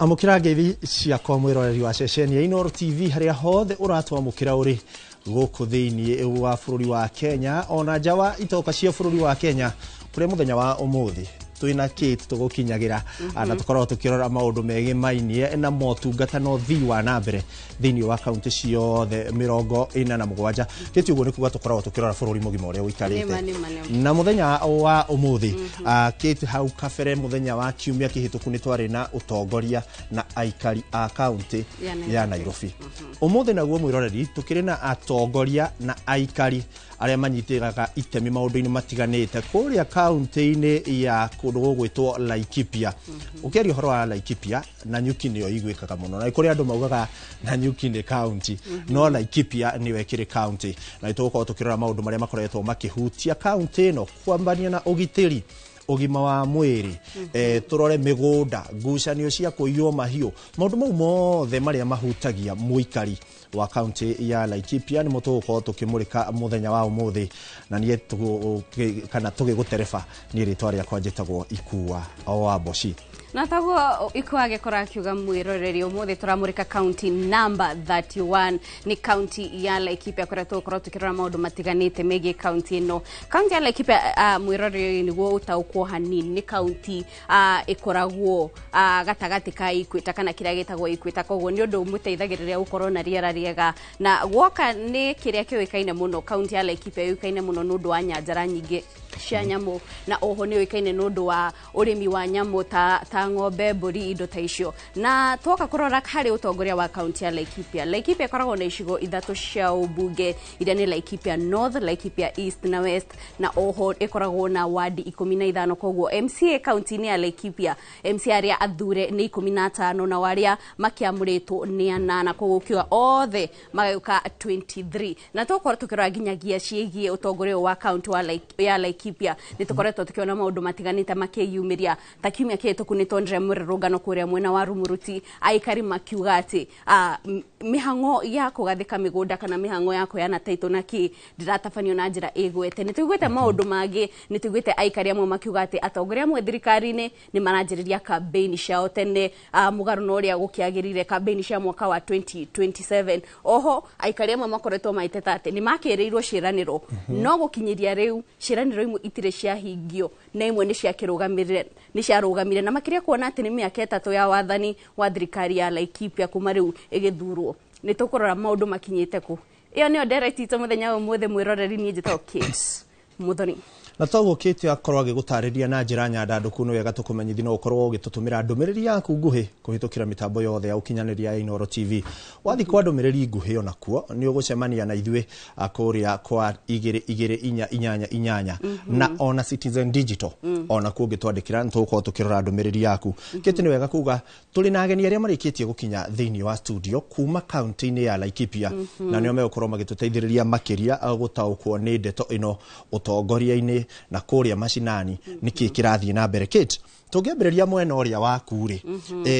Amũkĩra ngeithi ciakwa, mwĩroreri wa ceceni ya Inooro TV, harĩa hothe ũratwamũkĩra ũrĩ gũkũ thĩinĩ wa bũrũri wa Kenya ona nja wa itoka cia bũrũri wa Kenya, kũrĩa mũthenya wa ũmũthĩ twĩna Kate tũgũkinyagĩra na tũkoragwo tũkĩrora maũndũ megemainie na motungata na ũthii wa na mbere thĩinĩ wa kaunti ciothe 47. Kate, ũguo nĩ kuga tũkoragwo tũkĩrora bũrũri mũgima ũrĩa ũikarĩte. Nĩma, nĩma, nĩma. Na mũthenya wa ũmũthĩ, Kate, hau kabere mũthenya wa kiumia kĩhĩtũku nĩ twarĩ na ũtongoria na aikari a kaunti ya Nairobi. Ya Nairobi. Ũmũthĩ naguo, mwĩroreri, tũkĩrĩ na atongoria na aikari arĩa manyitĩraga itemi maũndũ-inĩ matiganĩte kũrĩa kaunti-inĩ ya kũndũ gũgwĩtwo Laikipia. Ũkĩaria ũhoro wa Laikipia, Nanyuki nĩyo iguĩkaga mũno, na kũrĩ andũ maugaga Nanyuki nĩ kaunti, no Laikipia nĩyo ĩkĩrĩ kaunti, na nĩ tũgũkorwo tũkĩrora maũndũ marĩa makoretwo makĩhutia kaunti ĩno, kwambania na ũgitĩri, ũgima wa mwĩrĩ, tũrore mĩgũnda, ngucanio cia kũiywo mahiũ, maũndũ mau mothe marĩa mahutagia mũikari wa kaunti ya Laikipia nĩmo tũgũkorwo tũkĩmũrĩka mũthenya wa ũmũthĩ. Na niĩ kana tũgĩgũtereba, niĩ rĩtwa rĩakwa njĩtagwo Ikua wa Mboci. Na taguo Ikua agĩkorwo akiuga, mwĩroreri, ũmũthĩ tũramũrĩka kaunti namba 31, nĩ kaunti ya Laikipia, kũrĩa tũgũkorwo tũkĩrora maũndũ matiganĩte megiĩ kaunti ĩno. Kaunti ya Laikipia, mwĩroreri, nĩguo ũtaũkwo hanini, nĩ kaunti ĩkoragwo gatagatĩ ka Equator kana kĩrĩa gĩtagwo Equator, koguo nĩ ũndũ ũmũteithagĩrĩria gũkorwo na rĩera rĩega. Na guoka nĩ kĩrĩa kĩũĩkaine mũno, kaunti ya Laikipia yũĩkaine mũno nĩ ũndũ wa nyanjara nyingĩ cia nyamũ, na oho nĩ ũĩkaine nĩ ũndũ wa ũrĩmi wa nyamũ ta ng'ombe, mbũri, indo ta icio. Na twoka kũrora harĩ ũtongoria wa kaunti ya Laikipia, Laikipia ĩkoragwo na icigo ithatũ cia ũmbunge iria nĩ Laikipia North, Laikipia East na West, na oho ĩkoragwo na wadi 15. Koguo MCA kaunti-inĩ ya Laikipia, MCA arĩa athure nĩ 15, na arĩa makĩamũrĩtwo nĩ anana, koguo ũkiuga othe magagĩũka 23. Na tũgũkorwo tũkĩrora nginyagia ciĩgiĩ ũtongoria ũyũ wa kaunti ya Laikipia, nĩ tũkoretwo tũkĩona maũndũ matiganĩte makĩyumĩria. Ta kiumia kĩhĩtũku nĩ tuonire mũrũrũngano kũrĩa mwena wa Rumuruti, aikari makiuga atĩ mĩhang'o ya kũgathĩka mĩgũnda kana mĩhang'o ya kũheana title na kĩ ndĩratabanio na njĩra ĩgwete. Nĩ tũiguĩte maũndũ mangĩ, nĩ tũiguĩte aikari amwe makiuga atĩ atongoria amwe thirikari-inĩ nĩ maranjĩrĩria campaign ciao tene, mũgarũ na ũrĩa gũkĩagĩrĩire, campaign cia mwaka wa 2027. Oho aikari amwe makoretwo magĩteta atĩ nĩ makĩrĩirwo ciĩranĩro, no gũkinyĩria rĩu ciĩranĩro imwe itirĩ ciahingio na imwe nĩ ciakĩrũgamĩrĩre, nĩ ciarũgamire, na makĩria kuona atĩ nĩ mĩaka 3 ya wathani wa thirikari ya Laikipia kuma rĩu ĩgĩthurwo. Nĩ tũkũrora maũndũ makinyĩte kũ. Ĩyo nĩyo ndereti itũ mũthenya wa ũmũthĩ, mwĩroreri. Niĩ njĩtagwo Kate Muthoni. Na toguo Kate akorwo agĩgũtarĩria na njĩra nyandandũku, nĩ wega tũkũmenyithia no ũkorwo ũgĩtũtũmĩra ndũmĩrĩri yaku nguhĩ kũhĩtũkĩra mĩtambo yothe ya ũkinyanĩria ya Inooro TV. Wathiĩ kwa ndũmĩrĩri nguhĩ, onakuo nĩ ũgũcemania na ithuĩ kũrĩa kwa 22488 na ona Citizen Digital. Onakuo ũngĩtwandĩkĩra, nĩ tũgũkorwo tũkĩrora ndũmĩrĩri yaku. Kate, nĩ wega kuga tũrĩ na ageni arĩa marĩkĩtie gũkinya thĩinĩ wa studio kuma kaunti-inĩ ya Laikipia, na nĩo megũkorwo magĩtũteithĩrĩria makĩria gũtaũkwo nĩ ndeto ĩno, ũtongoria-inĩ na kũrĩa macinani nĩkĩ kĩrathiĩ na mbere. Kate, tũngĩambĩrĩria mwena ũrĩa waku rĩ,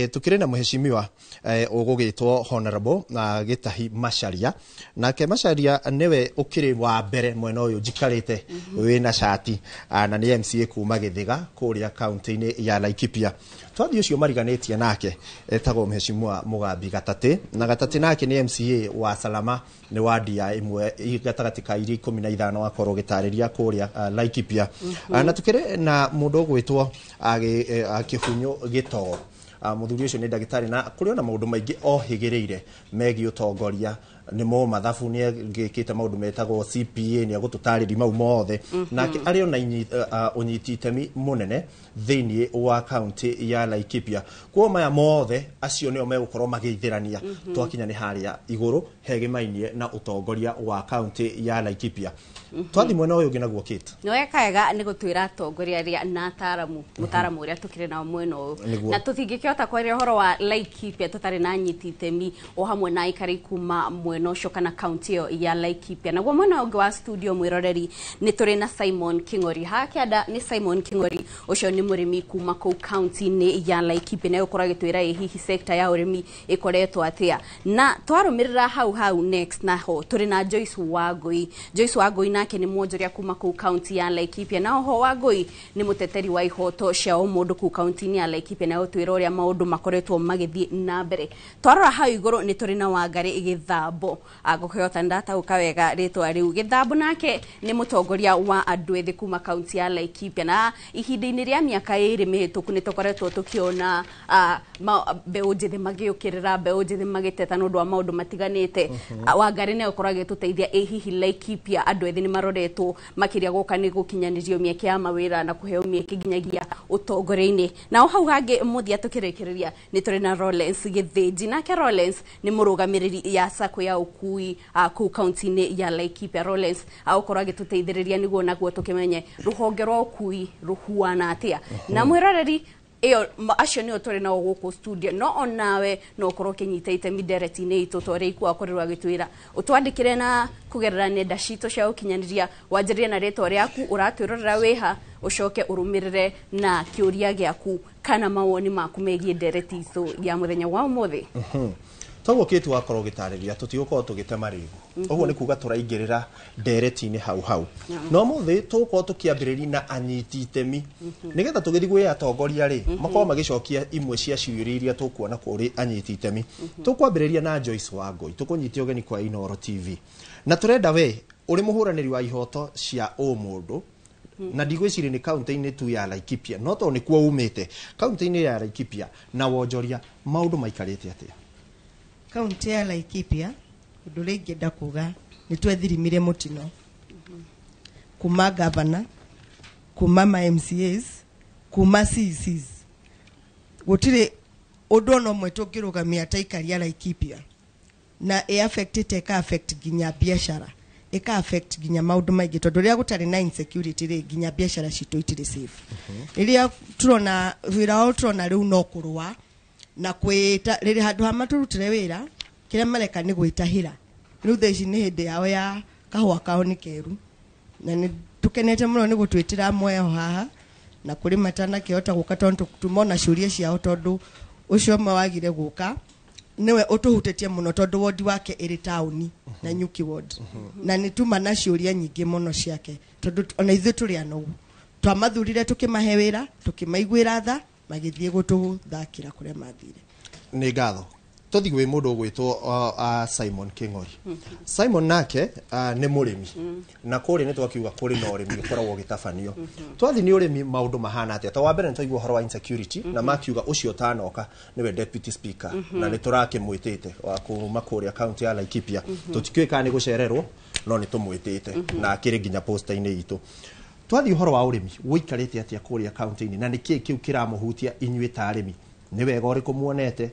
tũkĩrĩ na mheshimiwa ũgũgĩtwo Honorable na Gĩtahi Macharia. Nake Macharia nĩwe ũkĩrĩ wa mbere mwena ũyũ njikarĩte wĩna cati, na nĩ MCA kuma Gĩthĩga kũrĩa kaunti-inĩ ya Laikipia. Twathiĩ ũcio mariganĩtie nake etagwo Mheshimiwa Mũgambi Gatatĩ, na Gatatĩ nake nĩ MCA wa Salama, nĩ wadi ya ĩmwe gatagatĩ ka iria 15 akorwo gĩtarĩria kũrĩa Laikipia. Na tukĩrĩ na mũndũ ũgwĩtwo Kĩhunyũ Gĩtogo. Mũthuri ũcio nĩ ndagĩtarĩ na kũrĩ ona maũndũ maingĩ ohĩgĩrĩire megiĩ ũtongoria, nĩ mũmathabu, nĩ agĩkĩte maũndũ metagwo CPA, nĩ agũtũtarĩri mau mothe. Nake arĩ ona ũnyiti itemi mũnene thĩinĩ wa kaunti ya Laikipia. Kuo maya mothe, acio nĩo megũkorwo magĩithĩrania twakinya nĩ harĩa igũrũ hegemainie na ũtongoria wa kaunti ya Laikipia. Twathiĩ mwena ũyũ ũngĩ naguo, Kate. Nĩ weka wega nĩ gũtwĩra atongoria arĩa na ataramu, mũtaramu ũrĩa tũkĩrĩ nao mwena ũyũ. Nĩguo. Na tũtingĩkĩhota kwaria ũhoro wa Laikipia tũtarĩ na anyiti itemi o hamwe na aikari kuma mwena mwena ũcio kana kaunti ĩyo ya Laikipia. Naguo mwena ũngĩ wa studio mwĩroreri nĩ tũrĩ na Simon King'ori. Haha kĩanda nĩ Simon King'ori, ũcio nĩ mũrĩmi kuma kũu kaunti-inĩ ya Laikipia, na egũkorwo agĩtwĩra ĩ hihi sector ya ũrĩmi ĩkoretwo atĩa. Na twarũmĩrĩra hau hau next naho tũrĩ na Joyce Wangui. Joyce Wangui nake nĩ mwonjoria kuma kũu kaunti ya Laikipia, na oho Wangui nĩ mũteteri wa ihoto cia ũmũndũ kũu kaunti-inĩ ya Laikipia, na egũtwĩra ũrĩa maũndũ makoretwo magĩthiĩ na mbere. Twarora hau igũrũ nĩ tũrĩ na Wangari Gĩthambo, ngũkĩhota ndataũka wega rĩtwa rĩu. Gĩthambo nake nĩ mũtongoria wa andũ ethĩ kuma kaunti ya Laikipia, na ihinda-inĩ rĩa mĩaka 2 mĩhĩtũku nĩ tũkoretwo tũkĩona mbeũ njĩthĩ magĩũkĩrĩra, mbeũ njĩthĩ magĩteta nĩ ũndũ wa maũndũ matiganĩte. Wangari nĩ egũkorwo agĩtũteithia ĩ hihi Laikipia andũ ethĩ nĩ maroretwo makĩria gũka nĩ gũkinyanĩrio mĩeke ya mawĩra na kũheo mĩeke nginyagia ũtongoria-inĩ. Nao hau hangĩ mũthia tũkĩrĩkĩrĩria nĩ tũrĩ na Lawrence Gĩthĩnji, nake Lawrence nĩ mũrũgamĩrĩri ya sacco ya ũkui kũu kaunti-inĩ ya Laikipia. Lawrence agũkorwo agĩtũteithĩrĩria nĩguo naguo tũkĩmenye rũhonge rwa ũkui rũhuana atĩa. Na mwĩroreri ĩyo acio nĩo tũrĩ nao gũkũ studio, no onawe no ũkorwo ũkĩnyita itemi ndereti-inĩ itũ ta ũrĩa Ikua akorirwo agĩtwĩra. Ũtwandĩkĩre na kũgerera nenda citũ cia ũkinyanĩria, wanjĩrĩrie na rĩtwa rĩaku, ũratwĩrorera wĩha, ũcoke ũrũmĩrĩre na kĩũria gĩaku kana mawoni maku megiĩ ndereti itũ ya mũthenya wa ũmũthĩ. Toguo kĩtu wakorwo ũgĩtarĩria tũtigũkorwo tũgĩte marĩgu, ũguo nĩ kuga tũraingĩrĩra ndereti-inĩ hau hau. No mũthĩ tũgũkorwo tũkĩambĩrĩria na anyiti itemi nĩgetha tũgĩthiĩ gwĩ atongoria rĩ makorwo magĩcokia imwe cia ciũria iria tũkuona kũrĩ anyiti itemi. Tũkwambĩrĩria na Joyce Wangui, tũkũnyitia ũgeni kwa Inooro TV, na tũrenda we ũrĩ mũhũranĩri wa ihoto cia ũmũndũ, na ndigwĩciria nĩ kaunti-inĩ tu ya Laikipia, no tondũ nĩkuo umĩte kaunti-inĩ ya Laikipia na wonjoria, maũndũ maikarĩte atĩa? Kaunti ya Laikipia, ũndũ ũrĩa ingĩenda kuga nĩ twethirimire mũtino kuma gavana, kuma ma MCAs, kuma CECs. Gũtirĩ ũndũ ona ũmwe tũngĩrũgamia ta aikari a Laikipia, na ĩ affectĩte, ĩka affect nginya biacara, ĩka affect nginya maũndũ maingĩ, tondũ rĩrĩa gũtarĩ na insecurity rĩ, nginya biacara citũ itirĩ safe. Rĩrĩa turona wĩra wao, turona rĩu no kũrũa na kwĩta rĩrĩ handũ ha matũrutĩre wĩra, kĩrĩa mareka nĩ gwĩtahĩra. Rĩu thaa ici nĩ hĩndĩ yao ya kahũa kao nĩ keru, na nĩ tũkenete mũno nĩ gũtwĩtĩra amwe ao haha, na kũrĩ matanakĩhota gũka tondũ tumona ciũria ciao, tondũ ũcio ũmwe wagire gũka nĩwe ũtũhutĩtie mũno, tondũ wodi wake ĩrĩ taũni na Nyuki ward, na nĩ tuma na ciũria nyingĩ mũno ciake, tondũ ona ithuĩ tũrĩ anogu. Twamathurire, tũkĩmahe wĩra, tũkĩmaiguĩra tha, magĩthiĩ gũtũthakĩra kũrĩa mathire. Nĩ ngatho. Tũthiĩ gwĩ mũndũ ũgwĩtwo Simon King'ori. Simon nake nĩ mũrĩmi, na kũrĩa nĩ twakiuga kũrĩ na ũrĩmi ũkoragwo ũgĩtabanio. Twathiĩ nĩ ũrĩmi, maũndũ mahana atĩa? Ta wa mbere nĩ twaigua ũhoro wa insecurity, na makiuga ũcio ũtanoka nĩwe deputy speaker, na nĩ tũrakĩmwĩtĩte wa kuma kũrĩa kaunti ya Laikipia. Tũtikĩũĩ kana nĩ gũcererwo, no nĩ tũmwĩtĩte na akĩrĩ nginya posta-inĩ itũ. Twathiĩ ũhoro wa ũrĩmi, ũikarĩte atĩa kũrĩa kaunti-inĩ, na nĩkĩĩ kĩu kĩramũhutia inyuĩ ta arĩmi? Nĩ wega ũrĩkũ muonete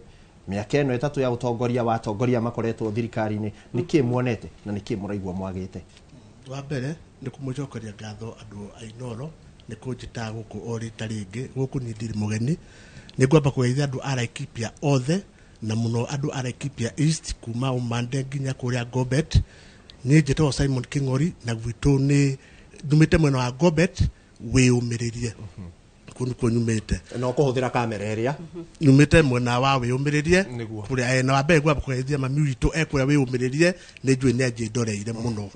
mĩaka ĩno 3 ya ũtongoria wa atongoria makoretwo thirikari-inĩ? Nĩkĩĩ muonete na nĩkĩĩ mũraigua mwagĩte? Wa mbere nĩ kũmũcokeria ngatho andũ a Inooro nĩ kũnjĩta gũkũ o rita rĩngĩ. Gũkũ niĩ ndirĩ mũgeni. Nĩ ngwamba kũgeithia andũ a Laikipia othe, na mũno andũ a Laikipia East, kuma Umande nginya kũrĩa Gobet. Niĩ njĩtagwo Simon King'ori, na gwitũ nĩ nyumĩte mwena wa Gobet wĩyũmĩrĩrie, kũu nĩkuo nyumĩte. Na ũkũhũthĩra kamera ĩrĩa Nyumĩte mwena wa wĩyũmĩrĩrie. Nĩguo. Kũrĩa na wa mbere ngwamba kũgeithia mami witũ e kũrĩa wĩyũmĩrĩrie, nĩ njũĩ nĩ anjĩndoreire mũno.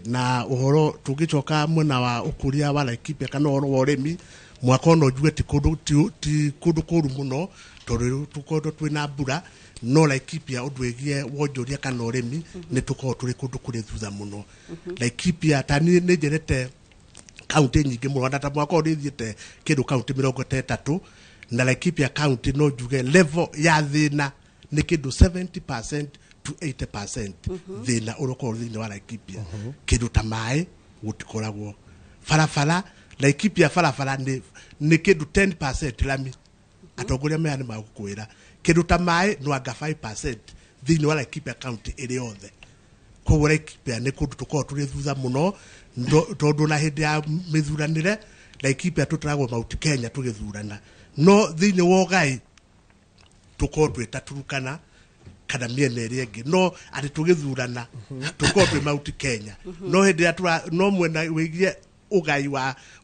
Na ũhoro tũngĩcoka mwena wa ũkũria wa Laikipia kana ũhoro wa ũrĩmi, mwaka ũno njuge ti kũndũ ti kũndũ kũru mũno, tondũ rĩu tũkoretwo twĩna mbura. No Laikipia ũndũ wĩgiĩ wonjoria kana ũrĩmi nĩ tũkoragwo tũrĩ kũndũ kũrĩ thutha mũno. Laikipia, ta niĩ nĩ njerete kaunti nyingĩ mũno, na ta mwaka ũyũ nĩ thiĩte kĩndũ kaunti 30, na Laikipia kaunti no njuge level ya thĩna nĩ kĩndũ 70% to 80%. Thĩna ũrĩa ũkoragwo thĩinĩ wa Laikipia, kĩndũ ta maĩ gũtikoragwo, barabara Laikipia barabara nĩ kĩndũ 10% lami. Atongoria maya nĩ magũkwĩra kĩndũ ta maĩ no anga 5% thĩinĩ wa Laikipia county ĩrĩ yothe. Koguo Laikipia nĩ kũndũ tũkoragwo tũrĩ thutha mũno, tondũ na hĩndĩ ya mĩthuranĩre Laikipia tũtaragwo Mount Kenya tũgĩthurana, no thĩinĩ wa ũgai tũkorwo twĩ ta Turukana. kana mĩena ĩrĩa ĩngĩ no atĩ tũgĩthurana tũkorwo twĩ Mount Kenya no hĩndĩ ĩrĩa no mwena wĩgiĩ ũgai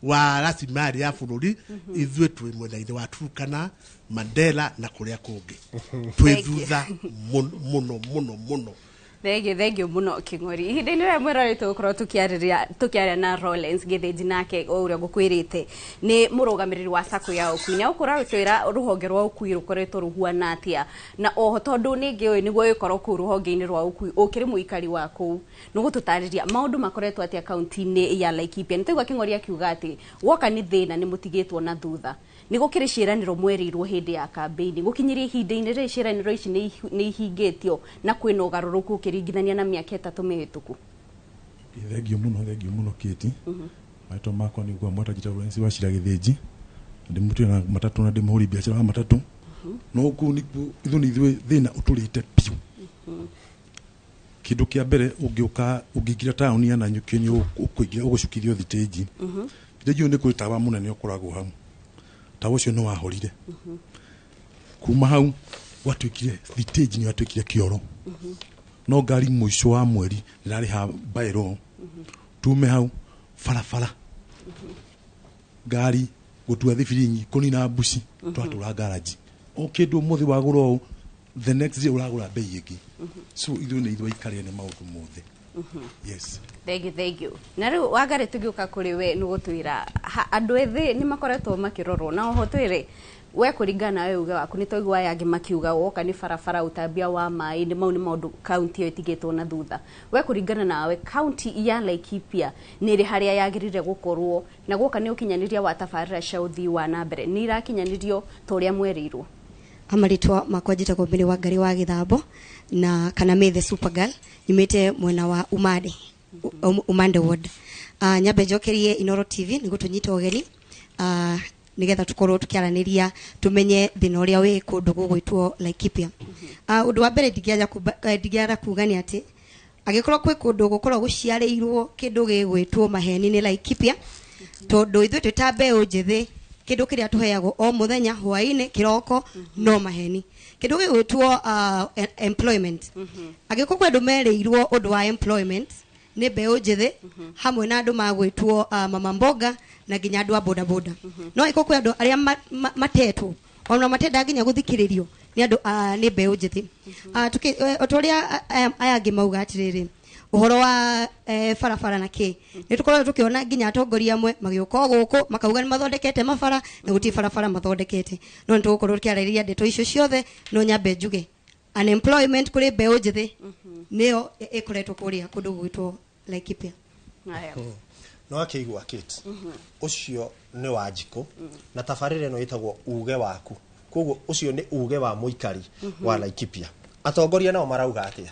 wa rasilimali ya bũrũri ithuĩ twĩ mwena-inĩ wa Turkana, Mandela na kũrĩa kũngĩ twĩ thutha mũno mũno mũno. Thengio muno King'ori. Ihinda-inĩ rĩrĩa mwĩroreri tũgũkorwo tũkĩaria na Lawrence Gĩthĩnji, nake o ũrĩa ngũkwĩrĩte nĩ mũrũgamĩrĩri wa sacco ya ũkui, nĩ egũkorwo agĩtwĩra rũhonge rwa ũkui rũkoretwo rũhuana atĩa, na oho tondũ nĩ ngĩũĩ nĩguo gĩkorwo kũu rũhonge-inĩ rwa ũkui ũkĩrĩ mũikari wa kũu, nĩ ũgũtũtarĩria maũndũ makoretwo atĩa kaunti-inĩ ya Laikipia. Nĩ twaigua King'ori akiuga atĩ woka nĩ thĩna nĩ mũtigĩtwo na thutha, nĩ gũkĩrĩ ciĩranĩro mwerĩirwo hĩndĩ ya kambĩini, gũkinyĩria ihinda-inĩ rĩrĩ ciĩranĩro ici nĩ ihingĩtio na kwĩna ũgarũrũku ũkĩringithania na mĩaka 3 mĩhĩtũku. Thengio mũno Kĩti. Marĩtwa makwa nĩ Ngwa Mwata, njĩtagwo Lawrence Wachira Gĩthĩnji, ndĩ mũtwari wa matatũ na ndĩ mũhũri biacara wa matatũ. No kũu nĩkuo ithuĩ nĩ ithuĩ thĩna ũtũrĩte biũ. Kĩndũ kĩa mbere ũngĩũka ũngĩingĩra taũni ya Nanyuki nĩ ũkũingĩra ũgũcukithio thitĩnji. Thitĩnji ĩyo nĩ kũrĩ tawa mũnene ũkoragwo hau, tawa ũcio nĩ wahorire. Kuma hau gwatuĩkire thitĩnji nĩ yatuĩkire kĩoro. No ngari mũico wa mweri nĩrarĩha bairo. Tume hau barabara, ngari gũtua thibirinyi, kũnina mbuci, twatũra ngaraji. O kĩndũ ũmũthĩ wagũra ũũ, the next day ũragũra bei ĩngĩ. So ithuĩ nĩ ithuĩ aikarĩre nĩ maũndũ mothe. Yes. Thank you. Na rĩu Wangari, tũgĩũka kũrĩ we nĩ gũtwĩra andũ ethĩ nĩ makoretwo makĩrorwo, na oho twĩre we kũringana nawe uge waku, nĩ twaigua aya angĩ makiuga woka nĩ barabara, ũtambia wa maĩ, nĩ mau nĩ maũndũ kaunti ĩyo ĩtigĩtwo na thutha. We kũringana nawe kaunti ya Laikipia nĩ ĩrĩ harĩa yagĩrĩire gũkorwo, na guoka nĩ ũkinyanĩria wa tabarĩra cia ũthii wa na mbere nĩ irakinyanĩrio ta ũrĩa mwerĩirwo? Amarĩtwa makwa njĩtagwo Mary Wangari wa Gĩthambo na kana May the Supergirl, nyumĩte mwena wa Umande, Umande ward. Nyambe njokerie Inoro TV nĩ gũtũnyita ũgeni nigetha tukorwo tukiaraniria tumenye thina uria wi kundu gugwitwo Laikipia. Undu wa mbere ndingĩaja kuga ni ati agikorwo kwi kundu gukorwo guciarĩirwo kindu gigwitwo maheni ni Laikipia, tondu ithuĩ twĩ ta mbeũ njĩthĩ kindu kiria tuheagwo o muthenya hwaini kiroko no maheni. Kindu gigwitwo employment, agikorwo kwi andu merĩirwo undu wa employment nĩ mbeũ njĩthĩ hamwe na andũ magwĩtwo mama mboga na nginya andũ a boda boda. No ĩko kwĩ andũ arĩa matetwo ona matenda nginya gũthikĩrĩrio nĩ andũ nĩ mbeũ njĩthĩ. O ta ũrĩa aya angĩ mauga atĩrĩrĩ, ũhoro wa barabara na kĩ, nĩ tũkoragwo tũkĩona nginya atongoria amwe magĩũka o gũkũ makauga nĩ mathondekete mabara na gũtirĩ barabara mathondekete. No nĩ tũgũkorwo tũkĩarĩrĩria ndeto icio ciothe, no nyambe njuge unemployment kũrĩ mbeũ njĩthĩ nĩyo ĩkoretwo kũrĩa kũndũ gwĩtwo Laikipia. No akĩigua Kate, ũcio nĩ Wanjikũ na tabarĩra ĩno ĩtagwo uge waku, koguo ũcio nĩ uge wa mũikari wa Laikipia. Atongoria nao marauga atĩa?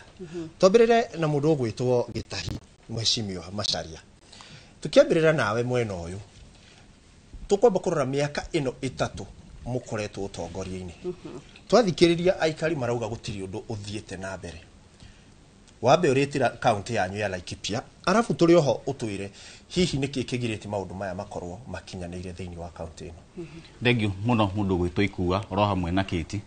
Twambĩrĩre na mũndũ ũgwĩtwo Gĩtahi, Mheshimiwa Macharia. Tũkĩambĩrĩra nawe mwena ũyũ, tũkwamba kũrora mĩaka ĩno 3 mũkoretwo ũtongoria-inĩ. Twathikĩrĩria aikari marauga gũtirĩ ũndũ ũthiĩte na mbere. Wambe ũrĩtĩra kaunti yanyu ya Laikipia, arabu tũrĩ oho ũtwĩre hihi nĩkĩ kĩgirĩtie maũndũ maya makorwo makinyanĩire thĩinĩ wa kaunti ĩno. Thengiũ mũno mũndũ gwĩtwo Ikua oro hamwe na Kĩti,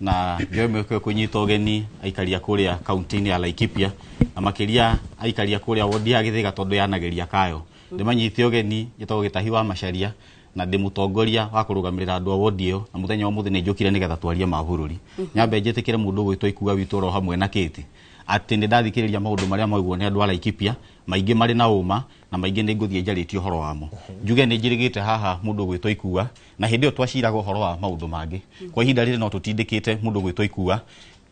na njoe mweke kũnyita ũgeni aikaria kũrĩa kaunti-inĩ ya Laikipia na makĩria aikaria kũrĩa wodi ya Gĩthĩga tondũ yanageria kayo. Ndĩmanyite ũgeni, njĩtagwo Gĩtahi wa Macharia na ndĩ mũtongoria wa kũrũgamĩrĩra andũ a wodi ĩyo, na mũthenya wa ũmũthĩ nĩ njũkire nĩgetha twarie ma bũrũri. Nyambe njĩtĩkĩre mũndũ gwĩtwo Ikua witũ oro hamwe na Kĩti atĩ nĩ ndathikĩrĩria maũndũ marĩa maugwo nĩ andũ a Laikipia, maingĩ marĩ na ũma na maingĩ nĩ ngũthiĩ njarĩtie ũhoro wamo. Njuge nĩ njĩrĩgĩte haha mũndũ gwĩtwo Ikua, na hĩndĩ ĩyo twaciraga ũhoro wa maũndũ mangĩ. Kwa ihinda rĩrĩ no tũtindĩkĩte mũndũ gwĩtwo Ikua,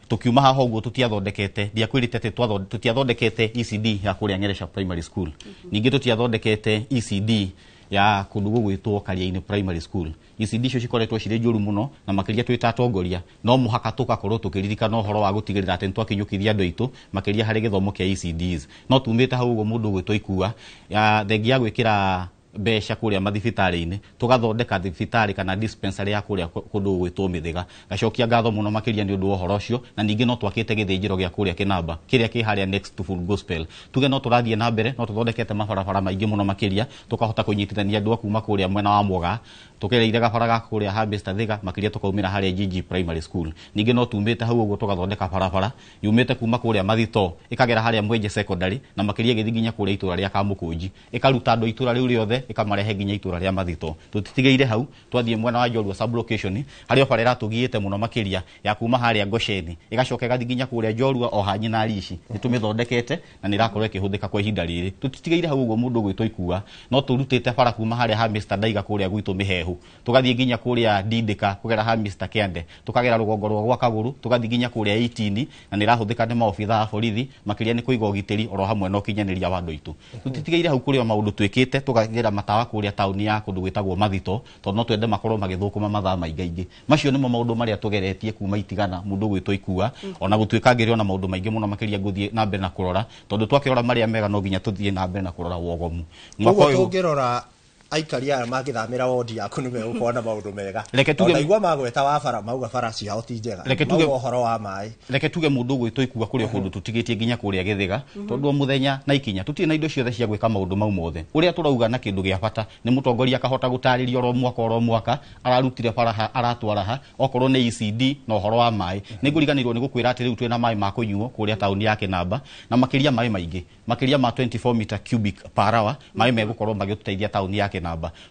tukiuma haha ũguo tũtiathondekete, ndiakwĩrĩte atĩ tũtiathondekete ECD ya kũrĩa Ngereca Primary School, ningĩ tũtiathondekete ECD ya kũndũ gũgwĩtwo Kariainĩ Primary School. ECD icio cikoretwo cirĩ njũru mũno na makĩria twĩ ta atongoria no mũhaka tũgakorwo tũkĩririkana ũhoro wa gũtigĩrĩra atĩ nĩtwakinyũkithia andũ aitũ makĩria harĩ gĩthomo kĩa ECDs. No tumĩte hau ũguo mũndũ ũgwĩtwo Ikua, ya thengia ya gwĩkĩra mbeca kũrĩa mathibitarĩ-inĩ, tũgathondeka thibitarĩ kana dispensary ya kũrĩa kũndũ gũgwĩtwo Mĩthĩga. Ngacokia ngatho mũno makĩria nĩ ũndũ wa ũhoro ũcio, na ningĩ no twakĩte gĩthĩnjĩro gĩa kũrĩa Kĩnamba kĩrĩa kĩ harĩa next to Full Gospel. Tuge no tũrathiĩ na mbere, no tũthondekete mabarabara maingĩ mũno makĩria, tũkahota kũnyitithania andũ a kuma kũrĩa mwena wa Mwoga Tugereire gabara ga kũrĩa ha Mr Thiga, makĩria tũkaumĩra harĩa GG Primary School. Ningĩ no tumĩte hau ũguo tũgathondeka barabara yumĩte kuma kũrĩa Mathito ĩkagera harĩa Mwenje Secondary, na makĩria ĩgĩthiĩ nginya kũrĩa itũra rĩa Kamũkũnji, ĩkaruta andũ itũra rĩu rĩothe ĩkamarehe nginya itũra rĩa Mathito. Tũtitigĩire hau, twathiĩ mwena wa Njorua sub-location harĩa bara ĩratũgiĩte mũno makĩria ya kuma harĩa Ngosheni ĩgacoka ĩgathiĩ nginya kũrĩa Njorua o ha Nyina Rici, nĩ tũmĩthondekete na nĩ ĩrakorwo ĩkĩhũthĩka kwa ihinda rĩrĩ. Tũtitigĩire hau ũguo mũndũ ũgwĩtwo Ikua, no tũrutĩte bara kuma harĩa ha Mr Ndaiga kũrĩa gwitũ Mĩhehu, tũgathiĩ nginya kũrĩa Ndindĩka kũgera ha Mr Kende, tũkagera rũgongo rwa gwa Kagũrũ, tũgathiĩ nginya kũrĩa 18, na nĩ ĩrahũthĩka nĩ maobitha a borithi makĩria nĩ kũiga ũgitĩri oro hamwe na ũkinyanĩria wa andũ aitũ. Tũtitigĩire hau, kũrĩ o maũndũ twĩkĩte, tũkagĩra matawa kũrĩa taũni ya kũndũ gwĩtagwo Mathito, tondũ no twende makorwo magĩthũkũma mathaa maingaingĩ. Macio nĩmo maũndũ marĩa tũgeretie kuma itigana mũndũ ũgwĩtwo Ikua, ona gũtuĩka ngĩrĩ ona maũndũ maingĩ mũno makĩria ngũthiĩ na mbere na kũrora, tondũ twakĩrora marĩa mega no nginya tũthiĩ na mbere na kũrora wogomu. Mwaka Koguo ũyũ tũngĩrora aikari aya mangĩthamĩra wondi yaku nĩ megũkorwo na maũndũ mega. Reke tuge- Ndaigua magweta wa bara, mauga bara ciao ti njega. Reke tuge- Mauga ũhoro wa maĩ. Reke tuge mũndũ ũgwĩtwo Ikua kũrĩ o kũndũ tũtigĩtie nginya kũrĩa Gĩthĩga, tondũ o mũthenya na ikinya tũtirĩ na indo ciothe cia gwĩka maũndũ mau mothe. Ũrĩa tũrauga na kĩndũ gĩa bata nĩ mũtongoria akahota gũtarĩria oro mwaka oro mwaka ararutire bara ha, aratwara ha, okorwo nĩ ECD na ũhoro wa maĩ. Nĩ ngũriganĩrwo nĩ gũkwĩra atĩ rĩu twĩna maĩ ma kũnyuo kũrĩa taũni ya Kĩnamba, na makĩria maĩ maingĩ, makĩria ma 24 meter cubic per hour, maĩ megũkorwo magĩtũteithia taũni ya Kĩnamba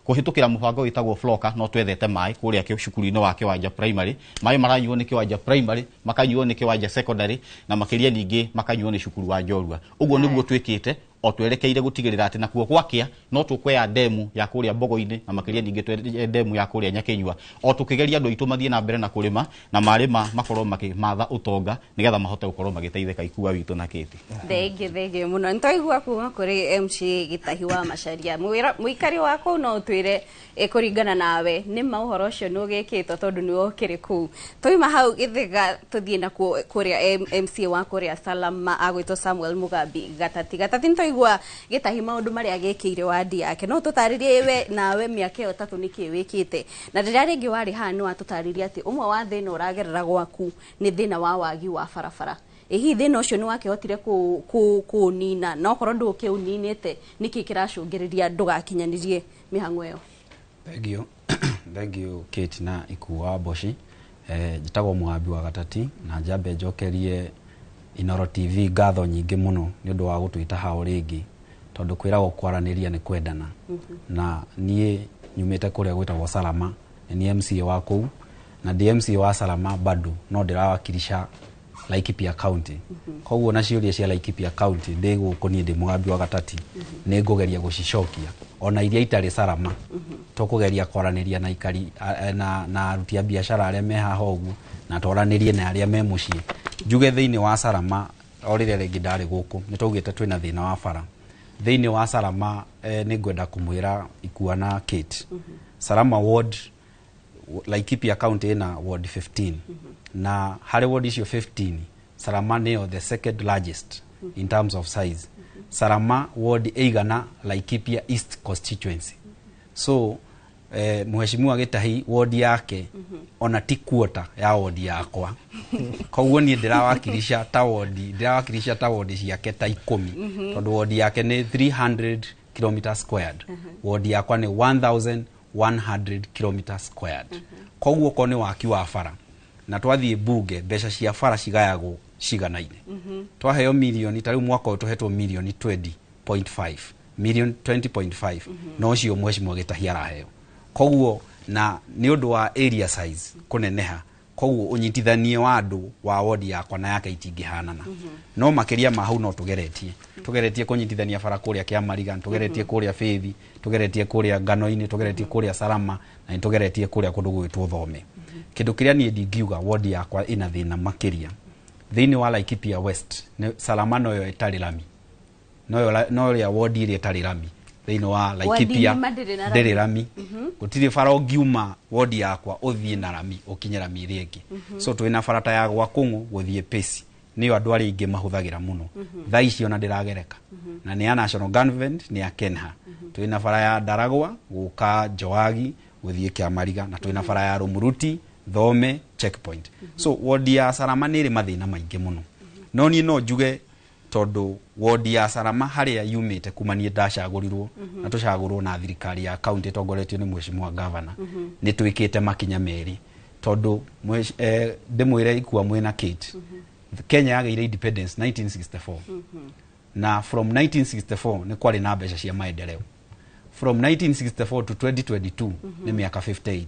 kũhĩtũkĩra mũbango wĩtagwo Floka. No twethete maĩ kũrĩa cukuru-inĩ wa Kĩwanja Primary, maĩ maranyuo nĩ Kĩwanja Primary, makanyuo nĩ Kĩwanja Secondary, na makĩria ningĩ makanyuo nĩ cukuru wa Njorua. Ũguo nĩguo twĩkĩte o twerekeire gũtigĩrĩra atĩ nakuo gwakĩa no tũkwea ndemu ya kũrĩa Mbogo-inĩ, na makĩria ningĩ twenye ndemu ya kũrĩa Nyakĩnyua, o tũkĩgeria andũ aitũ mathiĩ na mbere na kũrĩma, na marĩma makorwo makĩmatha ũtonga nĩgetha mahote gũkorwo magĩteithĩka. Ikua witũ na Kĩti. Thengiũ, thengiũ mũno. Nĩ twaigua kuma kũrĩ MCA Gĩtahi wa Macharia. Mũikari wa kũu, no ũtwĩre kũringana nawe nĩ ma ũhoro ũcio nĩ ũgĩkĩtwo, tondũ nĩwe ũkĩrĩ kũu. Twauma hau Gĩthĩga tũthiĩ nakuo kũrĩa MCA wa kũrĩa Salama agwĩtwo Samuel Mugambi Gatati. Gatati, nĩ twaigua Gĩtahi maũndũ marĩa agĩkĩire wandi yake, no tũtarĩrie we nawe mĩaka ĩyo 3 nĩkĩ wĩkĩte? Na rĩrĩa rĩngĩ warĩ haha nĩ watũtarĩria atĩ ũmwe wa thĩna ũragerera gwaku nĩ thĩna wa wagi wa barabara. Ĩ hihi thĩna ũcio nĩ wakĩhotire kũũnina? Na okorwo ndũkĩũninĩte, nĩkĩ kĩracũngĩrĩria ndũgakinyanĩrie mĩhang'o ĩyo? Thank you, thank you Kate na Ikua Mboci. Njĩtagwo Mũgambi wa Gatati, na njambe njokerie Inoro TV ngatho nyingĩ mũno nĩ ũndũ wa gũtwĩta hao rĩngĩ, tondũ kwĩragwo kwaranĩria nĩ kwendana. Na niĩ nyumĩte kũrĩa gwĩtagwo Salama, nĩ niĩ MCA wa kũu, na ndĩ MCA wa Salama bado no ndĩrawakilisha Laikipia County. Koguo na ciũria cia Laikipia County ndĩ gũkũ, niĩ ndĩ Mũgambi wa Gatati, nĩ ngũgeria gũcicokia, ona iria itarĩ Salama. Tũkũgeria kwaranĩria na ikari na aruti a biacara arĩa me haha ũguo, na twaranĩrie na arĩa me mũciĩ. Njuge thĩinĩ wa Salama, o rĩrĩa rĩngĩ ndarĩ gũkũ nĩ twaugĩte twĩna thĩna wa bara thĩinĩ wa Salama. Nĩ ngwenda kũmwĩra Ikua na Kate, Salama ward, Laikipia County ĩna ward 15, na harĩ ward icio 15, Salama nĩyo the second largest in terms of size. Salama ward ĩigana Laikipia East constituency. So Mheshimiwa Gĩtahi ward yake ona ti quarter ya ward yakwa. Koguo niĩ ndĩrawakilisha ta ward, ndĩrawakilisha ta ward ciake ta 10, tondũ ward yake nĩ 300 kilometer squared, ward yakwa nĩ 1100 kilometer squared. Koguo ko nĩ waki wa bara, na twathiĩ bunge mbeca cia bara cigayagwo ciganaine. Twaheo milioni, ta rĩu mwaka ũyũ tũhetwo milioni 20.5, milioni 20.5, no ũcio Mheshimiwa Gĩtahi araheo. Koguo na nĩ ũndũ wa area size kũneneha, koguo ũnyitithanie wa andũ wa wodi yakwa na yake itingĩhanana. No makĩria ma hau no tũgeretie kũnyitithania bara kũrĩa Kĩamariga, tũgeretie kũrĩa Faith, tũgeretie kũrĩa Ngano-inĩ, tũgeretie kũrĩa Salama, na nĩ tũgeretie kũrĩa kũndũ gwĩtwo Thome. Kĩndũ kĩrĩa niĩ ndingiuga wodi yakwa ĩna thĩna makĩria thĩinĩ wa Laikipia West nĩ Salama noyo ĩtarĩ rami, noyo ĩrĩa wodi ĩrĩa ĩtarĩ rami thĩinĩ wa Laikipia. Wodi ng'ima ndĩrĩ na rami? Ndĩrĩ rami. Gũtirĩ bara ũngiuma wodi yakwa ũthiĩ na rami ũkinye rami ĩrĩa ĩngĩ. So twĩna bara ta ya gwa Kũng'ũ gũthiĩ Pesi, nĩyo andũ arĩa aingĩ mahũthagĩra mũno thaa ici, ona ndĩragereka, na nĩ ya national government, nĩ ya Kenha. Twĩna bara ya Ndaragwa gũka Njoagi gũthiĩ Kĩamariga, na twĩna bara ya Rũmuruti Thome checkpoint. So wodi ya Salama nĩ ĩrĩ mathĩna maingĩ mũno, no niĩ no njuge tondũ Tondũ wodi ya Salama harĩa yumĩte kuma niĩ ndacagũrirwo na tũcagũrwo na thirikari ya county ĩtongoretio nĩ mheshimiwa governor, nĩ twĩkĩte makinya merĩ. Tondũ ndĩmwĩre Ikua mwĩna Kate, Kenya yagĩire independence 1964, na from 1964 nĩ kwarĩ na mbeca cia maendeleo. From 1964 to 2022 nĩ mĩaka 58.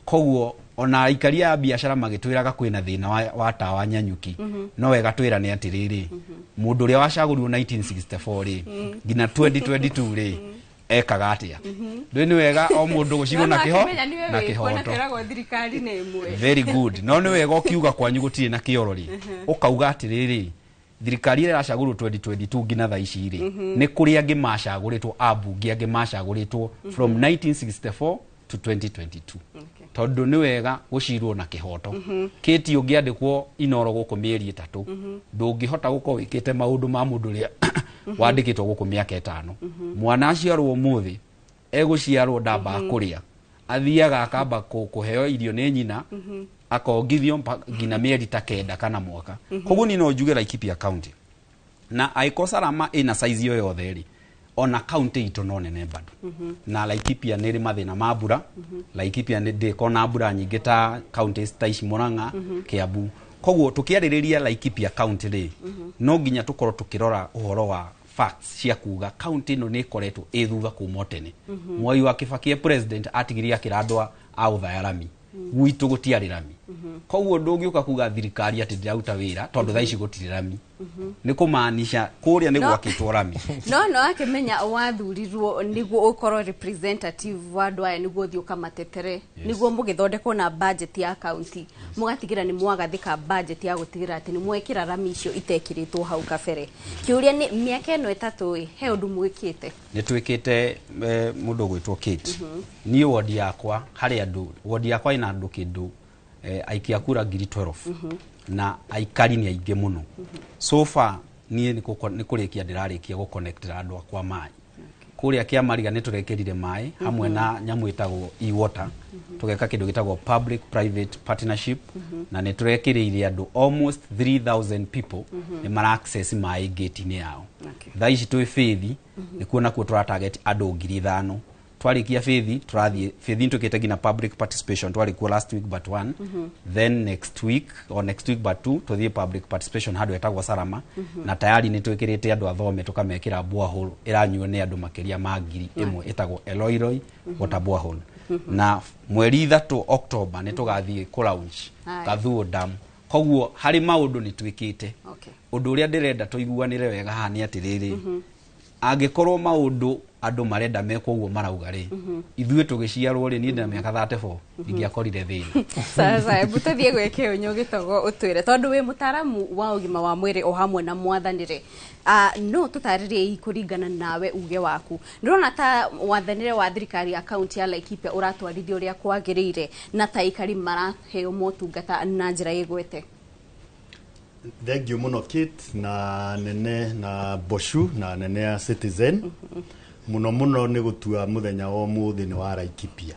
Koguo ona aikari a biacara magĩtwĩraga kwĩna thĩna wa tawa Nyanyuki, no wega twĩrane atĩrĩrĩ, mũndũ ũrĩa wacagũrirwo 1964 rĩ, nginya 2022 rĩ, ekaga atĩa? Ndũĩ nĩ wega o mũndũ gũcirwo na kĩho na kĩhoto. Twĩragwo thirikari nĩ ĩmwe. Very good. No nĩ wega ũkiuga kwanyu gũtirĩ na kĩoro rĩ, ũkauga atĩrĩrĩ, thirikari ĩrĩa ĩracagũrwo 2022 nginya thaa ici rĩ, nĩ kũrĩ angĩ macagũrĩtwo, ambunge angĩ macagũrĩtwo from 1964 to 2022. Tondũ nĩ wega gũcirwo na kĩhoto. Kĩti ũngĩandĩkwo Inoro gũkũ mĩeri 3, ndũngĩhota gũkorwo wĩkĩte maũndũ ma mũndũ ũrĩa wandĩkĩtwo gũkũ mĩaka 5. Mwana aciarwo ũmũthĩ, egũciarwo ndambaga kũrĩa, athiaga akamba kũheo irio nĩ nyina, akongithio nginya mĩeri ta 9 kana mwaka. Koguo niĩ no njuge Laikipia County na angĩkorwo Salama ĩna size yo yothe rĩ, ona county itũ no nene bado. Na Laikipia nĩ ĩrĩ mathĩna ma mbura. Laikipia nĩ ndĩkorwo na mbura nyingĩ ta counties ta ici Murang'a, Kiambu. Koguo tũkĩarĩrĩria Laikipia County rĩ, no nginya tũkorwo tũkĩrora ũhoro wa facts cia kuga county ĩno nĩ ĩkoretwo ĩ thutha kuma o tene. Mwai wa Kibaki e president atigirie akĩra andũ a Othaya rami, gwitũ gũtiarĩ rami. Koguo ndũngĩũka kuga thirikari atĩ ndĩraruta wĩra tondũ thaa ici gũtirĩ rami, nĩ kũmaanisha kũrĩa nĩ gwakĩtwo rami. No akĩmenya wathurirwo nĩguo ũkorwo representative wa andũ aya, nĩguo ũthiĩ ũkamatetere, nĩguo mũgĩthondekwo na budget ya county, mũgatigĩra nĩ mwagathĩka budget ya gũtigĩra atĩ nĩ mwekĩra rami icio itekĩrĩtwo hau kabere. Kĩũria nĩ mĩaka ĩno 3 ĩ, he ũndũ mwĩkĩte? Nĩ twĩkĩte. Mũndũ ũgwĩtwo Kate, niĩ wodi yakwa harĩ andũ, wodi yakwa ĩna andũ kĩndũ aikia kura 12,000 na aikari nĩ aingĩ mũno. So far niĩ nĩ kũrĩkia ndĩrarĩkia gũconnectĩra andũ akwa maĩ. Kũrĩa Kĩamariga nĩ tũrekĩrire maĩ hamwe na nyamũ ĩtagwo e-water, tũgeka kĩndũ gĩtagwo public private partnership, na nĩ tũrekĩrĩire andũ almost 3000 people nĩ mara access maĩ gate-inĩ yao. Thaa ici twĩ Faith, nĩkuo nakuo tũra target andũ 5,000. Twarĩkia Faith, tũrathiĩ Faith, nĩ twĩkĩte nginya public participation, twarĩ kuo last week but one, then next week or next week but two tũthiĩ public participation handũ etagwo Salama. Na tayari nĩ twĩkĩrĩte andũ athome, tũkamekĩra borehole ĩranyuo nĩ andũ makĩria ma 1,000, ĩtagwo Eloiroi water borehole. Na mweri 3 October nĩ tũgathiĩ kũ launch Kathuo Dam. Koguo harĩ maũndũ nĩ twĩkĩte. Ũndũ ũrĩa ndĩrenda tũiguanĩre wega haha nĩ atĩrĩrĩ, angĩkorwo maũndũ andũ marenda mekwo ũguo marauga rĩ, ithuĩ tũgĩciarwo rĩ, niĩ ndĩna mĩaka 34, ndingĩakorire thĩna. Sasa hebu tũthiĩ gwĩ Kĩũnyũ Gĩtogo, ũtwĩre, tondũ wĩ mũtaaramu wa ũgima wa mwĩrĩ o hamwe na mwathanĩre, no tũtarĩrie kũringana nawe uge waku, ndĩrona ta wathanĩre wa thirikari ya kaunti ya Laikipia ũratwarithio ũrĩa kwagĩrĩire na ta aikari maraheo motungata na njĩra ĩgwete? Thank you muno Kate na nene na Boshu na nene ya Citizen, muno muno nĩ gũtua mũthenya wa ũmũthĩ nĩ wa Laikipia.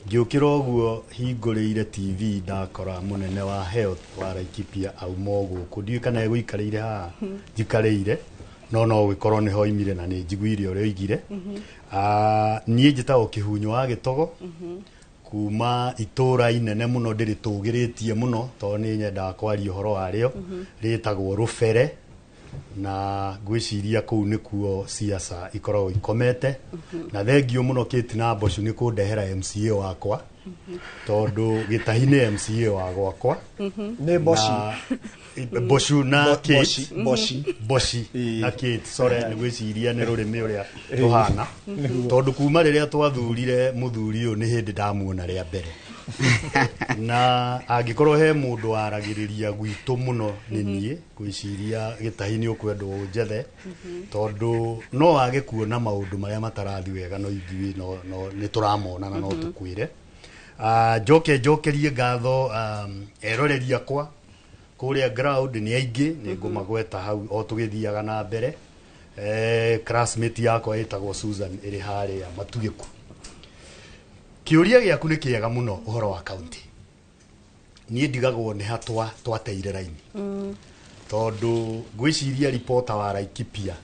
Ngĩũkĩra ũguo hingũrĩire TV, ndakora mũnene wa health wa Laikipia auma gũkũ. Ndiũĩ kana egũikarĩire haha njikarĩire, no gĩkorwo nĩho oimire na nĩ njiguire ũrĩa oigire. Niĩ njĩtagwo Kĩhunyũ wa Gĩtogo kuma itũra inene mũno ndĩrĩtũgĩrĩtie mũno tondũ nĩ nyendaga kwaria ũhoro warĩo, rĩtagwo Rũbere, na ngwĩciria kũu nĩkuo siasa ikoragwo ikomete. Na thengio mũno Kate na Mbocu nĩ kũndehera MCA wakwa, tondũ Gĩtahi nĩ MCA wa gwakwa. Nĩ Mboci. Mbocu na Kate. Mboci, Mboci. Mboci na Kate, sorry, nĩ gwĩciria nĩ rũrĩmĩ ũrĩa tũhana, tondũ kuma rĩrĩa twathurire mũthuri ũyũ nĩ hĩndĩ ndamuona rĩa mbere, na angĩkorwo he mũndũ waragĩrĩria gwitũ mũno nĩ niĩ. Ngwĩciria Gĩtahi nĩ ũkwendwo ũnjethe, tondũ no wage kuona maũndũ marĩa matarathi wega, no ithuĩ no nĩ tũramona na no tũkwĩre. Njoke njokerie ngatho eroreri akwa kũrĩa ground, nĩ aingĩ, nĩ ngũmagweta hau o tũgĩthiaga na mbere. Classmate yakwa ĩtagwo Susan ĩrĩ harĩa Matugĩku. Kĩũria gĩaku nĩ kĩega mũno ũhoro wa county. Niĩ ndigagwo nĩ ha twateire raini. Tondũ ngwĩciria ripota wa Laikipia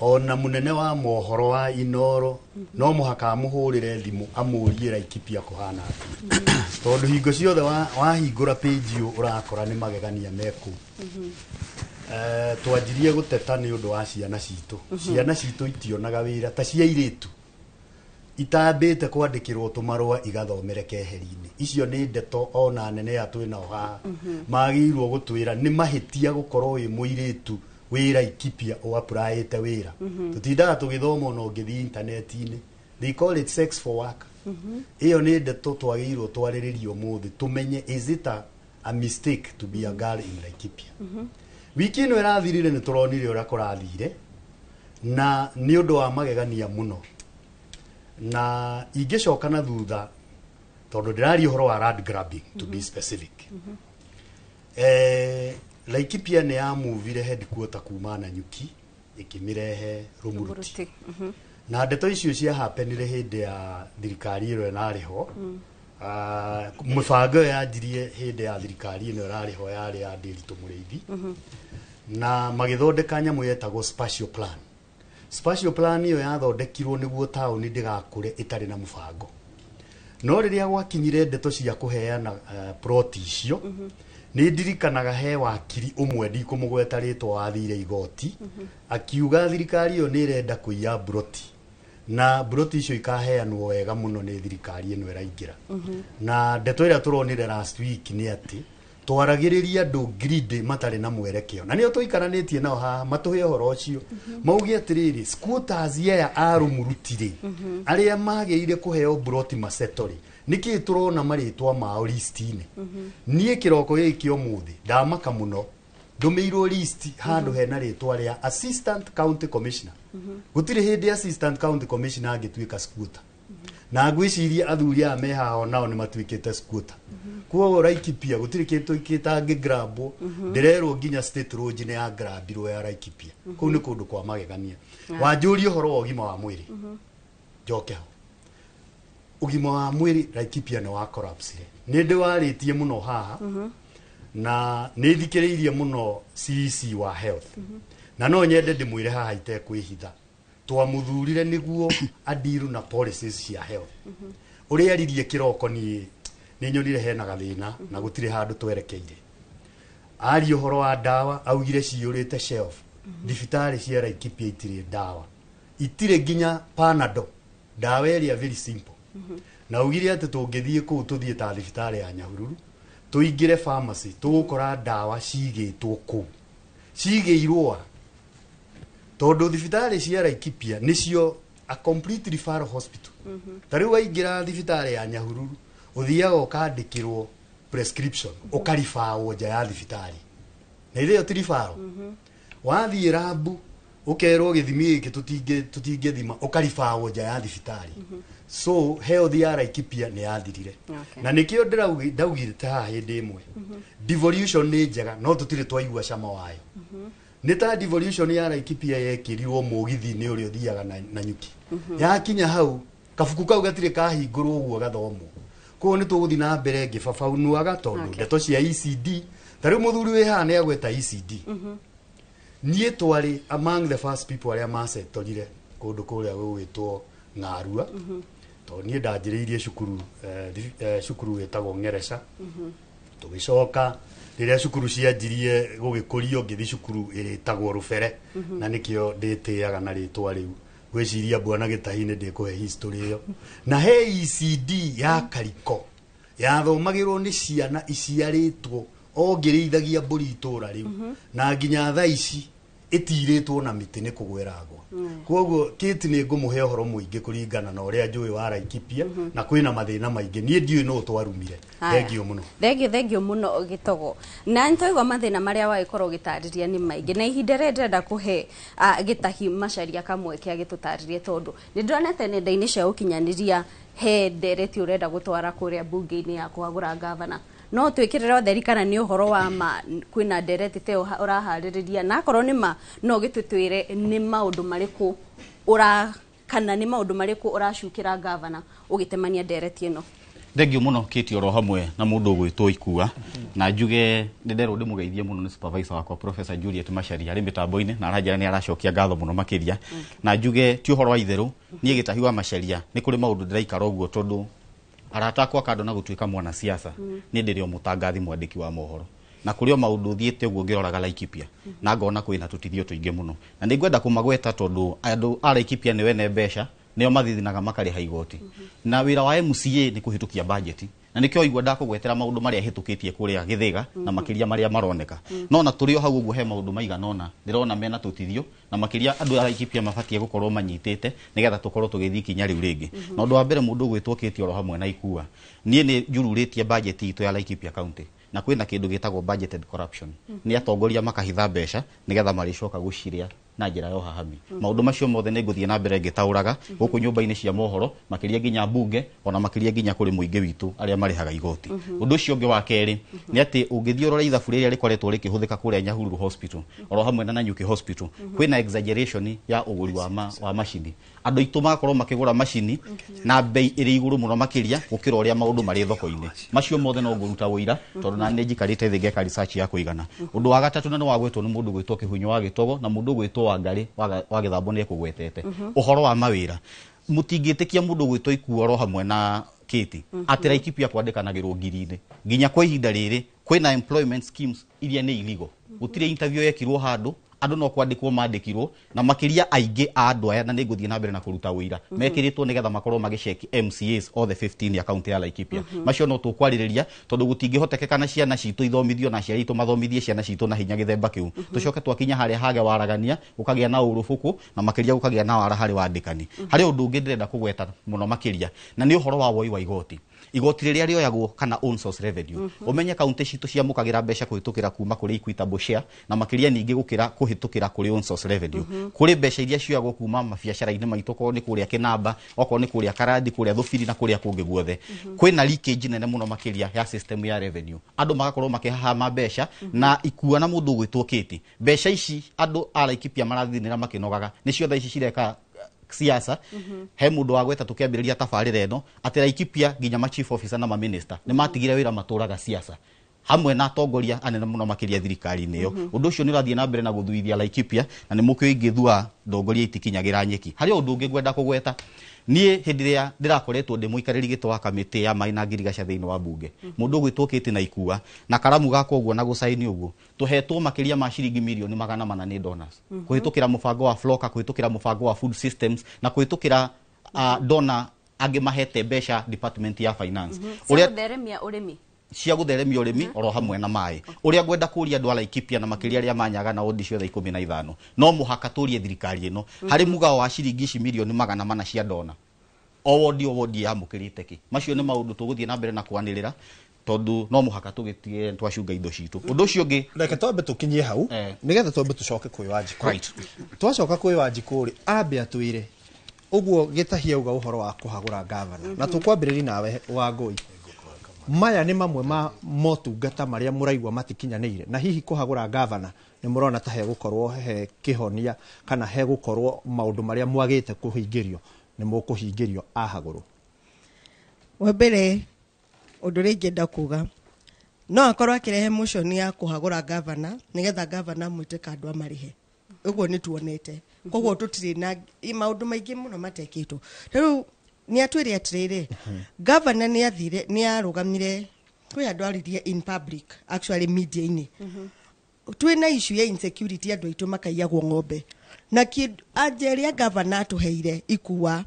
ona munene wa mohoro wa Inoro no mũhaka amũhũrĩre thimũ amũrie Laikipia kũhana atĩa, tondũ hingo ciothe wahingũra page ĩyo ũrakora nĩ magegania mekũu. Twanjirie gũteta nĩ ũndũ wa ciana citũ. Ciana citũ itionaga wĩra ta cia airĩtu itambĩte kwandĩkĩrwo tũmarũa igathomere keheri-inĩ. Icio nĩ ndeto ona nene ya twĩnao haha magĩrĩirwo gũtwĩra nĩ mahĩtia gũkorwo wĩ mũirĩtu wĩ Laikipia ũapplyĩte wĩra. Tũtindaga tũgĩthoma ona ũngĩthiĩ intaneti-inĩ, they call it sex for work. Ĩyo nĩ ndeto twagĩrĩirwo twarĩrĩrie ũmũthĩ tũmenye, is it a mistake to be a girl in Laikipia? Wiki ĩno ĩrathirire nĩ tũronire ũrĩa kũrathire na nĩ ũndũ wa magegania mũno, na ingĩcoka na thutha tondũ ndĩraria ũhoro wa land grabbing, to be specific. Laikipia nĩ yamuvire headquarter kuma Nanyuki ĩkĩmĩrehe Rumuruti. Na ndeto icio ciahapenire hĩndĩ ya thirikari ĩno ĩrarĩ ho. Mũbango ĩyo yanjirie hĩndĩ ya thirikari ĩno ĩrarĩ ho, yarĩ ya Ndĩritũ Mũrĩithi, na magĩthondeka nyamũ yetagwo spatial plan. Spatial plan ĩyo yathondekirwo nĩguo taũni ndĩgakũre ĩtarĩ na mũbango. No rĩrĩa gwakinyire ndeto cia kũheana plot icio, nĩ ndirikanaga he wakiri ũmwe ndikũmũgweta rĩtwa wathire igoti akiuga thirikari ĩyo nĩ ĩrenda kũiya mburoti na mburoti icio ikaheanwo wega mũno nĩ thirikari ĩno ĩraingĩra. Na ndeto ĩrĩa tũronire last week nĩ atĩ twaragĩrĩria andũ greedy matarĩ na mwerekeo, na nĩo tũikaranĩtie nao haha matũhe ũhoro ũcio, mauge atĩrĩrĩ, squatters aya a Rumuruti rĩ, arĩa magĩrĩire kũheo mburoti maceto rĩ, nĩkĩĩ tũrona marĩtwa mao list-inĩ? Niĩ kĩroko gĩkĩ kĩa ũmũthĩ ndamaka mũno ndũmĩirwo list handũ hena rĩtwa rĩa assistant county commissioner. Gũtirĩ hĩndĩ assistant county commissioner angĩtuĩka squatter, na ngwĩciria athuri aya me haha nao nĩ matuĩkĩte squatter. Koguo Laikipia gũtirĩ kĩndũ gĩtangĩgrabwo. Ndĩrerwo nginya state lodge nĩ yagrabirwo ya Laikipia. Kũu nĩ kũndũ kwa magegania. Wanjũria ũhoro wa ũgima wa mwĩrĩ, njoke ho. Ũgima wa mwĩrĩ Laikipia nĩ wa collapsire. Nĩ ndĩwarĩtie mũno haha na nĩ thikĩrĩirie mũno CEC wa health, na no nyende ndĩmwĩre haha itekwĩhitha, twamũthurire nĩguo adiru na policies cia health. Ũrĩa aririe kĩroko niĩ nĩ nyonire hena gathĩna na gũtirĩ handũ twerekeire. Aria ũhoro wa ndawa, augire ciyũrĩte shelf. Thibitarĩ cia Laikipia itirĩ ndawa, itirĩ nginya Panado, ndawa ĩrĩa very simple. Na augire atĩ tũngĩthiĩ kũu, tũthiĩ ta thibitarĩ ya Nyahururu, tũingĩre pharmacy, tũgũkora ndawa cigĩtwo kũu. Cigĩirwo a? Tondũ thibitarĩ cia Laikipia nĩcio a complete referral hospital. Ta rĩu waingĩra thibitarĩ ya Nyahururu, ũthiaga ũkandĩkĩrwo prescription, ũkaribawo nja ya thibitarĩ, na ithe ĩyo ti referral. Wathiĩ rambu ũkerwo gĩthimi gĩkĩ tũtingĩthima, ũkaribawo nja ya thibitarĩ. So health ya Laikipia nĩ yathirire. Na nĩkĩo ndaugire haha hĩndĩ ĩmwe, devolution nĩ njega no tũtirĩ twaigua cama wayo. Nĩ ta devolution ya Laikipia yekĩrirwo mũgithi-inĩ ũrĩa ũthiaga na nyuki, yakinya hau kabuku kau gatirĩ kahingũrwo ũguo gathomwo. Koguo nĩ tũgũthiĩ na mbere ngĩbabaunuaga tondũ ndeto cia ECD, ta rĩu mũthuri wĩ haha nĩ agweta ECD. Niĩ twarĩ among the first people arĩa macetorire kũndũ kũrĩa gũgwĩtwo Ng'arua, tondũ niĩ ndanjĩrĩirie cukuru cukuru wĩtagwo Ng'ereca. Tũgĩcoka rĩrĩa cukuru cianjirie gũgĩkũrio, ngĩthiĩ cukuru ĩrĩtagwo Rũbere, na nĩkĩo ndĩtĩaga na rĩtwa rĩu. Gwĩciria bwana Gĩtahi nĩ ndĩkũhe history ĩyo. Na he ECD ya Kariko yathomagĩrwo nĩ ciana iciarĩtwo o ngĩrĩithagia mbũri itũra rĩu, na nginya thaa ici ĩtirĩtwo na mĩtĩ nĩ kũgwĩra ngwa. Koguo Kate nĩ ngũmũhe ũhoro mũingĩ kũringana na ũrĩa njũĩ wa Laikipia, na kwĩna mathĩna maingĩ niĩ ndiũĩ nũ twarumire. Haya. Thengiũ mũno. Thengio, thengio mũno Gĩtogo. Na nĩtwaigua mathĩna marĩa wagĩkorwo ũgĩtarĩria nĩ maingĩ, na ihinda rĩrĩa ndĩrenda kũhe Gĩtahi Macharia kamweke agĩtũtarĩrie, tondũ nĩ ndĩronete nenda-inĩ cia ũkinyanĩria he ndereti ũrenda gũtwara kũrĩa mbunge-inĩ ya kũhagũra gavana. No twĩkĩrĩre ũtheri kana nĩ ũhoro wa ma kwĩna ndereti ta ĩyo ũraharĩrĩria, na akorwo nĩ ma no gĩtũtwĩre nĩ maũndũ marĩkũ ũra kana nĩ maũndũ marĩkũ ũracukĩra gavana ũgĩtemania ndereti ĩno. Thengio muno Kate oro hamwe na mundu ugwitwo Ikua, na njuge nĩ nderwo ndĩmũgeithie mũno nĩ supervisor wakwa Professor Juliet Macharia arĩ mĩtambo-inĩ, na aranjĩra nĩ aracokia ngatho mũno makĩria. Na njuge ti ũhoro wa itherũ, niĩ Gĩtahi wa Macharia nĩ kũrĩ maũndũ ndĩraikara ũguo, tondũ arata akwa kando na gũtuĩka mwanasiasa, niĩ ndĩrĩ o mũtangathi, mwandĩki wa mohoro, na kũrĩ o maũndũ thiĩte ũguo ngĩroraga Laikipia na ngona kwĩna tũtithio tũingĩ mũno, na nĩ ngwenda kũmagweta tondũ andũ a Laikipia nĩ wene mbeca, nĩo mathithinaga makarĩha igoti, na wĩra wa MCA nĩ kũhĩtũkia budget, na nĩkĩo igua ndakũgwetera maũndũ marĩa hĩtũkĩtie kũrĩa Gĩthĩga na makĩria marĩa maroneka. No na tũrĩ o hau ũguo, he maũndũ maigana ũna ndĩrona mena tũtithio, na makĩria andũ a Laikipia mabatiĩ gũkorwo manyitĩte nĩgetha tũkorwo tũgĩthiĩ ikinya rĩu rĩngĩ. Na ũndũ wa mbere, mũndũ ũgwĩtwo Kate oro hamwe na Ikua, niĩ nĩ njururĩtie budget itũ ya Laikipia County, na kwĩna kĩndũ gĩtagwo budgeted corruption. Nĩ atongoria makahitha mbeca nĩgetha marĩcoka gũcirĩa na njĩra ya ũhahami. Maũndũ macio mothe nĩ ngũthiĩ na mbere ngĩtaũraga gũkũ nyũmba-inĩ cia mohoro, makĩria nginya mbunge, ona makĩria nginya kũrĩ mũingĩ witũ arĩa marĩhaga igoti. Ũndũ ũcio ũngĩ wa kerĩ nĩ atĩ ũngĩthiĩ ũrore ithabu rĩrĩa rĩkoretwo rĩkĩhũthĩka kũrĩa Nyahururu Hospital oro hamwe na Nanyuki Hospital, kwĩna exaggeration ya ũgũri wa macini. Andũ aitũ magakorwo makĩgũra macini na bei ĩrĩ igũrũ mũno makĩria gũkĩra ũrĩa maũndũ marĩ thoko-inĩ. Macio mothe no ngũruta ũira, tondũ na nĩ njikarĩte thĩ ngeka research ya kũigana. Ũndũ wa gatatũ, na nĩ wagwetwo nĩ mũndũ gwĩtwo Kĩhunyo wa Gĩtogo na mũndũ gwĩtwo Wangarĩ wa Gĩthambo, nĩ ekũgwetete ũhoro wa mawĩra. Mũtingĩtĩkia, mũndũ gwĩtwo Ikuo oro hamwe na Kate, atĩ Laikipia kwandĩkanagĩrwo ngiri-inĩ. Nginya kwa ihinda rĩrĩ kwĩna employment schemes iria nĩ illegal. Gũtirĩ interview yekirwo handũ, andũ no kwandĩkwo mandĩkirwo, na makĩria aingĩ a andũ aya, na nĩ ngũthiĩ na mbere na kũruta ũira, mekĩrĩtwo nĩgetha makorwo magĩceki MCAs othe 15 ya kaunti ya Laikipia. Macio no tũkwarĩrĩria, tondũ gũtingĩhotekeka na ciana citũ ithomithio na aciari aitũ mathomithie ciana citũ na hinya gĩthemba kĩu, tũcoke twakinya harĩa hage waragania, gũkagĩa na ũrũbũkũ, na makĩria gũkagĩa na wara harĩ wandĩkani. Harĩ ũndũ ũngĩ ndĩrenda kũgweta mũno makĩria, na nĩ ũhoro wa woi wa igoti, igoti rĩrĩa rĩoyagwo kana own source revenue. Ũmenye kaunti citũ ciamũkagĩra mbeca kũhĩtũkĩra kuma kũrĩ equitable share, na makĩria ningĩ gũkĩra kũhĩtũkĩra kũrĩ own source revenue. Kũrĩ mbeca iria cioyagwo kuma mabiacara-inĩ maitũ, okorwo nĩ kũrĩa Kĩnamba, okorwo nĩ kũrĩa Karandi, kũrĩa Thũbiri na kũrĩa kũngĩ guothe. Kwĩna leakage nene mũno makĩria ya system ya revenue, andũ magakorwo makĩhahama mbeca na Ikua na mũndũ ũgwĩtwo Kĩti. Mbeca ici andũ a Laikipia marathinĩra makĩnogaga nĩcio thaa ici cireka siasa. He mũndũ wagweta tũkĩambĩrĩria tabarĩra ĩno atĩ Laikipia nginya ma chief officer na ma minister nĩ matigire wĩra, matũraga siasa hamwe na atongoria anene mũno makĩria thirikari-inĩ ĩyo. Ũndũ ũcio nĩ ũrathiĩ na mbere na gũthuithia Laikipia, na nĩ mũkĩo ingĩthua ndongoria itikinyagĩra nyeki. Harĩ ũndũ ũngĩ ngwenda kũgweta. Niĩ hĩndĩ ĩrĩa ndĩrakoretwo ndĩ mũikarĩri gĩtĩ wa kamĩtĩ ya maĩ na ngirigaca thĩinĩ wa mbunge, mũndũ ũgwĩtwo Kĩtĩ na Ikua na karamu gakwa ũguo na gũcaini ũguo, tũhetwo makĩria ma ciringi mirioni 400 nĩ donors kũhĩtũkĩra mũbango wa Floka, kũhĩtũkĩra mũbango wa food systems, na kũhĩtũkĩra donor angĩ mahete mbeca department ya finance. Cia gũtheremia ũrĩmi. Cia gũtheremia ũrĩmi oro hamwe na maĩ. Ũrĩa ngwenda kũria andũ a Laikipia na makĩria arĩa manyaga na wondi ciothe 15, no mũhaka tũrie thirikari ĩno harĩ mũgao wa ciringi ici mirioni 400 cia dona, o wondi o wondi yamũkĩrĩte kĩ. Macio nĩ maũndũ tũgũthiĩ na mbere na kwanĩrĩra, tondũ no mũhaka tũgĩtige twacunga indo citũ. Ũndũ ũcio ũngĩ, Reke twambe tũkinyie hau nĩgetha twambe tũcoke kwĩ Wanjikũ. Twacoka kwĩ Wanjikũ rĩ, ambe atwĩre ũguo Gĩtahi auga ũhoro wa kũhagũra gavana, na tũkwambĩrĩria nawe Wangũi. Maya nĩ mamwe ma motungata marĩa mũraigua matikinyanĩire, na hihi kũhagũra gavana nĩ mũrona ta hegũkorwo he kĩhonia, kana hegũkorwo maũndũ marĩa mwagĩte kũhingĩrio nĩ mũkũhingĩrio ahagũrwo? Wa mbere, ũndũ ũrĩa ingĩenda kuga, no akorwo akĩrehe motion ya kũhagũra gavana nĩgetha gavana amwĩte kando amarĩhe. Ũguo nĩ tuonete, koguo tũtirĩ na maũndũ maingĩ mũno matekĩtwo. Rĩu nĩ atwĩre atĩrĩrĩ, gavana nĩ athire, nĩ arũgamire kwĩ andũ, aririe in public, actually media-inĩ. Twĩna issue ya insecurity, andũ aitũ makaiyagwo ng'ombe na anja ĩrĩa gavana atũheire Ikua,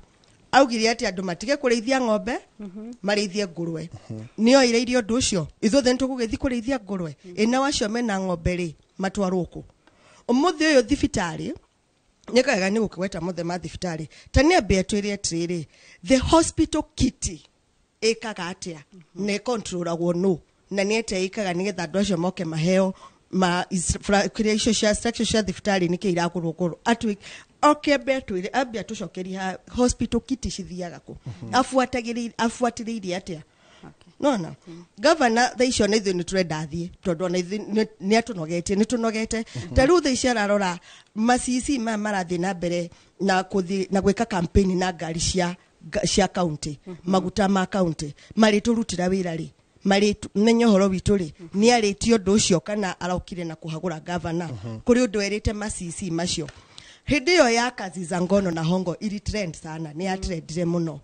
augire atĩ andũ matige kũrĩithia ng'ombe, marĩithie ngũrwe. Nĩ oireirie ũndũ ũcio, ithuothe nĩ tũgũgĩthiĩ kũrĩithia ngũrwe? Ĩ nao acio mena ng'ombe rĩ, matwarwo kũ? Ũmũthĩ ũyũ thibitarĩ nĩ kawega nĩ gũkĩgweta mothe ma thibitarĩ, ta nĩ ambe atwĩre atĩrĩrĩ, the hospital kitty ĩkaga atĩa na ĩkontrolagwo no, na nĩ atĩa ĩkaga nĩgetha andũ acio moke maheo ma kĩrĩa icio cia structure cia thibitarĩ, nĩkĩ iragũrwo gũrwo atwĩ oke ambe atwĩre, ambe atũcokerie hospital kitty cithiaga kũ, abuatĩrĩire atĩa. Nona gavana thaa icio na ithuĩ nĩ tũrenda athiĩ, tondũ ona ithuĩ nĩ atũnogetie, nĩ tũnogete. Ta rĩu thaa ici ararora macici maya marathiĩ na mbere na kũthiĩ na gwĩka campaign na ngari cia Cia county, maguta ma county marĩtũrutĩra wĩra rĩ, marĩmenya ũhoro witũ rĩ, nĩ arĩtie ũndũ ũcio kana arokire na kũhagũra gavana? Kũrĩ ũndũ erĩte macici macio hĩndĩ ĩyo ya kazi za ngono na hongo iri trend sana, nĩ yatrendire mũno.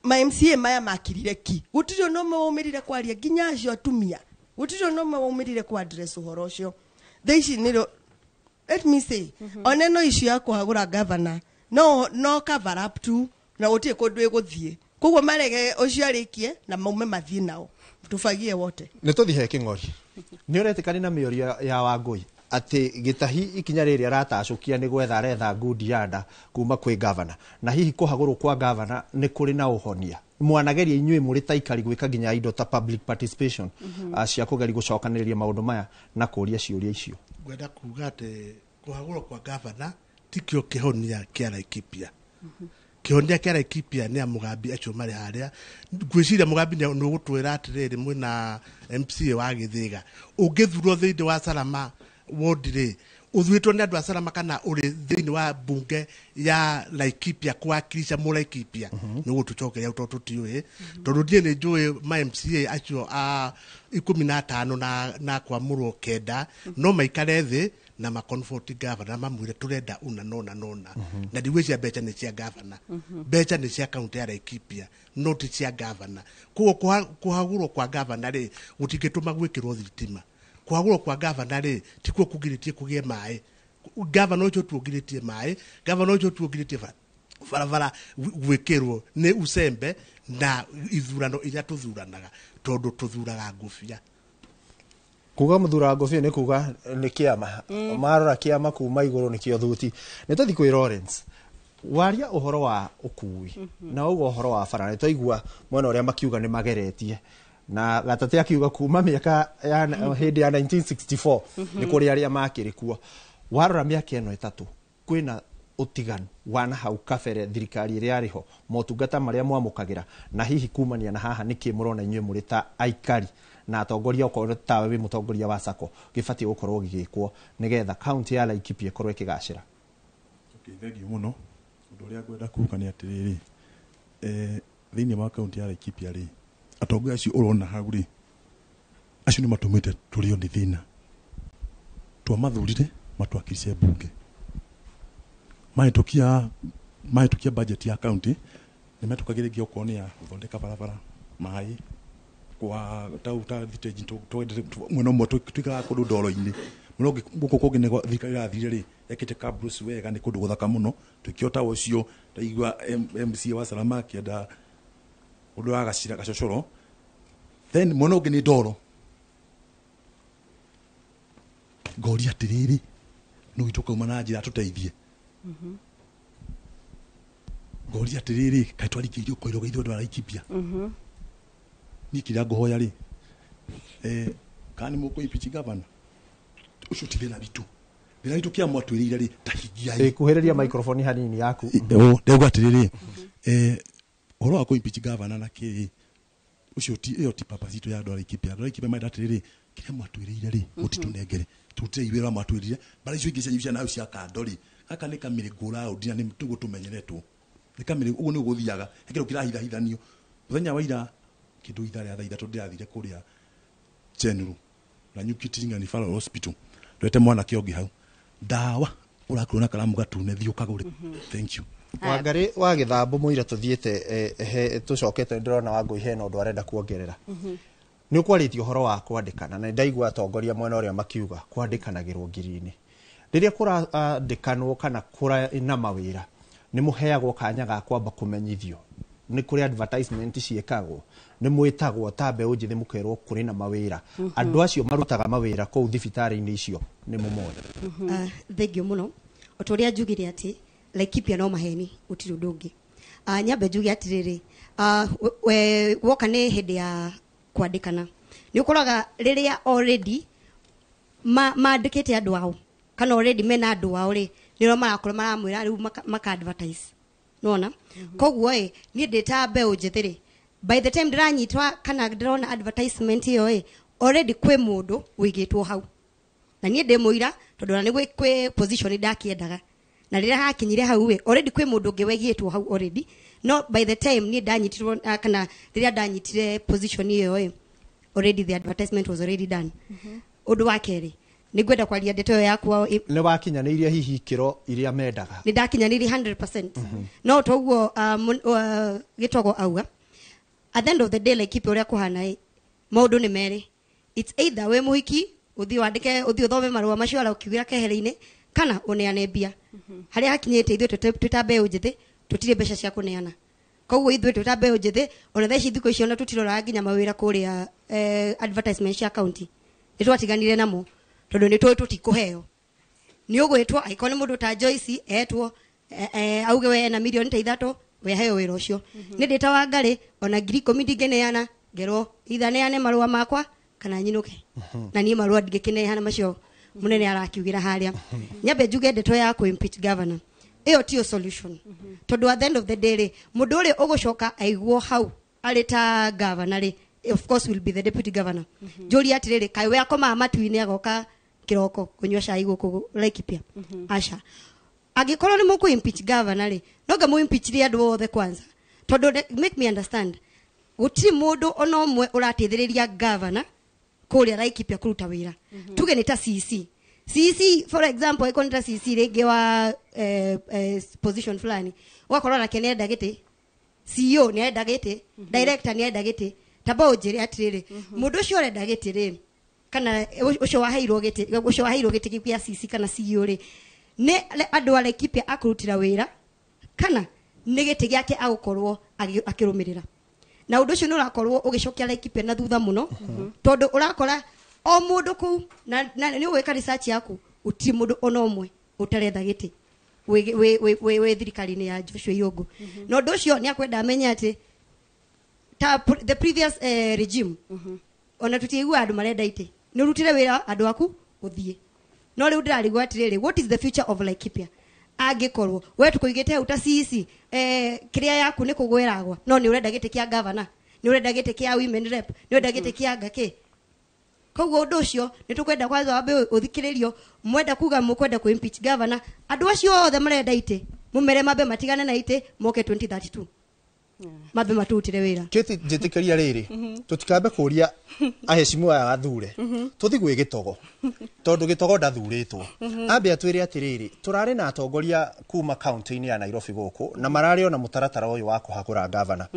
Ma MCA maya makirire ki, gũtirĩ ũndũ ũmwe waumĩrire kwaria, nginya acio atumia gũtirĩ ũndũ ũmwe waumĩrire kwa address ũhoro ũcio. Thaa ici nĩrĩo, let me say, ona ĩno issue ya kũhagũra gavana no cover up tu, na gũtirĩ kũndũ ĩgũthiĩ. Koguo marege ũcio arĩkie na maume mathiĩ nao tubagie wote. Nä tå thihe kä ng'ori, nä å retä na mä oria ya Wangåi atä gä tahi ikinya rä rä aratacå nä gwetha aretha ngundi ya nda kuma kwä gavana, na hihi kå hagå rwo kwa gavana nä kå rä na å honia? Mwanageria inyuä må rä ta ikari gwä ka nginya indo ta public participation cia kå geria gå cokanä rä ria maå ndå maya na kå ria ciå icio? Ngwenda kuga atĩ kũhagũrwo kwa gavana tikĩo kĩhonia kĩa Laikipia. Kĩhonia kĩa Laikipia nĩ a Mũgambi acio marĩ harĩa. Ngwĩciria Mũgambi nĩ ũgũtwĩra atĩrĩrĩ, mwĩna MCA wa Gĩthĩga ũngĩthurwo thĩinĩ wa Salama ward rĩ, ũthurĩtwo nĩ andũ a Salama kana ũrĩ thĩinĩ wa mbunge ya Laikipia kũwakilisha mũlaikipia? Nĩ ũgũtũcokeria tondũ tũtiũĩ, tondũ niĩ nĩ njũĩ ma MCA acio a 15 na kwamũrwo 9 no maikare thĩ na maconfront gavana, mamwĩre tũrenda una nona nona, na ndigwĩcia mbeca nĩ cia gavana. Mbeca nĩ cia kaunti ya Laikipia, no ti cia gavana. Koguo kũhagũrwo kwa gavana rĩ, gũtingĩtũma gwĩkĩrwo thitima. Kũhagũrwo kwa gavana rĩ, tikuo kũgirĩtie kũgĩe maĩ. Gavana ũcio tuũgirĩtie maĩ, gavana ũcio tuũgirĩtie barabara gwĩkĩrwo nĩ ucembe na ithurano iria tũthuranaga, tondũ tũthuraga ngũbia. Kuga muthura ngũbia nĩ kuga nĩ kĩama marora, kĩama kuma igũrũ nĩkĩo thuti. Nĩ tũthi kwĩ Lawrence. Waria ũhoro wa ũkui na ũguo ũhoro wa bara, nĩ twaigua mwena ũrĩa makiuga nĩ mageretie na gatatĩ, akiuga kuma mĩaka ya hĩndĩ ya 1964 nĩ kũrĩ arĩa makĩrĩ kuo. Warora mĩaka ĩno 3, kwĩna ũtiganu wa na hau kabere thirikari ĩrĩa yarĩ ho, motungata marĩa mwamũkagĩra, na hihi kumania na haha nĩkĩ mũrona inyuĩ mũrĩ ta aikari na atongoria, okorwo tawe wĩ mũtongoria wa sacco, gĩbatiĩ gũkorwo gĩgĩkwo nĩgetha kaunti ya Laikipia ĩkorwo ĩkĩgacĩra? Okay, thank you mũno. Ũndũ ũrĩa ngwenda kuga nĩ atĩrĩrĩ, thĩinĩ wa kaunti ya Laikipia rĩ, atongoria acio ũrona hau rĩ, acio nĩ matũmĩte tũrĩo nĩ thĩna. Twamathurire matwakice mbunge, mahĩtũkia budget ya kaunti, nĩ metũkagĩra ĩngĩ okorwo nĩ ya gũthondeka barabara, maĩ kwa ta thitĩnji. Mwena ũmwe tuikaraga kũndũ ndoro-inĩ mwena ũngĩ, gũkũ kũngĩ nĩ thirikari ĩrathire rĩ, ekĩte cabros wega, nĩ kũndũ gũthaka mũno. Twĩkĩo ta ũcio ndaigua MCA wa Salama akĩenda ũndũ wa gacira gacocoro, then mwena ũngĩ nĩ ndoro. Ngoria atĩrĩrĩ, nũ witũ kauma na njĩra tũteithie? Ngoria atĩrĩrĩ, kaĩ twarikĩirio koiroga ithuĩ andũ a Laikipia? Niĩ kĩrĩa ngũhoya rĩ, kana nĩ mũkũ impeach governor ũcio, ti thĩna witũ. Thĩna witũ kĩa mwatwĩrĩire rĩ, ta hingiai. Kuhĩrĩria microphone hanini yaku. Ndauga atĩrĩrĩ, ũhoro wa kũ impeach governor na kĩ ũcio ti ĩyo ti purpose itũ ya andũ a Laikipia. Andũ a Laikipia marenda atĩrĩrĩ, kĩrĩa mwatwĩrĩire rĩ, mũtitũnengere, tũrutĩrei wĩra mwatwĩrire. Bara icio ingĩ cianyu cia nayo cia kando rĩ, gaka nĩ kamĩrĩ round na nĩ tũguo tũmenyeretwo nĩ kamĩrĩ, ũguo nĩ gũthiaga he kĩndũ kĩrahithahithanio. Mũthenya wa ira kĩndũ ithaa rĩa thaa 3 ndĩrathire kũrĩa General na Nyuki Ting'ani Referral Hospital, ndwete mwanake ũngĩ hau, ndawa ũrakurwo na karamu gatune, thiĩ ũkagũre. Thank you. Wangari wa Gĩthambo, mũira tũthiĩte tũcokete, ndĩrona Wangũi hena ũndũ arenda kuongerera. Nĩ ũkwarĩtie ũhoro wa kwandĩkana, na ndaigua atongoria mwena ũrĩa makiuga kwandĩkanagĩrwo ngiri-inĩ. Rĩrĩa kũrandĩkanwo kana kũrĩ na mawĩra, nĩ mũheagwo kanya ga kwamba kũmenyithio? Nĩ kũrĩ advertisement ciĩkagwo? Nĩ mwĩtagwo ta mbeũ njĩthĩ mũkerwo kũrĩ na mawĩra? Andũ acio marutaga mawĩra kũu thibitarĩ-inĩ icio nĩ mũmoĩ? Thank you mũno. O ta ũrĩa njugire atĩ Laikipia no maheni, gũtirĩ ũndũ ũngĩ. Nyambe njuge atĩrĩrĩ, woka nĩ hĩndĩ ya kwandĩkana, nĩ ũkoraga rĩrĩa already mandĩkĩte andũ ao kana already mena andũ ao rĩ, nĩrĩo marakorwo maramwĩra rĩu maka advertise nona. Koguo ĩ, niĩ ndĩ ta mbeũ njĩthĩ rĩ, by the time ndĩranyitwa kana ndĩrona advertisement ĩyo ĩ, already kwĩ mũndũ ũigĩtwo hau. Na niĩ ndĩ mũira, tondũ ona nĩ kwĩ position ndakĩendaga, na rĩrĩa hakinyire hau ĩ, already kwĩ mũndũ ũngĩ waigĩtwo hau already. No by the time niĩ ndanyitirwo, kana rĩrĩa ndanyitire position ĩyo ĩ, already the advertisement was already done. Ũndũ wa kerĩ, nĩ ngwenda kwaria ndeto ĩyo yakwa. Nĩ wakinyanĩirie hihi ikĩro iria mendaga? Nĩ ndakinyanĩirie 100%. No toguo Gĩtogo auga, at the end of the day, Laikipia ũrĩa kũhana ĩ, maũndũ nĩ merĩ. It's either wĩ mũhiki, ũthiĩ wandĩke, ũthiĩ ũthome marũa macio ara ũkiugĩra kehere-inĩ, kana ũneane mbia. Harĩa hakinyĩte, ithuĩ twĩ ta mbeũ njĩthĩ tũtirĩ mbeca cia kũneana. Koguo ithuĩ twĩ ta mbeũ njĩthĩ, ona thaa ici, thikũ ici, ona tũtiroraga nginya mawĩra kũrĩa, advertisement cia county nĩ twatiganire namo, tondũ nĩ tũĩ tũtikũheo. Nĩ ũgwĩtwo, angĩkorwo nĩ mũndũ ta Joyce etwo, auge we ena milioni ta 3, we aheo wĩra ũcio. Nĩ ndĩ ta Wangarĩ, ona 10,000 ndingĩneana, ngerwo itha neane marũa makwa kana nyinũke. Na niĩ marũa ndingĩkĩneana macio mũnene arakiugĩra harĩa. Nyambe njuge ndeto ya kũ impeach governor, ĩyo tiyo solution, tondũ at the end of the day rĩ, mũndũ ũrĩa ũgũcoka aigwo hau arĩ ta governor rĩ, of course will be the deputy governor. Njũria atĩrĩrĩ, kaĩ we akomaga matu-inĩ agoka kĩroko kũnyua cai gũkũ Laikipia? Aca. Angĩkorwo nĩ mũkũ impeach governor rĩ, no nga mũ impeach andũ othe kwanza, tondũ make me understand, gũtirĩ mũndũ ona ũmwe ũrateithĩrĩria governor kũrĩa Laikipia kũruta wĩra. Tuge nĩ ta CC, CC for example, ĩkorwo nĩ ta CC rĩngĩ wa position fulani, ũgakorwo nake nĩ enda gĩtĩ, CEO nĩ arenda gĩtĩ, director nĩ arenda gĩtĩ. Tamba ũnjĩre atĩrĩrĩ, mũndũ ũcio ũrenda gĩtĩ rĩ, kana ũcio waheirwo gĩtĩ, ũcio waheirwo gĩtĩ kĩu gĩa CC kana CEO rĩ, nĩ andũ a Laikipia akũrutĩra wĩra, kana nĩ gĩtĩ gĩake agũkorwo akĩrũmĩrĩra? Na ũndũ ũcio nĩ ũrakorwo ũgĩcokia Laikipia na thutha mũno, tondũ ũrakora o mũndũ kũu, na nĩ ũgwĩka research yaku, gũtirĩ mũndũ ona ũmwe ũtaretha gĩtĩ wĩ thirikari-inĩ ya Joshua Irũngũ. Na ũndũ ũcio nĩ akwenda amenye atĩ ta the previous regime, ona tũtiaigua andũ marenda itĩ, nĩ ũrutire wĩra andũ aku ũthiĩ. No rĩu ndĩrarigwo atĩrĩrĩ, what is the future of Laikipia angĩkorwo we tũkũigĩte hau ta CC, kĩrĩa yaku nĩ kũgwĩragwa, no nĩ ũrenda gĩtĩ kĩa governor, nĩ ũrenda gĩtĩ kĩa women rep, nĩ ũrenda gĩtĩ kĩa ngakĩ? Koguo ũndũ ũcio nĩ tũkwenda kwanza wambe ũthikĩrĩrio. Mwenda kuga mũkwenda kũ impeach governor, andũ acio othe marenda itĩ mũmere mambe matigane na itĩ, moke 2032 mambe matũrutĩre wĩra. Kĩti, njĩtĩkĩria rĩrĩ, tũtikambe kũria aheshimiwa aya athure, tũthi gwĩ Gĩtogo, tondũ Gĩtogo ndathurĩtwo. Ambe atwĩre atĩrĩrĩ, tũrarĩ na atongoria kuma kaunti-inĩ ya Nairobi gũkũ, na mararĩ ona mũtaratara ũyũ wa kũhagũra gavana.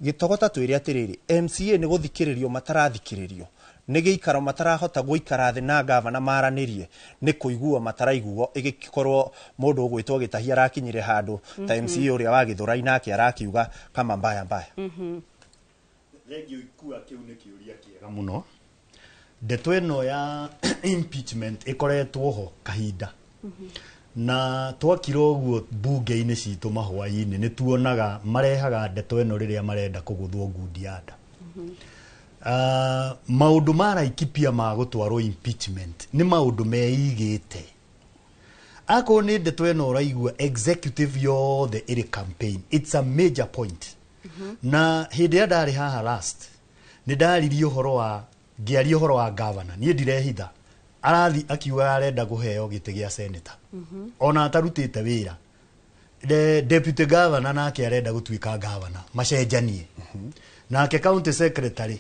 Gĩtogo, ta twĩre atĩrĩrĩ, MCA nĩ gũthikĩrĩrio matarathikĩrĩrio? Nĩ gĩikaro matarahota gũikara thĩ na gavana maranĩrie? Nĩ kũiguo mataraiguo? Ĩgĩkorwo mũndũ ũgwĩtwo Gĩtahi arakinyire handũ ta MCA ũrĩa wa Gĩthũrai, nake arakiuga kama mbaya mbaya. Thengio Ikua, kĩu nĩ kĩũria kĩega mũno. Ndeto ĩno ya impeachment ĩkoretwo ho kahinda, na twakira ũguo mbunge-inĩ citũ mahwaĩ-inĩ, nĩ tuonaga marehaga ndeto ĩno rĩrĩa marenda kũgũthwo ngundi ya nda. Maũndũ ma Laikipia ma gũtwarwo impeachment nĩ maũndũ meigĩte. Akorwo nĩ ndeto ĩno ũraigua executive yothe ĩrĩ campaign, it's a major point. Na hĩndĩ ĩrĩa ndarĩ haha last, nĩ ndaririe ũhoro wa, ngĩaria ũhoro wa governor. Niĩ ndirehitha, arathi akiuga arenda kũheo gĩtĩ gĩa senator ona atarutĩte wĩra. The deputy governor nake arenda gũtuĩka governor, macenjanie nake. County secretary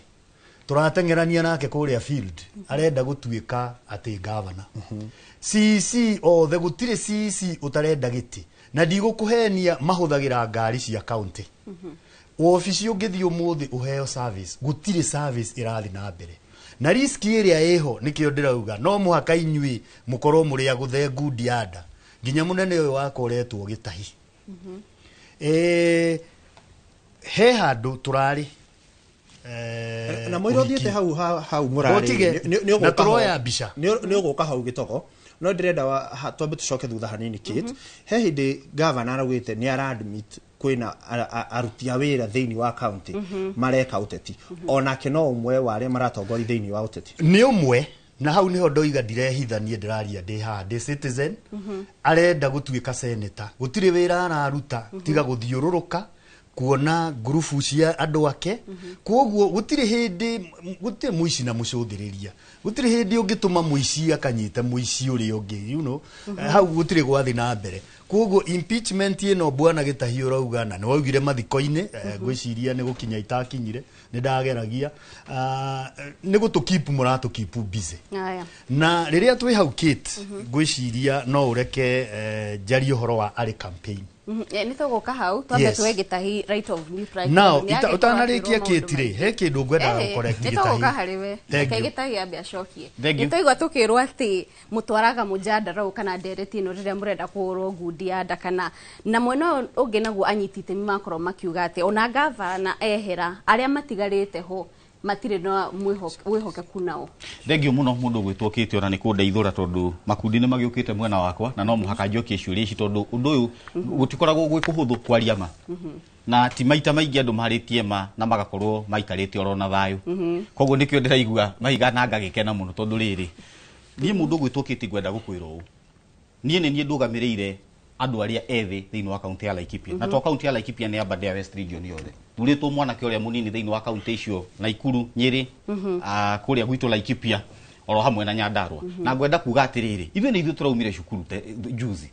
tũrateng'erania nake kũrĩa field arenda gũtuĩka atĩ governor. CC othe, gũtirĩ CC ũtarenda gĩtĩ, na ndigũkũhenia, mahũthagĩra ngari cia county. Wobici ũngĩthiĩ ũmũthĩ ũheo service, gũtirĩ service ĩrathiĩ na mbere. Na riski ĩrĩa ĩho, nĩkĩo ndĩrauga no mũhaka inyuĩ mũkorwo mũrĩ a gũthe ngundi ya nda nginya mũnene ũyũ wakwa ũretwo Gĩtahi. He handũ tũrarĩ Na mũira ũthiĩte ũhiki. hau hau mũrarĩ. Ũtige, nĩ na ũgũka tũroya hau. mbica. Nĩ ũgũka hau Gĩtogo, no ndĩrenda twambe tũcoke thutha hanini. Kate, he hĩndĩ gavana araugĩte nĩ ara admit kwĩna aruti a wĩra thĩinĩ wa county mareka ũteti. Onake no ũmwe wa arĩa maratongoria thĩinĩ wa ũteti. Nĩ ũmwe, na hau niho ndoiga ndirehitha. Niĩ ndĩraria ndĩ haha ndĩ citizen. Arenda gũtuĩka senator, gũtirĩ wĩra araruta tiga gũthiũrũrũka kuona ngurubu cia andũ ake. Koguo gũtirĩ hĩndĩ, gũtirĩ mũici na mũcũthĩrĩria, gũtirĩ hĩndĩ ũngĩtũma mũici akanyite mũici ũrĩa ũngĩ, hau gũtirĩ gwathi na mbere. Koguo impeachment ĩno bwana Gĩtahi ũrauga na nĩ waugire mathiko-inĩ, ngwĩciria nĩ gũkinya itakinyire, nĩ ndageragia nĩ gũtũkeep, mũratũkeep busy. Aya. Na rĩrĩa twĩ hau Kate, ngwĩciria no ũreke njarie ũhoro wa arĩ campaign. Nĩ tũgũka hau twambe tuwe Gĩtahi right of reply. Now Tondũ nĩ ũtanarĩkia agĩkorwo akĩrwo Kate rĩ, maũndũ he kĩndũ ngwendaga gũcorrect nĩ tũgũka Gĩtahi. harĩ we. Thank Reke you. Gĩtahi ambe acokie. Thank you. Nĩ twaigua tũkĩrwo atĩ mũtwaraga mũjandara ũyũ kana ndereti ĩno rĩrĩa mũrenda kũhũrwo ngundi ya nda, kana na mwena ũyũ ũngĩ naguo anyiti itemi makorwo makiuga atĩ ona gavana ehera, arĩa matigarĩte ho matirĩ na wĩhokeku nao. Thengio muno mundu gwitwo Kate, ona nĩ kũndeithũra tondũ makundi nĩ magĩũkĩte mwena wakwa na no mũhaka njokie ciũria ici tondũ ũndũ ũyũ gũtikoragwo gwĩ kũhũthũ kwaria ma, na ti maita maingĩ andũ marĩtie ma na magakorwo maikarĩte oro na thayũ. Koguo nĩkĩo ndĩraigua mahiga na ngagĩkena mũno tondũ rĩrĩ, niĩ mũndũ ũgwĩtwo Kate ngwenda gũkwĩra ũũ, niĩ nĩ niĩ ndũgamĩrĩire andũ arĩa ethĩ thĩinĩ wa kaunti ya Laikipia, na to kaunti ya Laikipia, nĩ Aberdare West region yothe. Thurĩtwo mwanake ũrĩa mũnini thĩinĩ wa kaunti icio, Naikuru, Nyĩrĩ, kũrĩa gwitũ Laikipia oro hamwe na Nyandarua. Na ngwenda kuga atĩrĩrĩ, ithuĩ nĩ ithuĩ tũraumire cukuru juzi.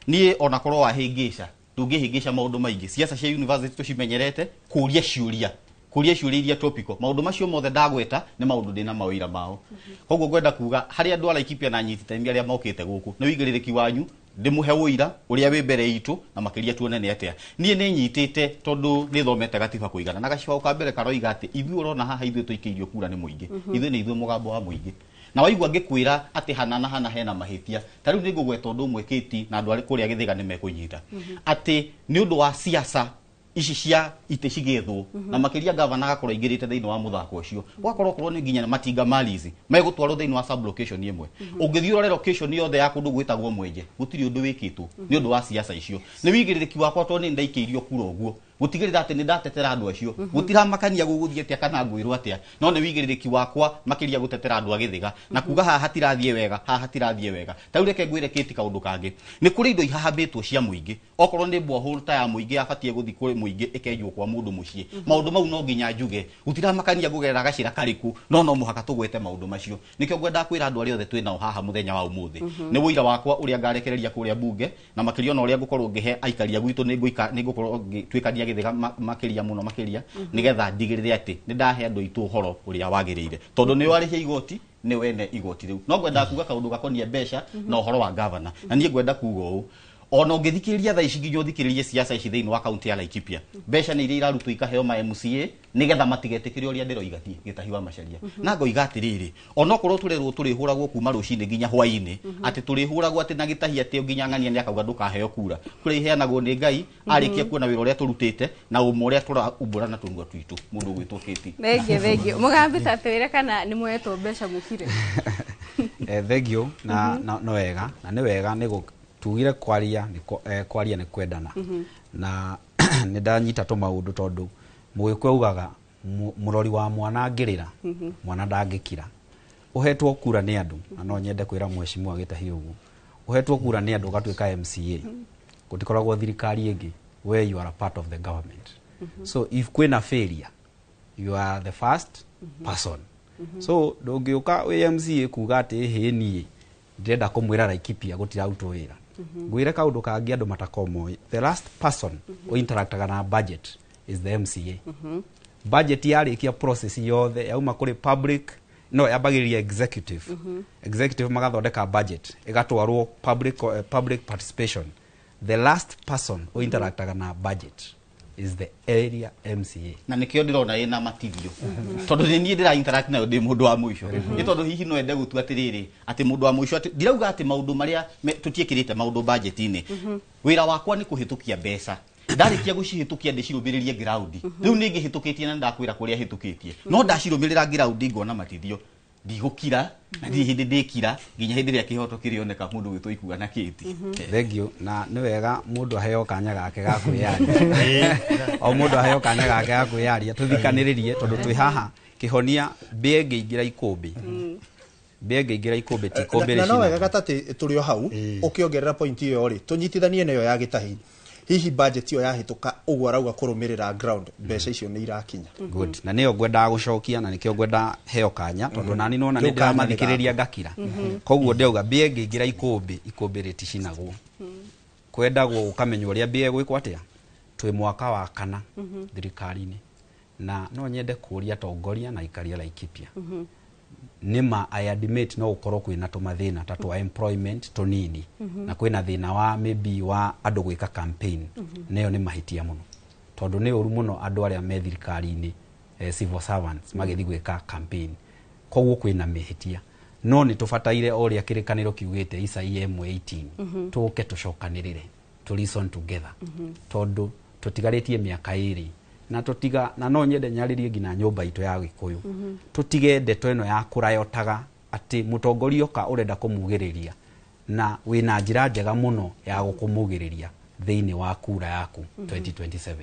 Niĩ ona korwo wahĩngĩca, ndũngĩhĩngĩca maũndũ maingĩ. Ciaca cia university tũcimenyerete kũria ciũria, kũria ciũria iria topical. Maũndũ macio mothe ndagweta nĩ maũndũ ndĩna mawĩra mao. Koguo ngwenda kuga harĩ andũ a Laikipia na anyiti itemi arĩa mokĩte gũkũ, nĩ wĩigĩrĩrĩki wanyu ndĩmũhe ũira ũrĩa wĩ mbere itũ na makĩria tuone nĩ atĩa. Niĩ nĩ nyitĩte tondũ nĩ thomete gatiba kũigana na gacigo ka mbere karoiga atĩ ithuĩ ũrona haha ithuĩ tũikĩirio kura nĩ mũingĩ, ithuĩ nĩ ithuĩ mũgambo wa mũingĩ. Na waigua ngĩkwĩra atĩ hana na hana hena mahĩtia, ta rĩu nĩ ngũgweta ũndũ ũmwe Kate, na andũ arĩa kũrĩa Gĩthĩga nĩ mekũnyita atĩ nĩ ũndũ wa siasa ici cia itĩ cigĩethwo, na makĩria gavana agakorwo aingĩrĩte thĩinĩ wa mũthako ũcio, gwakorwo korwo nĩ nginya matinga ma lease megũtwarwo thĩinĩ wa sub location ĩmwe. Ũngĩthiĩ ũrore location yothe ya kũndũ gwĩtagwo Mwenje, gũtirĩ ũndũ wĩkĩtwo nĩ ũndũ wa siasa icio. Nĩ wĩigĩrĩrĩki wakwa tondũ nĩ ndaikĩirio kura ũguo gũtigĩrĩra atĩ nĩ ndatetera andũ acio. Gũtiramakania gũgũthiĩ atĩa kana ngwĩrwo atĩa, no nĩ wĩigĩrĩrĩki wakwa makĩria gũtetera andũ a Gĩthĩga na kuga haha hatirathiĩ wega, haha hatirathiĩ wega. Ta rĩu reke ngwĩre Kate kaũndũ kangĩ, nĩ kũrĩ indo ihahambĩtwo cia mũingĩ, okorwo nĩ borehole ta ya mũingĩ yabatiĩ gũthiĩ kũrĩ mũingĩ ĩkenjwo kwa mũndũ mũciĩ. Maũndũ mau no nginya njuge, gũtiramakania ngũgerera gacĩra karĩkũ, no no mũhaka tũgwete maũndũ macio. Nĩkĩo ngwendaga kwĩra andũ arĩa othe twĩ nao haha mũthenya wa ũmũthĩ, nĩ ũira wakwa ũrĩa ngarekereria kũrĩa bunge, na makĩria ona ũrĩa ngũkorwo ngĩhe aikari a gwitũ, nĩ ngũkorwo ngĩtuĩkania Gĩthĩga makĩria mũno makĩria, nĩgetha ndigĩrĩre atĩ nĩ ndahe andũ aitũ ũhoro ũrĩa wagĩrĩire, tondũ nĩo arĩhia igoti, nĩ wene igoti rĩu. No ngwendaga kuga kaũndũ gakonie mbeca na ũhoro wa gavana, na niĩ ngwenda kuga ũũ, ona ũngĩthikĩrĩria thaa ici nginya ũthikĩrĩrie siasa ici thĩinĩ wa kaunti ya Laikipia, mbeca nĩ iria irarutwo ikaheo ma MCA nĩgetha matigetĩkĩre ũrĩa ndĩroiga niĩ Gĩtahi wa Macharia. Na ngoiga atĩrĩrĩ, onokorwo tũrerwo tũrĩhũragwo kuma rũcinĩ nginya hwainĩ, atĩ tũrĩhũragwo atĩ na Gĩtahi atĩ nginya ng'ania nĩ akauga ndũkaheo kura, kura iheanagwo nĩ Ngai arĩkia kuona wĩra ũrĩa tũrutĩte na ũma ũrĩa tũraumbũra na tũnua twitũ. Mũndũ ũgwĩtwo Kate. Thengio, thengio. Mũgambi, ta twĩre kana nĩ muoetwo mbeca mũkire. Thank you na no wega na nĩ wega nĩ tugire kwaria nĩ kwaria nĩ kwendana, na nĩ ndanyita tũmaũndũ tondũ mũgĩkũyũ augaga mũrori wa mwana angĩrĩra mwana ndangĩkira. Ũhetwo kura nĩ andũ, na no nyende kwĩra mheshimiwa Gĩtahi ũguo, ũhetwo kura nĩ andũ ũgatuĩka MCA, gũtikoragwo thirikari ĩngĩ, where you are a part of the government. So if kwĩna failure, you are the first person. So ndũngĩũka wĩ MCA kuga atĩ hĩ niĩ ndĩrenda kũmwĩra Laikipia gũtirarutwo wĩra. Ngwĩre kaũndũ kangĩ andũ matakorwo moĩ, the last person ũinteractaga na budget is the MCA. Budget yarĩkia process yothe yauma kũrĩ public, no yambagĩrĩria executive, executive magathondeka budget ĩgatwarwo public, public participation. The last person ũinteractaga na budget is the area MCA. Na nikio ndĩrona ĩna matithio tondũ nĩ niĩ ndĩra interact nayo ndĩ mũndũ wa mũico. Nĩ tondũ hihi no ende gũtua atĩrĩrĩ atĩ mũndũ wa mũico, atĩ ndirauga atĩ maũndũ marĩa tũtiĩkĩrĩte maũndũ budget-inĩ. Wĩra wakwa nĩ kũhĩtũkia mbeca, ndarĩkia gũcihĩtũkia ndĩcirũmĩrĩrie ground. Rĩu nĩ ngĩhĩtũkĩtie na ndakwĩra kũrĩa hĩtũkĩtie, no ndacirũmĩrĩra ground ngona matithio, ndigũkira na ndirĩ hĩndĩ ndĩkira nginya hĩndĩ ĩrĩa kĩhoto kĩrĩoneka. Mũndũ gwĩtwo Ikua na Kĩti. Thank you. Na nĩ wega mũndũ aheo kanya gake ga kwĩyaria, o mũndũ aheo kanya gake ga kwĩyaria, tũthikanĩrĩrie tondũ twĩ haha kĩhonia. Mbĩa ĩngĩingĩra ikũmbĩ, mbĩa ĩngĩingĩra ikũmbĩ ti ikũmbĩ Na no wega rĩcinagwo. Gatatĩ tũrĩ o hau ũkĩongerera point ĩyo rĩ, tũnyitithanie nayo ya Gĩtahi, hihi budget ĩyo yahĩtũka ũguo arauga kũrũmĩrĩra ground, mbeca icio nĩ irakinya? Good, na nĩyo ngwendaga gũcokia na nĩkĩo ngwenda heo kanya tondũ nani nona nĩ Kĩu kanya nĩ ndĩramathikĩrĩria ngakira. Koguo ndĩrauga mbĩa ĩngĩingĩra ikũmbĩ, ikũmbĩ rĩticinagwo. Kwendagwo gũkamenywo ũrĩa mbia ĩgwĩkwo atĩa. Twĩ mwaka wa kana thirikari-inĩ, na no nyende kũria atongoria na aikaria Laikipia, nĩma I admit no gũkorwo kwĩna tũmathĩna ta twa employment tũnini, na kwĩna thĩna wa maybe wa andũ gwĩka campaign. Neyo nĩ mahĩtia mũno, tondũ nĩ ũru mũno andũ arĩa me thirikari-inĩ, civil servants, magĩthiĩ gwĩka campaign. Koguo kwĩna mĩhĩtia, no nĩ tũbataire o ũrĩa kĩrĩkanĩro kiugĩte Isaia 1:18, tũke tũcokanĩrĩre, to reason together, tondũ tũtigarĩtie mĩaka 2 na tũtiga. Na no nyende nyarĩrie nginya nyũmba itũ ya Gĩkũyũ, tũtige ndeto ĩno ya kũrayotaga atĩ mũtongoria oka ũrenda kũmugĩrĩria, na wĩna njĩra njega mũno ya gũkũmugĩrĩria thĩinĩ wa kura yaku 2027.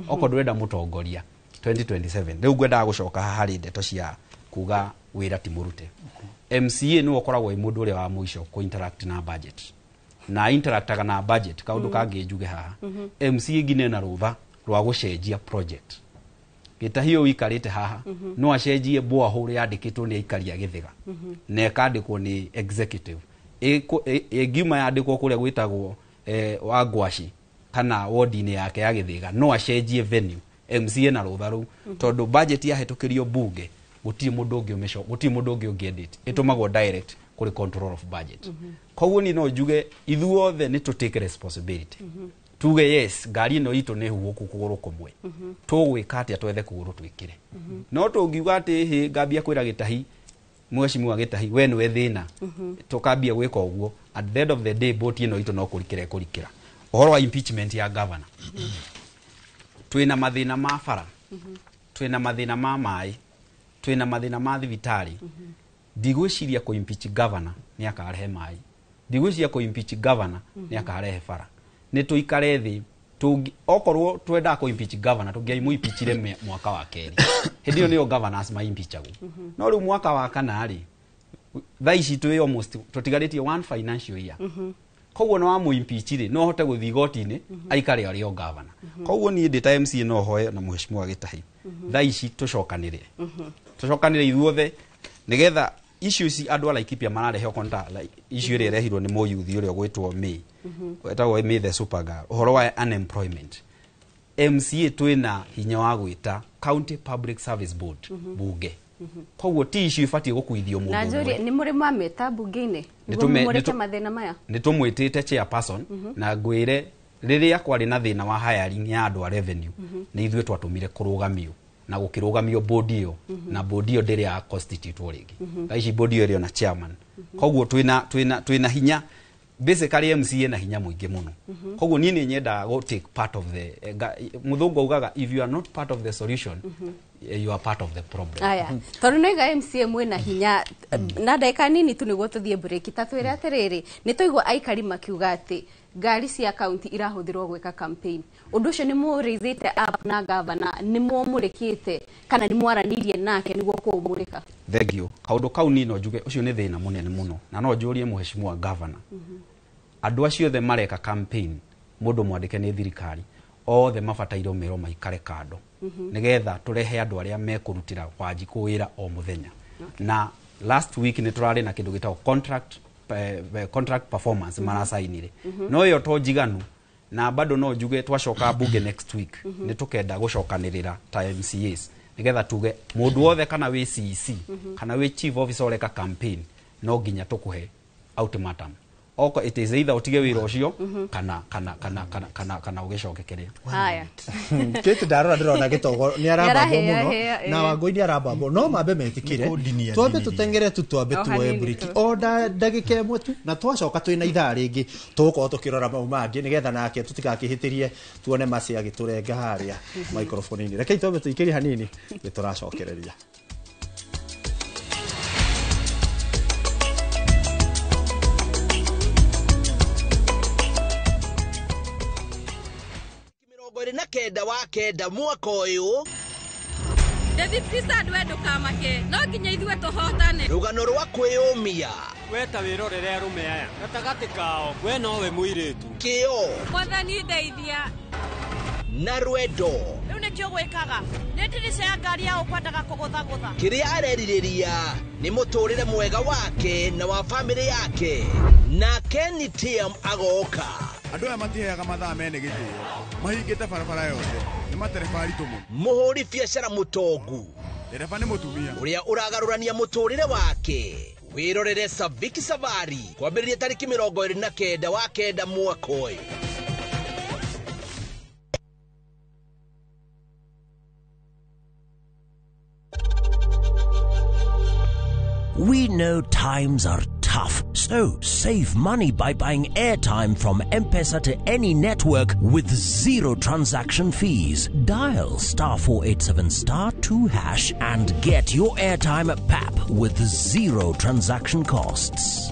Okorwo ndũrenda mũtongoria 2027, rĩu ngwendaga gũcoka haha harĩ ndeto cia kuga wĩra ti mũrute. MCA nĩwe ũkoragwo wĩ mũndũ ũrĩa wa mũico kũ interact na budget, na interactaga na budget. Kaũndũ kangĩ njuge haha, MCA nginya ena rũtha rwa gũcenjia project. Gĩtahi ũyũ ũikarĩte haha no acenjie borehole yandĩkĩtwo nĩ aikari a Gĩthĩga na ĩkandĩkwo nĩ executive, ĩngiuma yandĩkwo kũrĩa gwĩtagwo wa Ngwaci kana wodi-inĩ yake ya Gĩthĩga, no acenjie venue. MCA na rũtha rũu, tondũ budget yahĩtũkĩrio bunge, gũtirĩ mũndũ ũngĩ ũmĩco, gũtirĩ mũndũ ũngĩ ũngĩedit, ĩtũmagwo direct kũrĩ control of budget. Koguo niĩ no njuge ithuothe nĩ tũ take responsibility, tuge yes, ngari ĩno itũ nĩ huhũku kũgũrũ kũmwe, tũgwĩka atĩa twethe kũgũrũ twĩkĩre? No tũngiuga atĩ hĩ, ngambia kwĩra Gĩtahi, mheshimiwa Gĩtahi, we nĩwe thĩna, tũkambia gwĩka ũguo, at the end of the day boti ĩno itũ no kũrikĩra ĩkũrikĩra. Ũhoro wa impeachment ya governor, twĩna mathĩna ma bara, twĩna mathĩna ma maĩ, twĩna mathĩna ma thibitarĩ. Ndigwĩciria kũ impeach governor nĩ akarehe maĩ, ndigwĩciria kũ impeach governor nĩ akarehe bara. Nĩ tũikare thĩ, okorwo twendaga kũ impeach governor, tũngĩaimũ impeachire mwaka wa kerĩ, hĩndĩ ĩyo nĩyo governors ma impeachagwo. No rĩu mwaka wa kana rĩ, thaa ici twĩ almost tũtigarĩtie one financial year. Koguo no wamũ impeach rĩ, no ahote gũthiĩ igoti-inĩ aikare arĩ o governor. Koguo niĩ ndĩ ta MCA no hoe na mheshimiwa Gĩtahi, thaa ici tũcokanĩrĩre, tũcokanĩrĩre ithuothe, nĩgetha issue ici andũ a Laikipia mararehe, okorwo nĩ ta issue ĩrĩa ĩrehirwo nĩ mũyuthi ũrĩa ũgwĩtwo May, wetagwo May the Supergirl, ũhoro wa unemployment, MCA twĩna hinya wa gwĩta County Public Service Board bunge. Koguo ti issue ibatiĩ gũkuithio Na mũndũ njũrie, ũmwe. nĩ mũrĩ mwamĩta mbunge-inĩ nĩguo mũmũrĩke mathĩna maya? Nĩ tũmwĩtĩte chairperson, na ngwĩre rĩrĩa kwarĩ na thĩna wa hiring ya andũ a revenue, nĩ ithuĩ twatũmire kũrũgamio na gũkĩrũgamio board ĩyo, na board ĩyo ndĩrĩ ya constitute rĩngĩ. Thaa ici board ĩyo ĩrĩ ona chairman. Koguo twĩna hinya, basically MCA na hinya mũingĩ mũno. Koguo niĩ nĩ nyendaga go take part of the mũthũngũ augaga, "If you are not part of the solution, you are part of the problem." Aya, tondũ noiga MCA mwĩna hinya, na ndagĩka nini tu nĩguo tũthiĩ break, ta twĩre atĩrĩrĩ, nĩ twaigua aikari makiuga atĩ ngari cia kaunti irahũthĩrwo gwĩka campaign. Ũndũ ũcio nĩ mũraisĩte up na governor? Nĩ mwomũrĩkĩte kana nĩ mwaranĩirie nake nĩguo kũũmũrĩka? Thank you. Kaũndũ kau niĩ no njuge ũcio nĩ thĩna mũnene mũno, na no njũrie mheshimiwa governor, andũ acio othe mareka campaign, mũndũ mwandĩke nĩ thirikari, othe mabataire merwo maikare kando, nĩgetha tũrehe andũ arĩa mekũrutĩra Wanjikũ wĩra o mũthenya. Na last week nĩ tũrarĩ na kĩndũ gĩtagwo contract performance maracainire, no ĩyo to njiganu. Na bado no njuge twacoka bunge next week, nĩ tũkenda gũcokanĩrĩra ta MCAs, nĩgetha tuge mũndũ wothe, kana wĩ CEC kana wĩ chief officer ũreka campaign, no nginya tũkũhe ultimatum. Oko it is either ũtige wĩra ũcio kana ũgĩcoke kĩrĩa. Haya. Kĩti, ndarora ndĩrona gĩtogo nĩ arambambwo Nĩarahĩa, mũno hĩa, na ĩ. Wangũi nĩ arambambwo, no mambe metĩkĩre. Nĩkũndinia Twambe ndinirie. tũtengere tu, twambe O tuoye hanini break tu. o ndagĩka 1 tu, na twacoka twĩna ithaa rĩngĩ tũgũkorwo tũkĩrora mau mangĩ, nĩgetha nake tũtigakĩhĩtĩrie tuone maci agĩtũrenga harĩa microphone-inĩ. Rekei twambe tũikĩrie hanini, nĩ tũracokereria. 29 wa 9 mwaka ũyũ. David we ndũkamake, no nginya ithuĩ tũhotane. Rũgano rwa kwĩyũmia. We ta wĩrorere arũme aya gatagatĩ kao, we nowe mũirĩtu. Kĩo Mwathani ndeithia. na rwendo. Rĩu nĩkĩo gwĩkaga nĩ ndirica ya ngari ya ũkwendaga kũgũthagũtha. Kĩrĩa arerirĩria nĩ mũtũrĩre mwega wake na wa bamĩrĩ yake, na Kenny Tim agoka. Andũ aya matiheaga mathaa mene gĩtĩo, mahingĩte barabara yothe, nĩ matereba aritũ mũno. Mũhũri biacara mũtongu, ndereba nĩ mũtumia ũrĩa ũragarũrania mũtũrĩre wake. Wĩrorere Saviki Safari kwambĩrĩria tarĩki 29 wa 9 mwaka ũyũ. We know times are tough, so save money by buying airtime from M-Pesa to any network with zero transaction fees. Dial *487*2# and get your airtime at PAP with zero transaction costs.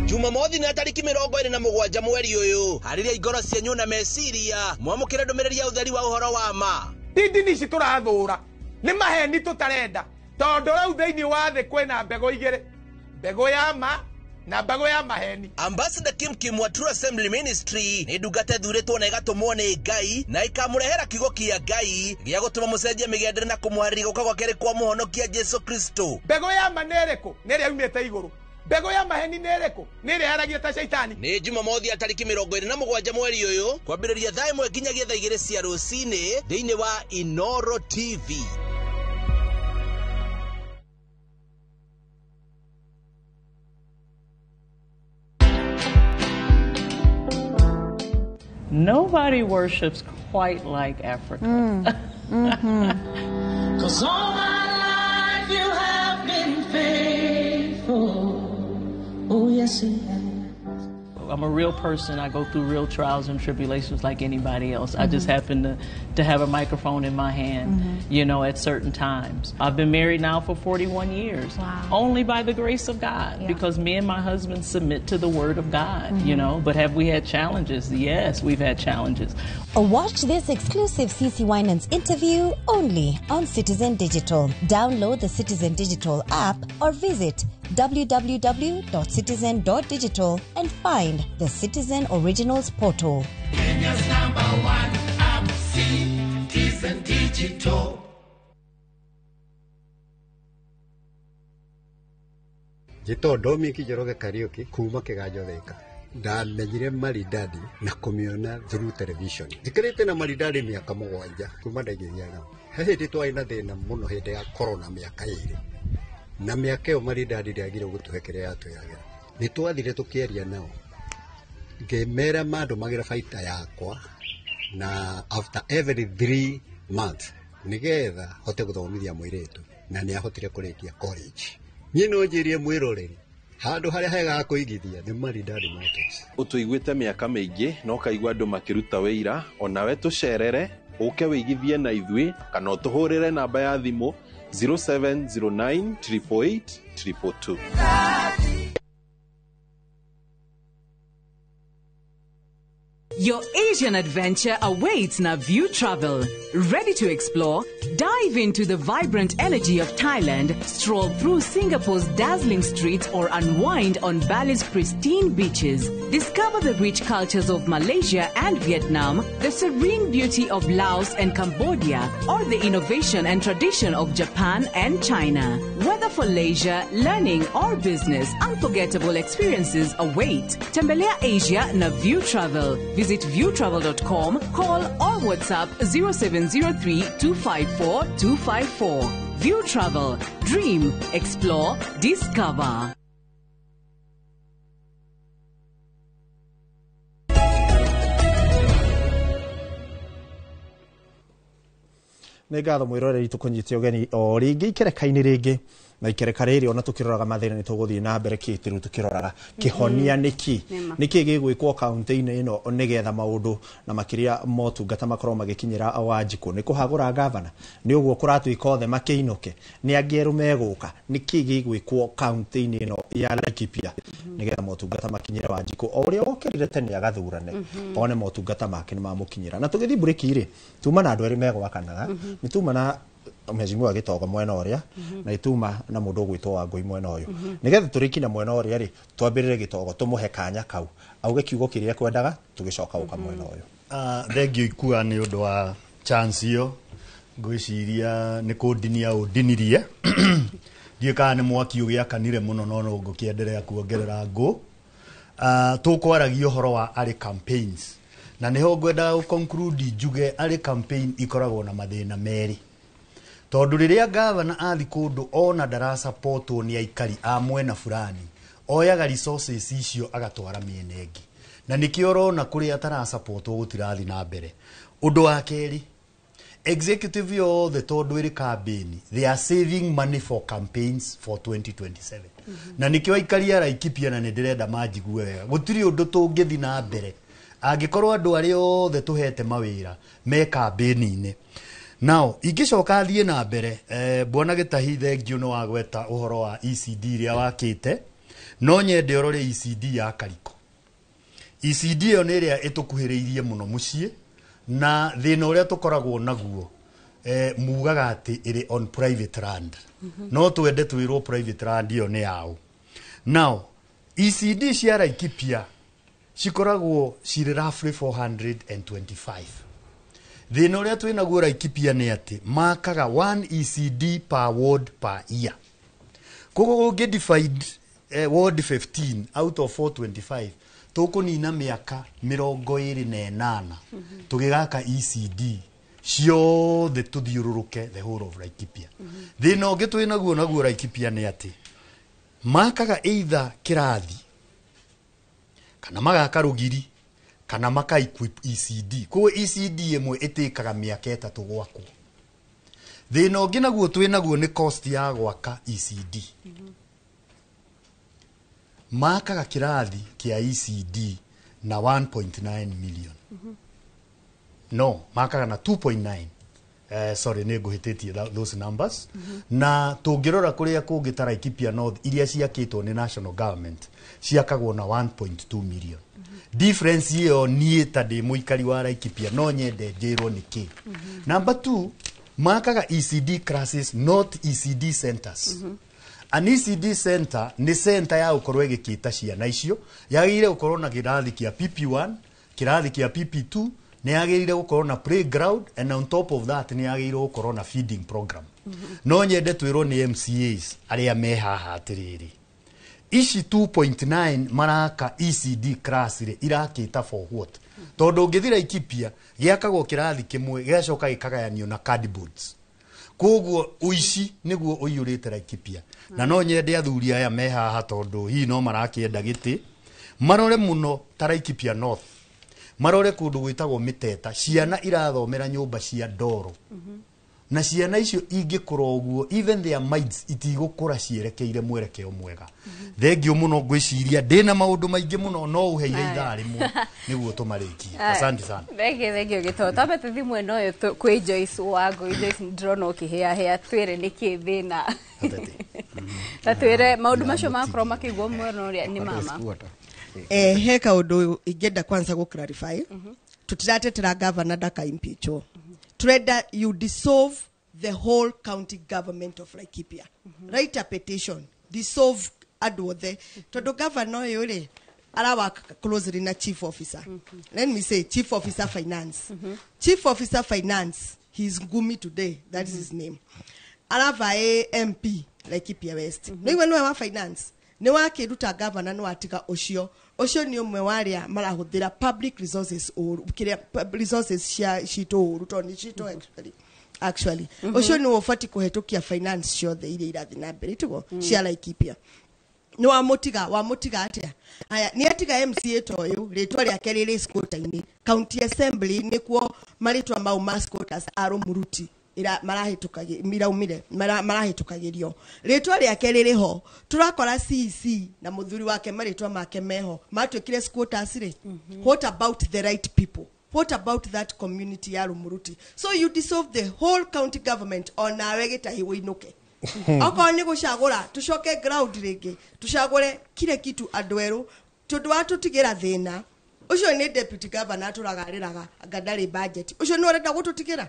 Jumamothi na tariki 27 mweri ũyũ, harĩria ngoro cianyu na meciria mwamũkĩre ndũmĩrĩri ya ũtheri wa ũhoro wa ma. Ndini ici tũrathũra nĩ maheni tũtarenda, tondũ rĩu thĩinĩ wa thĩ kwĩna mbegũ igĩrĩ, mbegũ ya ma na mbegũ ya maheni. Ambassador Kim Kim wa True Assembly Ministry nĩ ndungata ĩthurĩtwo na ĩgatũmwo nĩ Ngai na ĩkamũrehera kiugo kĩa Ngai gĩa gũtũma mũcenjie mĩgendere na kũmũharĩria gũka gwa kerĩ kwa mũhonokia Jesu Kristo. Mbegũ ya ma nĩ ĩrĩkũ? Nĩ ĩrĩa yumĩte igũrũ. Mbegũ ya maheni nĩ ĩrĩkũ? Nĩ ĩrĩa yaragia ta shaitani. Nĩ Jumamothi ya tariki 27 mweri ũyũ kwambĩrĩria thaa 1 nginyagia thaa 2 cia rũcinĩ thĩinĩ wa Inoro TV. Nobody worships quite like Africa. Mm. 'Cause all my life you have been faithful. Oh, yes, you have. I'm a real person. I go through real trials and tribulations like anybody else. I just happen to have a microphone in my hand, you know, at certain times. I've been married now for 41 years. Wow. Only by the grace of God, because me and my husband submit to the Word of God, you know. But have we had challenges? Yes, we've had challenges. Watch this exclusive CC Winans interview only on Citizen Digital. Download the Citizen Digital app or visit www.citizen.digital and find the Citizen Originals portal. Kenya's #1 app, Citizen Digital. Njĩtwo Dominic Njoroge Kariũki kuma Kĩganjo Thika. Ndamenyire Maridadi na kũmĩona through television. Njikarĩte na Maridadi mĩaka 7 kuma ndaigithia nao. He hĩndĩ twarĩ na thĩna mũno hĩndĩ ya corona mĩaka 2. Na mĩaka ĩyo Maridadi ndĩagire gũtũhe kĩrĩa yatwĩragĩra. Nĩ twathire tũkĩaria nao, ngĩmera mandũmagĩra baita yakwa na after every 3 months nĩgetha hote gũthomithia mũirĩtu, na nĩ ahotire kũrĩkia college. Niĩ no njĩrie mwĩroreri handũ harĩa hega ha kũigithia nĩ Maridadi Motors. Ũtũiguĩte mĩaka mĩingĩ na ũkaigua andũ makĩruta wĩira, onawe tũcerere ũke wĩigithie na ithuĩ kana ũtũhũrĩre namba ya thimũ 0709 888 222. Your Asian adventure awaits na View Travel. Ready to explore? Dive into the vibrant energy of Thailand, stroll through Singapore's dazzling streets, or unwind on Bali's pristine beaches. Discover the rich cultures of Malaysia and Vietnam, the serene beauty of Laos and Cambodia, or the innovation and tradition of Japan and China. Whether for leisure, learning, or business, unforgettable experiences await. Tembelea Asia na View Travel. Visit viewtravel.com, call or WhatsApp 0703 254 254. View Travel. Dream, explore, discover. Nĩ ngatho mwĩroreri tũkũnyite ũgeni o rĩngĩ ikereka-inĩ rĩngĩ, na ikereka rĩrĩ ona tũkĩroraga mathĩna nĩ tũgũthiĩ na mbere kĩtĩrũ tũkĩroraga kĩhonia nĩkĩ nĩkĩ gĩgwĩkwo kaunti-inĩ ĩno nĩgetha maũndũ na makĩria motungata makorwo magĩkinyĩra Wanjikũ. Nĩ kũhagũra gavana, nĩ ũguo kũratuĩka othe makĩinũke, nĩ angĩ erũ megũka, nĩkĩ gĩgwĩkwo kaunti-inĩ ĩno ya Laikipia nĩgetha motungata makinyĩre Wanjikũ o ũrĩa wokĩrire tene agathurane one motungata make nĩ mamũkinyĩra. Na tũgĩthiĩ mburĩki rĩ, tuma na andũ erĩ megwakanaga, nĩ tuma na Mheshimiwa Gĩtonga mwena ũrĩa na ituma na mũndũ ũgwĩtwo Wangũi mwena ũyũ. Nĩgetha tũrĩkie na mwena ũrĩa rĩ, twambĩrĩre Gĩtongo tũmũhe kanya kau auge kiugo kĩrĩa ekwendaga tũgĩcoka gũka mwena ũyũ. Thengiũ Ikua nĩ ũndũ wa chance ĩyo, ngwĩciria nĩ kũndinia ũndinirie. Ndiũĩ kana nĩ mwaki ũgĩakanire mũno no no ngũkĩenderea kuongerera ngũ. Tũkwaragia ũhoro wa arĩ campaigns na nĩho ngwendaga gũ conclude njuge arĩ campaign ikoragwo na mathĩna merĩ, tondũ rĩrĩa gavana athi kũndũ ona ndarasapotwo nĩ aikari a mwena fulani, oyaga resources icio agatwara mĩena ĩngĩ, na nĩkĩo ũrona kũrĩa atarasapotwo gũtirathi na mbere. Ũndũ wa kerĩ, executive yothe tondũ ĩrĩ campaign, they are saving money for campaigns for 2027, na nĩkĩo aikari a Laikipia, na nĩ ndĩrenda manjigue wega, gũtirĩ ũndũ tũngĩthi na mbere angĩkorwo andũ arĩa othe tũhete mawĩra me kambĩni-inĩ. Now ingĩcoka thiĩ na mbere, bwana Gĩtahi, thengiũ nĩ wagweta ũhoro wa ECD ĩrĩa wakĩte. No nyende ũrore ECD ya Kariko. ECD ĩyo nĩ ĩrĩa ĩtũkuhĩrĩirie mũno mũciĩ, na thĩna ũrĩa tũkoragwo naguo, mugaga atĩ ĩrĩ on private land. No twende twĩrwo private land ĩyo nĩ yaũ. Now ECD cia Laikipia cikoragwo cirĩ roughly 425. Thĩna ũrĩa twĩ naguo Laikipia nĩ atĩ makaga one ECD per ward per year. Koguo ũngĩ divide ward 15 out of 425, tũkũnina mĩaka 28 tũgĩgaka ECD ciothe tũthiũrũrũke the whole of Laikipia. Thĩna ũngĩ twĩ naguo Laikipia nĩ atĩ makaga either kĩrathi kana magaka rũgiri kana maka equip ECD. Koguo ECD ĩmwe ĩtĩkaga mĩaka 3 gwakwo. Thĩna ũngĩ naguo twĩ naguo nĩ cost ya gwaka ECD. Makaga kĩrathi kĩa ECD na 1.9 million. No makaga na 2.9, sorry, nĩ ngũhĩtĩtie those numbers. Na tũngĩrora kũrĩa kũngĩ ta Laikipia North, iria ciakĩtwo nĩ national government ciakagwo na 1.2 million. Difference ĩyo niĩ ta ndĩ mũikari wa Laikipia no nyende njĩrwo nĩ kĩ. Number 2, makaga ECD classes, not ECD centers. An ECD center nĩ center ya gũkorwo ĩgĩkĩta ciana icio, yagĩrĩire gũkorwo na kĩrathi kĩa PP1, kĩrathi kĩa PP2, nĩ yagĩrĩire gũkorwo na playground, and on top of that nĩ yagĩrĩire gũkorwo na feeding program. No nyende twĩrwo nĩ MCAs arĩa me haha atĩrĩrĩ, ici 2.9 maraka ECD class rĩ, irakĩta for what? Tondũ ũngĩthi Laikipia gĩakagwo kĩrathi kĩmwe gĩgacoka gĩkagayanio na cardboards. Koguo ũici nĩguo ũiyũrĩte Laikipia. Na no nyende athuri aya me haha, tondũ hihi no marakĩenda gĩtĩ, marore mũno ta Laikipia North, marore kũndũ gwĩtagwo Mĩteta, ciana irathomera nyũmba cia ndoro, na ciana icio ingĩkũra ũguo, even their minds itigũkũra cierekeire mwerekeo mwega. Thengiũ mũno, ngwĩciria ndĩna maũndũ maingĩ mũno, no ũheire ithaa rĩmwe nĩguo tũmarĩkie. Asante sana. Thengiũ, thengiũ Gĩtoo. Twambe tũthiĩ mwena ũyũ kwĩ Joyce Wangũi. Joyce, ndĩrona ũkĩhĩahĩa, twĩre nĩkĩ thĩna na twĩre maũndũ macio makorwo makĩiguo mwena ũrĩa nĩ mama. He kaũndũ ingĩenda kwanza gũ clarify. Tutiratetera governor ndaka impeachwo. Turenda you dissolve the whole county government of Laikipia. Write a petition, dissolve andũ othe, tondũ governor ũyũ rĩ arawork closely na chief officer. Let me say chief officer finance. Chief officer finance, he is Ngumi today, that is his name. Aravae MP Laikipia West. Nĩwe nĩwe wa finance, nĩ wakĩruta governor, nĩ watiga ũcio. Ũcio nĩ ũmwe wa arĩa marahũthĩra public resources ũru, kĩrĩa resources cia citũ ũru, tondũ nĩ citũ actually. Ũcio nĩ ũbatiĩ kũhetũkia finance ciothe iria irathiĩ na mbere tiguo cia Laikipia. Nĩ wamũtiga, wamũtiga atĩa? Aya, nĩ atiga MCA ta ũyũ rĩtwa rĩake rĩrĩ squatter-inĩ. County assembly nĩkuo marĩtwa mau ma squatters a Rũmuruti iraumire marahĩtũkagĩrio, rĩtwa rĩake rĩrĩ ho. Tũrakora CEC na mũthuri wake marĩtwa make meho matuĩkire squatters rĩ. What about the right people? What about that community ya Rumuruti? So you dissolve the whole county government, onawe Gĩtahi wĩinũke. Okorwo nĩ gũcagũra, tũcoke ground rĩngĩ, tũcagũre kile kitu andũ erũ, tondũ watũtigĩra thĩna ũcio nĩ deputy governor atũragarĩraga anga ndarĩ budget. Ũcio nĩ ũrenda gũtũtigĩra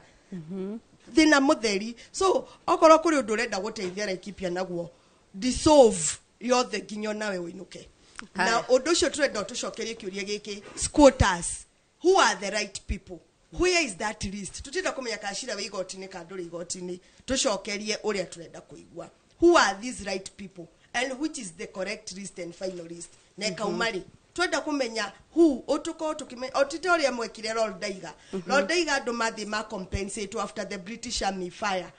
thĩna mũtheri. So okorwo kũrĩ ũndũ ũrenda gũteithia Laikipia naguo, dissolve yothe nginya nawe ũinũke. Na ũndũ ũcio tũrenda ũtũcokerie kĩũria gĩkĩ: squatters, who are the right people? Where is that list? Tũtirenda kũmenya kana cira wĩ igoti-inĩ kana ndũrĩ igoti-inĩ. Tũcokerie ũrĩa tũrenda kũigua. Who are these right people and which is the correct list and final list? Na ĩkauma rĩ? Twenda kũmenya who ũtũkorwo tũkĩmenya otite ũrĩa mwekire Roldaiga. Roldaiga andũ mathiĩ ma compensate after the British Army fire.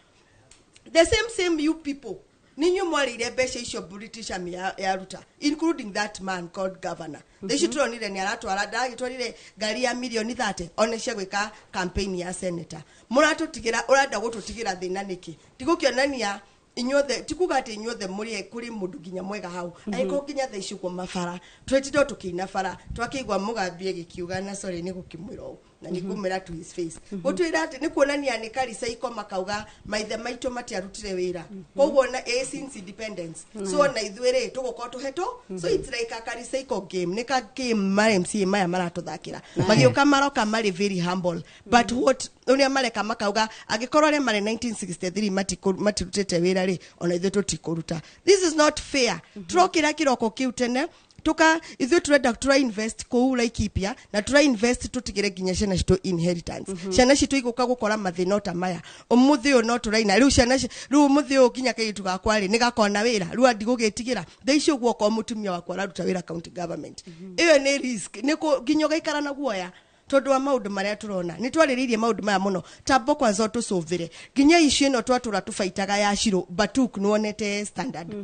The same you people, ninyu mwarĩire mbeca icio British Army yaruta, including that man called governor. Mm -hmm. Ici turonire nĩ aratwara, ndagĩtwarire ngari ya mirioni 30 one cia gwĩka campaign ya senator. Mũratũtigĩra, ũrenda gũtũtigĩra thĩna nĩkĩ? Tigũkĩonania inyuothe, tikuga atĩ inyuothe mũrĩ kũrĩ mũndũ nginya mwega hau. Angĩkorwo nginya thaa ici ũguo mabara twetire tũkĩina bara, twakĩigua Mũgambi agĩkiuga, na sorry nĩ gũkĩmwĩra ũũ na nĩ ngũmwĩra to his face, gũtwĩra atĩ nĩ kuonania nĩ karicaiko, makauga maithe maitũ matiarutire wĩra, koguo na since independence, so ona ithuĩ rĩ tũgũkorwo tũhetwo. So it's like a karicaiko game, nĩ ka game ma MCA maya maratũthakĩra. Magĩũka maroka marĩ very humble, but what ũrĩa mareka, makauga angĩkorwo arĩa marĩ 1963 matirutĩte wĩra rĩ, ona ithuĩ tũtikũruta. This is not fair. Tũrokĩra kĩroko kĩu tene, tuka ithuĩ turenda tura invest kũu Laikipia na tura invest tũtigĩre nginya ciana citũ inheritance. Ciana citũ igũka gũkora mathĩna ta maya ũmũthĩ ũyũ no tũraina rĩu ciana rĩu ũmũthĩ ũyũ nginya kairĩtu gakwa rĩ nĩ gakona wĩra rĩu ndigũgĩtigĩra thaa ici ũguo okorwo mũtumia wakwa araruta wĩra county government. Ĩyo nĩ risk, nĩ nginya ũgaikara na guoya tondũ wa maũndũ marĩa tũrona. Nĩ twarĩrĩirie maũndũ maya mũno, tambo kwanza ũtũcũvĩre nginya icio ĩno twatũra tũbaitaga ya Shiro Batuk, nĩwonete standard.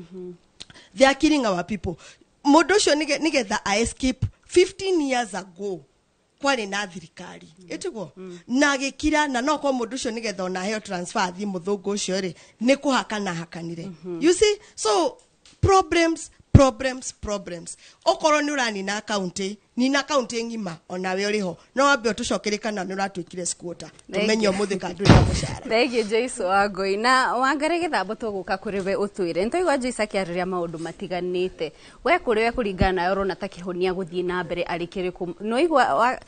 They are killing our people. Mũndũ ũcio nĩgetha a escape 15 years ago kwarĩ na thirikari ĩtiguo na gĩkira, na no korwo mũndũ ũcio nĩgetha ona aheo transfer athiĩ mũthũngũ ũcio rĩ, nĩ kũhakana hakanire. You see, so problems, problems, problems. Okorwo nĩ ũranina kaunti, nina kaunti ng'ima onawe ũrĩ ho, no wambe ũtũcokerie kana nĩ ũratuĩkire squatter, tũmenye ũmũthĩ kana ndũrĩ na mũcara. Thank you, Joyce Wangui. Na Wangari Gĩthambo, tũgũka kũrĩ we ũtwĩre. Nĩtwaigua Joyce akĩarĩria maũndũ matiganĩte. We kũrĩ we, kũringana nawe, ũrona ta kĩhonia gũthiĩ na mbere arĩ kĩrĩkũ? Nĩwaigua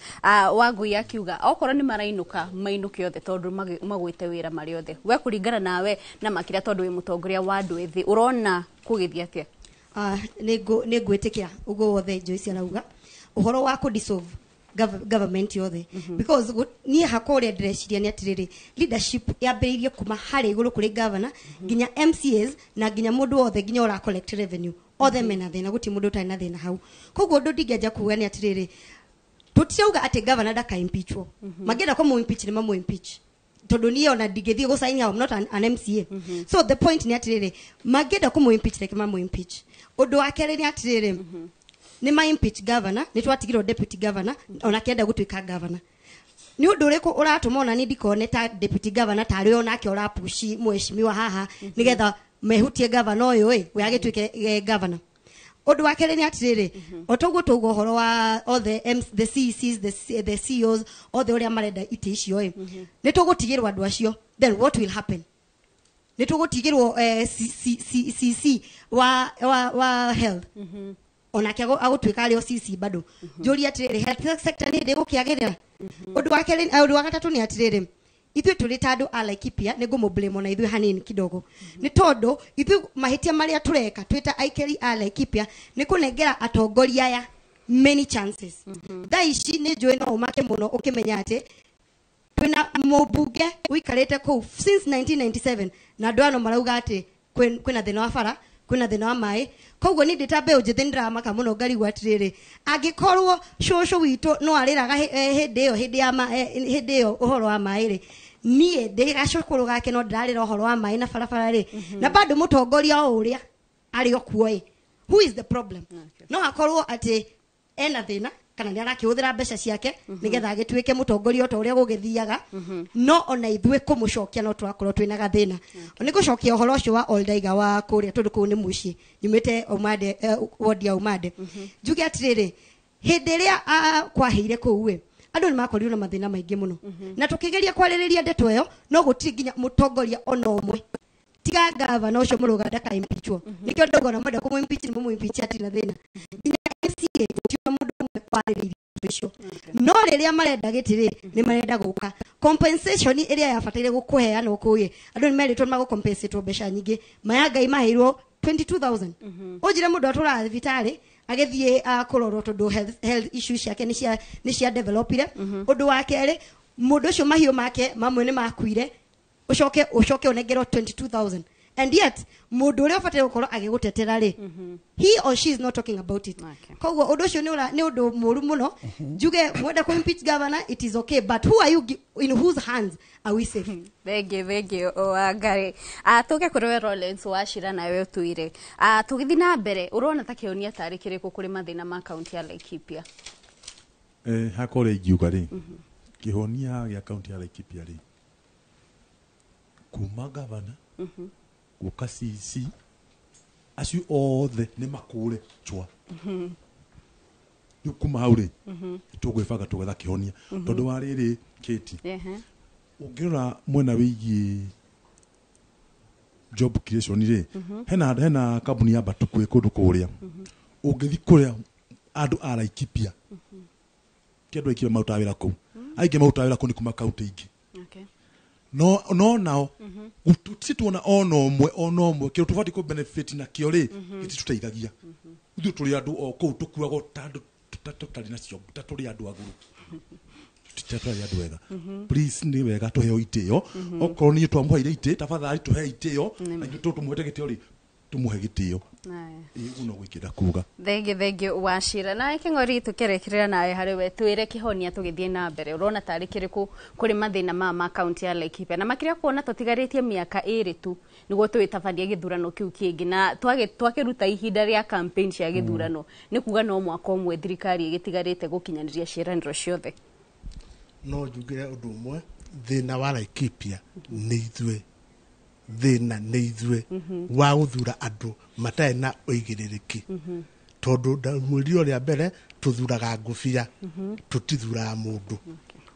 Wangui akiuga okorwo nĩ marainũka mainũke othe tondũ magwĩte wĩra marĩ othe. We kũringana nawe na makĩria tondũ wĩ mũtongoria wa andũ ethĩ, ũrona kũgĩthiĩ atĩa? Nĩ ngwĩtĩkĩra ũguo wothe Joyce arauga ũhoro wa kũ dissolve government yothe, because niĩ hakwa ũrĩa ndĩreciria nĩ atĩrĩrĩ, leadership yambĩrĩirie kuma harĩa igũrũ kũrĩ governor nginya MCAs na nginya mũndũ wothe nginya ũra collect revenue, othe mena thĩna, gũtirĩ mũndũ ũtarĩ na thĩna hau. Koguo ũndũ ndingĩanja kuga nĩ atĩrĩrĩ, tũtirauga atĩ governor ndaka impeachwo. Mangĩenda kũmũ impeach nĩ mamũ impeach, tondũ niĩ ona ndingĩthiĩ gũcaini hau, I'm not an MCA. So the point nĩ atĩrĩrĩ, mangĩenda kũmũ impeach reke mamũ impeach. Ũndũ wa kerĩ nĩ atĩrĩrĩ, nĩ ma impeach governor, nĩ twatigirwo deputy governor ona kĩenda gũtuĩka governor. Nĩ ũndũ ũrĩkũ ũratũma ona niĩ ndikone ta deputy governor tarĩ onake ũrapushi mheshimiwa haha nĩgetha mehutie governor ũyũ ĩ we agĩtuĩke governor? Ũndũ wa kerĩ nĩ atĩrĩrĩ, o toguo tauga ũhoro wa othe the CECs, the CEOs othe ũrĩa marenda itĩ icio ĩ, nĩ tũgũtigĩrwo andũ acio, then what will happen? Nĩ tũgũtigĩrwo CC wa health onake agũtuĩka arĩ o CC bado. Njũria atĩrĩrĩ, health sector nĩ ndĩgũkĩagĩrĩra? Ũndũ wa kerĩ, ũndũ wa gatatũ nĩ atĩrĩrĩ, ithuĩ tũrĩ ta andũ a Laikipia nĩ ngũmũblame ona ithuĩ hanini kidogo, nĩ tondũ ithuĩ mahĩtia marĩa tũreka twĩ ta aikari a Laikipia nĩ kũnengera atongoria aya many chances. Thaa ici nĩ njũĩ no ũmake mũno ũkĩmenya atĩ twĩna mũmbunge ũikarĩte kũu since 1997 na andũ ano marauga atĩ kwĩna thĩna wa bara, kwĩna thĩna wa maĩ. Koguo niĩ ndĩ ta mbeũ njĩthĩ nĩndĩramaka mũno, ngarigwo atĩrĩrĩ, angĩkorwo cũcũ witũ no arĩraga hĩndĩ ĩyo hĩndĩ ĩyo ũhoro wa maĩ rĩ, niĩ ndĩ gacũkũrũ gake no ndĩrarĩra ũhoro wa maĩ na barabara rĩ, na bado mũtongoria o ũrĩa arĩ o kuo ĩ, who is the problem? No akorwo atĩ ena thĩna kana nĩ arakĩhũthĩra mbeca ciake nĩgetha agĩtuĩke mũtongoria o ta ũrĩa gũgĩthiaga, no ona ithuĩ kũmũcokia no tũrakorwo twĩna gathĩna. Nĩ ngũcokia ũhoro ũcio wa Oldaiga wa kũrĩa, tondũ kũu nĩ mũciĩ nyumĩte Umande, ward ya Umande. Njuge atĩrĩrĩ, hĩndĩ ĩrĩa kwahĩire kũu ĩ, andũ nĩ makorirwo na mathĩna maingĩ mũno, na tũkĩgeria kwarĩrĩria ndeto ĩyo, no gũtirĩ nginya mũtongoria ona ũmwe tiga gavana ũcio mũrũga ndaka impeachwo. Nĩkĩo ndauga ona mwenda kũmũ impeach nĩ mũmũ impeach atirĩ na thĩna. Nginya MCA gũtirĩ mũndũ ũmwe warĩrĩirie ũcio. No rĩrĩa marenda gĩtĩ rĩ, nĩ marenda gũka compensation ĩrĩa yabataire gũkũheanwo kũu ĩ, andũ nĩ merĩtwo nĩ magũcompensatwo mbeca nyingĩ, maya Ngai maheirwo 22,000. Ũnjĩre mũndũ atũraga thibitarĩ agĩthiĩ kũrorwo tondũ health issues ciake nĩ cia developire. Ũndũ wa kerĩ, mũndũ ũcio mahiũ make mamwe nĩ makuire, ũcoke ũnengerwo 22,000. And yet mũndũ ũrĩa ũbataire gũkorwo agĩgũtetera rĩ, he or she is not talking about it. Koguo ũndũ ũcio nĩ ũndũ mũru mũno. Njuge mwenda kũ impeach governor, it is okay, but who are you in whose hands are we safe? Thengiũ, thengiũ Wangari. Tũke kũrĩ we Lawrence Wachira, nawe ũtwĩre, tũgĩthiĩ na mbere, ũrona ta kĩhonia tarĩ kĩrĩkũ kũrĩ mathĩna ma kaunti ya Laikipia? Hakwa ũrĩa ingiuga rĩ, kĩhonia gĩa kaunti ya Laikipia rĩ, kuma gavana gũka CC, acio othe nĩ makũre chwa. Rĩu kuma hau rĩ, tũgwĩbanga tũgetha kĩhonia. Tondũ wa rĩrĩ, Kate, ũngĩrora mwena wĩgiĩ job creation rĩ, hena kambuni ya Batuku ĩ kũndũ kũrĩa. Ũngĩthiĩ kũrĩa andũ a Laikipia, ti andũ aingĩ marutaga wĩra kũu, aingĩ marutaga wĩra kũu nĩ kuma kaunti ingĩ. No nao tũtirĩ ona ũmwe, ona ũmwe kĩndũ tũbatiĩ kũ benefit nakĩo rĩ, gĩtitũteithagia. Ithuĩ tũrĩ andũ o kũu, tũkuagwo ta andũ ta tũtarĩ nacio, ta tũrĩ andũ agũrũ, tũtarĩ andũ ega. Please, nĩ wega tũheo itĩo. Okorwo niĩ twamũheire itĩ, tafadhali tũhe itĩo. Na ithuĩ tũmũhete gĩtĩo rĩ, tũmũhe gĩtĩo. Ĩĩ, ũguo noguo ingĩenda kuga. Thengiũ, thengiũ Wachira. Nawe Kĩng'ori, tũkĩrĩkĩrĩra nawe harĩ we, twĩre kĩhonia tũgĩthiĩ na mbere, ũrona tarĩ kĩrĩkũ kũrĩ mathĩna maya ma kaunti ya Laikipia, na makĩria kuona tũtigarĩtie mĩaka 2 tu nĩguo tũgĩtabanie gĩthurano kĩu kĩngĩ, na twakĩruta ihinda rĩa campaign cia gĩthurano, nĩ kuga no mwaka ũmwe thirikari ĩgĩtigarĩte gũkinyanĩria ciĩranĩro ciothe. No njugire ũndũ ũmwe, thĩna wa Laikipia nĩ ithuĩ, thĩna nĩ ithuĩ wa gũthura andũ matarĩ na ũigĩrĩrĩki. Tondũ ndamwĩrire ũrĩa mbere, tũthuraga ngũbia, tũtithuraga mũndũ,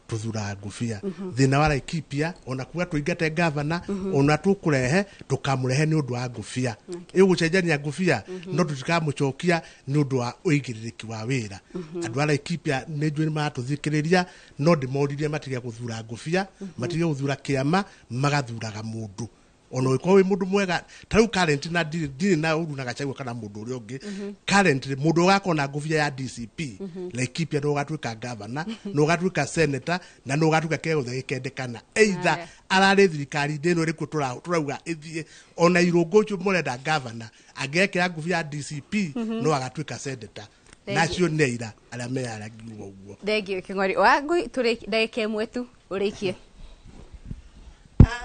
tũthuraga ngũbia. Thĩna wa Laikipia, ona kuga tũingate gavana, ona tũkũrehe, tũkamũrehe nĩ ũndũ wa ngũbia. Ĩgũcenjania ngũbia, no tũtikamũcokia nĩ ũndũ wa ũigĩrĩrĩki wa wĩra. Andũ a Laikipia nĩ njũĩ nĩ maratũthikĩrĩria, no ndĩmoririe matige gũthura ngũbia, matige gũthura kĩama, magathuraga mũndũ. Ona ũngĩkorwo wĩ mũndũ mwega ta rĩu current, na ndirĩ na ũru na Gachagua kana mũndũ ũrĩa ũngĩ, currently mũndũ ũgakorwo na ngũbia ya DCP Laikipia nĩ ũgatuĩka governor, nĩ ũgatuĩka senator, na nĩ ũgatuĩka kĩrĩa gĩothe gĩkendekana, either ararĩ thirikari-inĩ ĩno ĩrĩkuo tũrauga ĩthiĩ, ona Irũngũ ũcio mũrenda governor, angĩekĩra ngũbia ya DCP, no agatuĩka senator. Thank Na you. acio nĩ aira arĩa meyaragia ũguo. Thengiũ Kĩng'ori. Wangui, tũrĩ ndagĩka 1 tu ũrĩkie.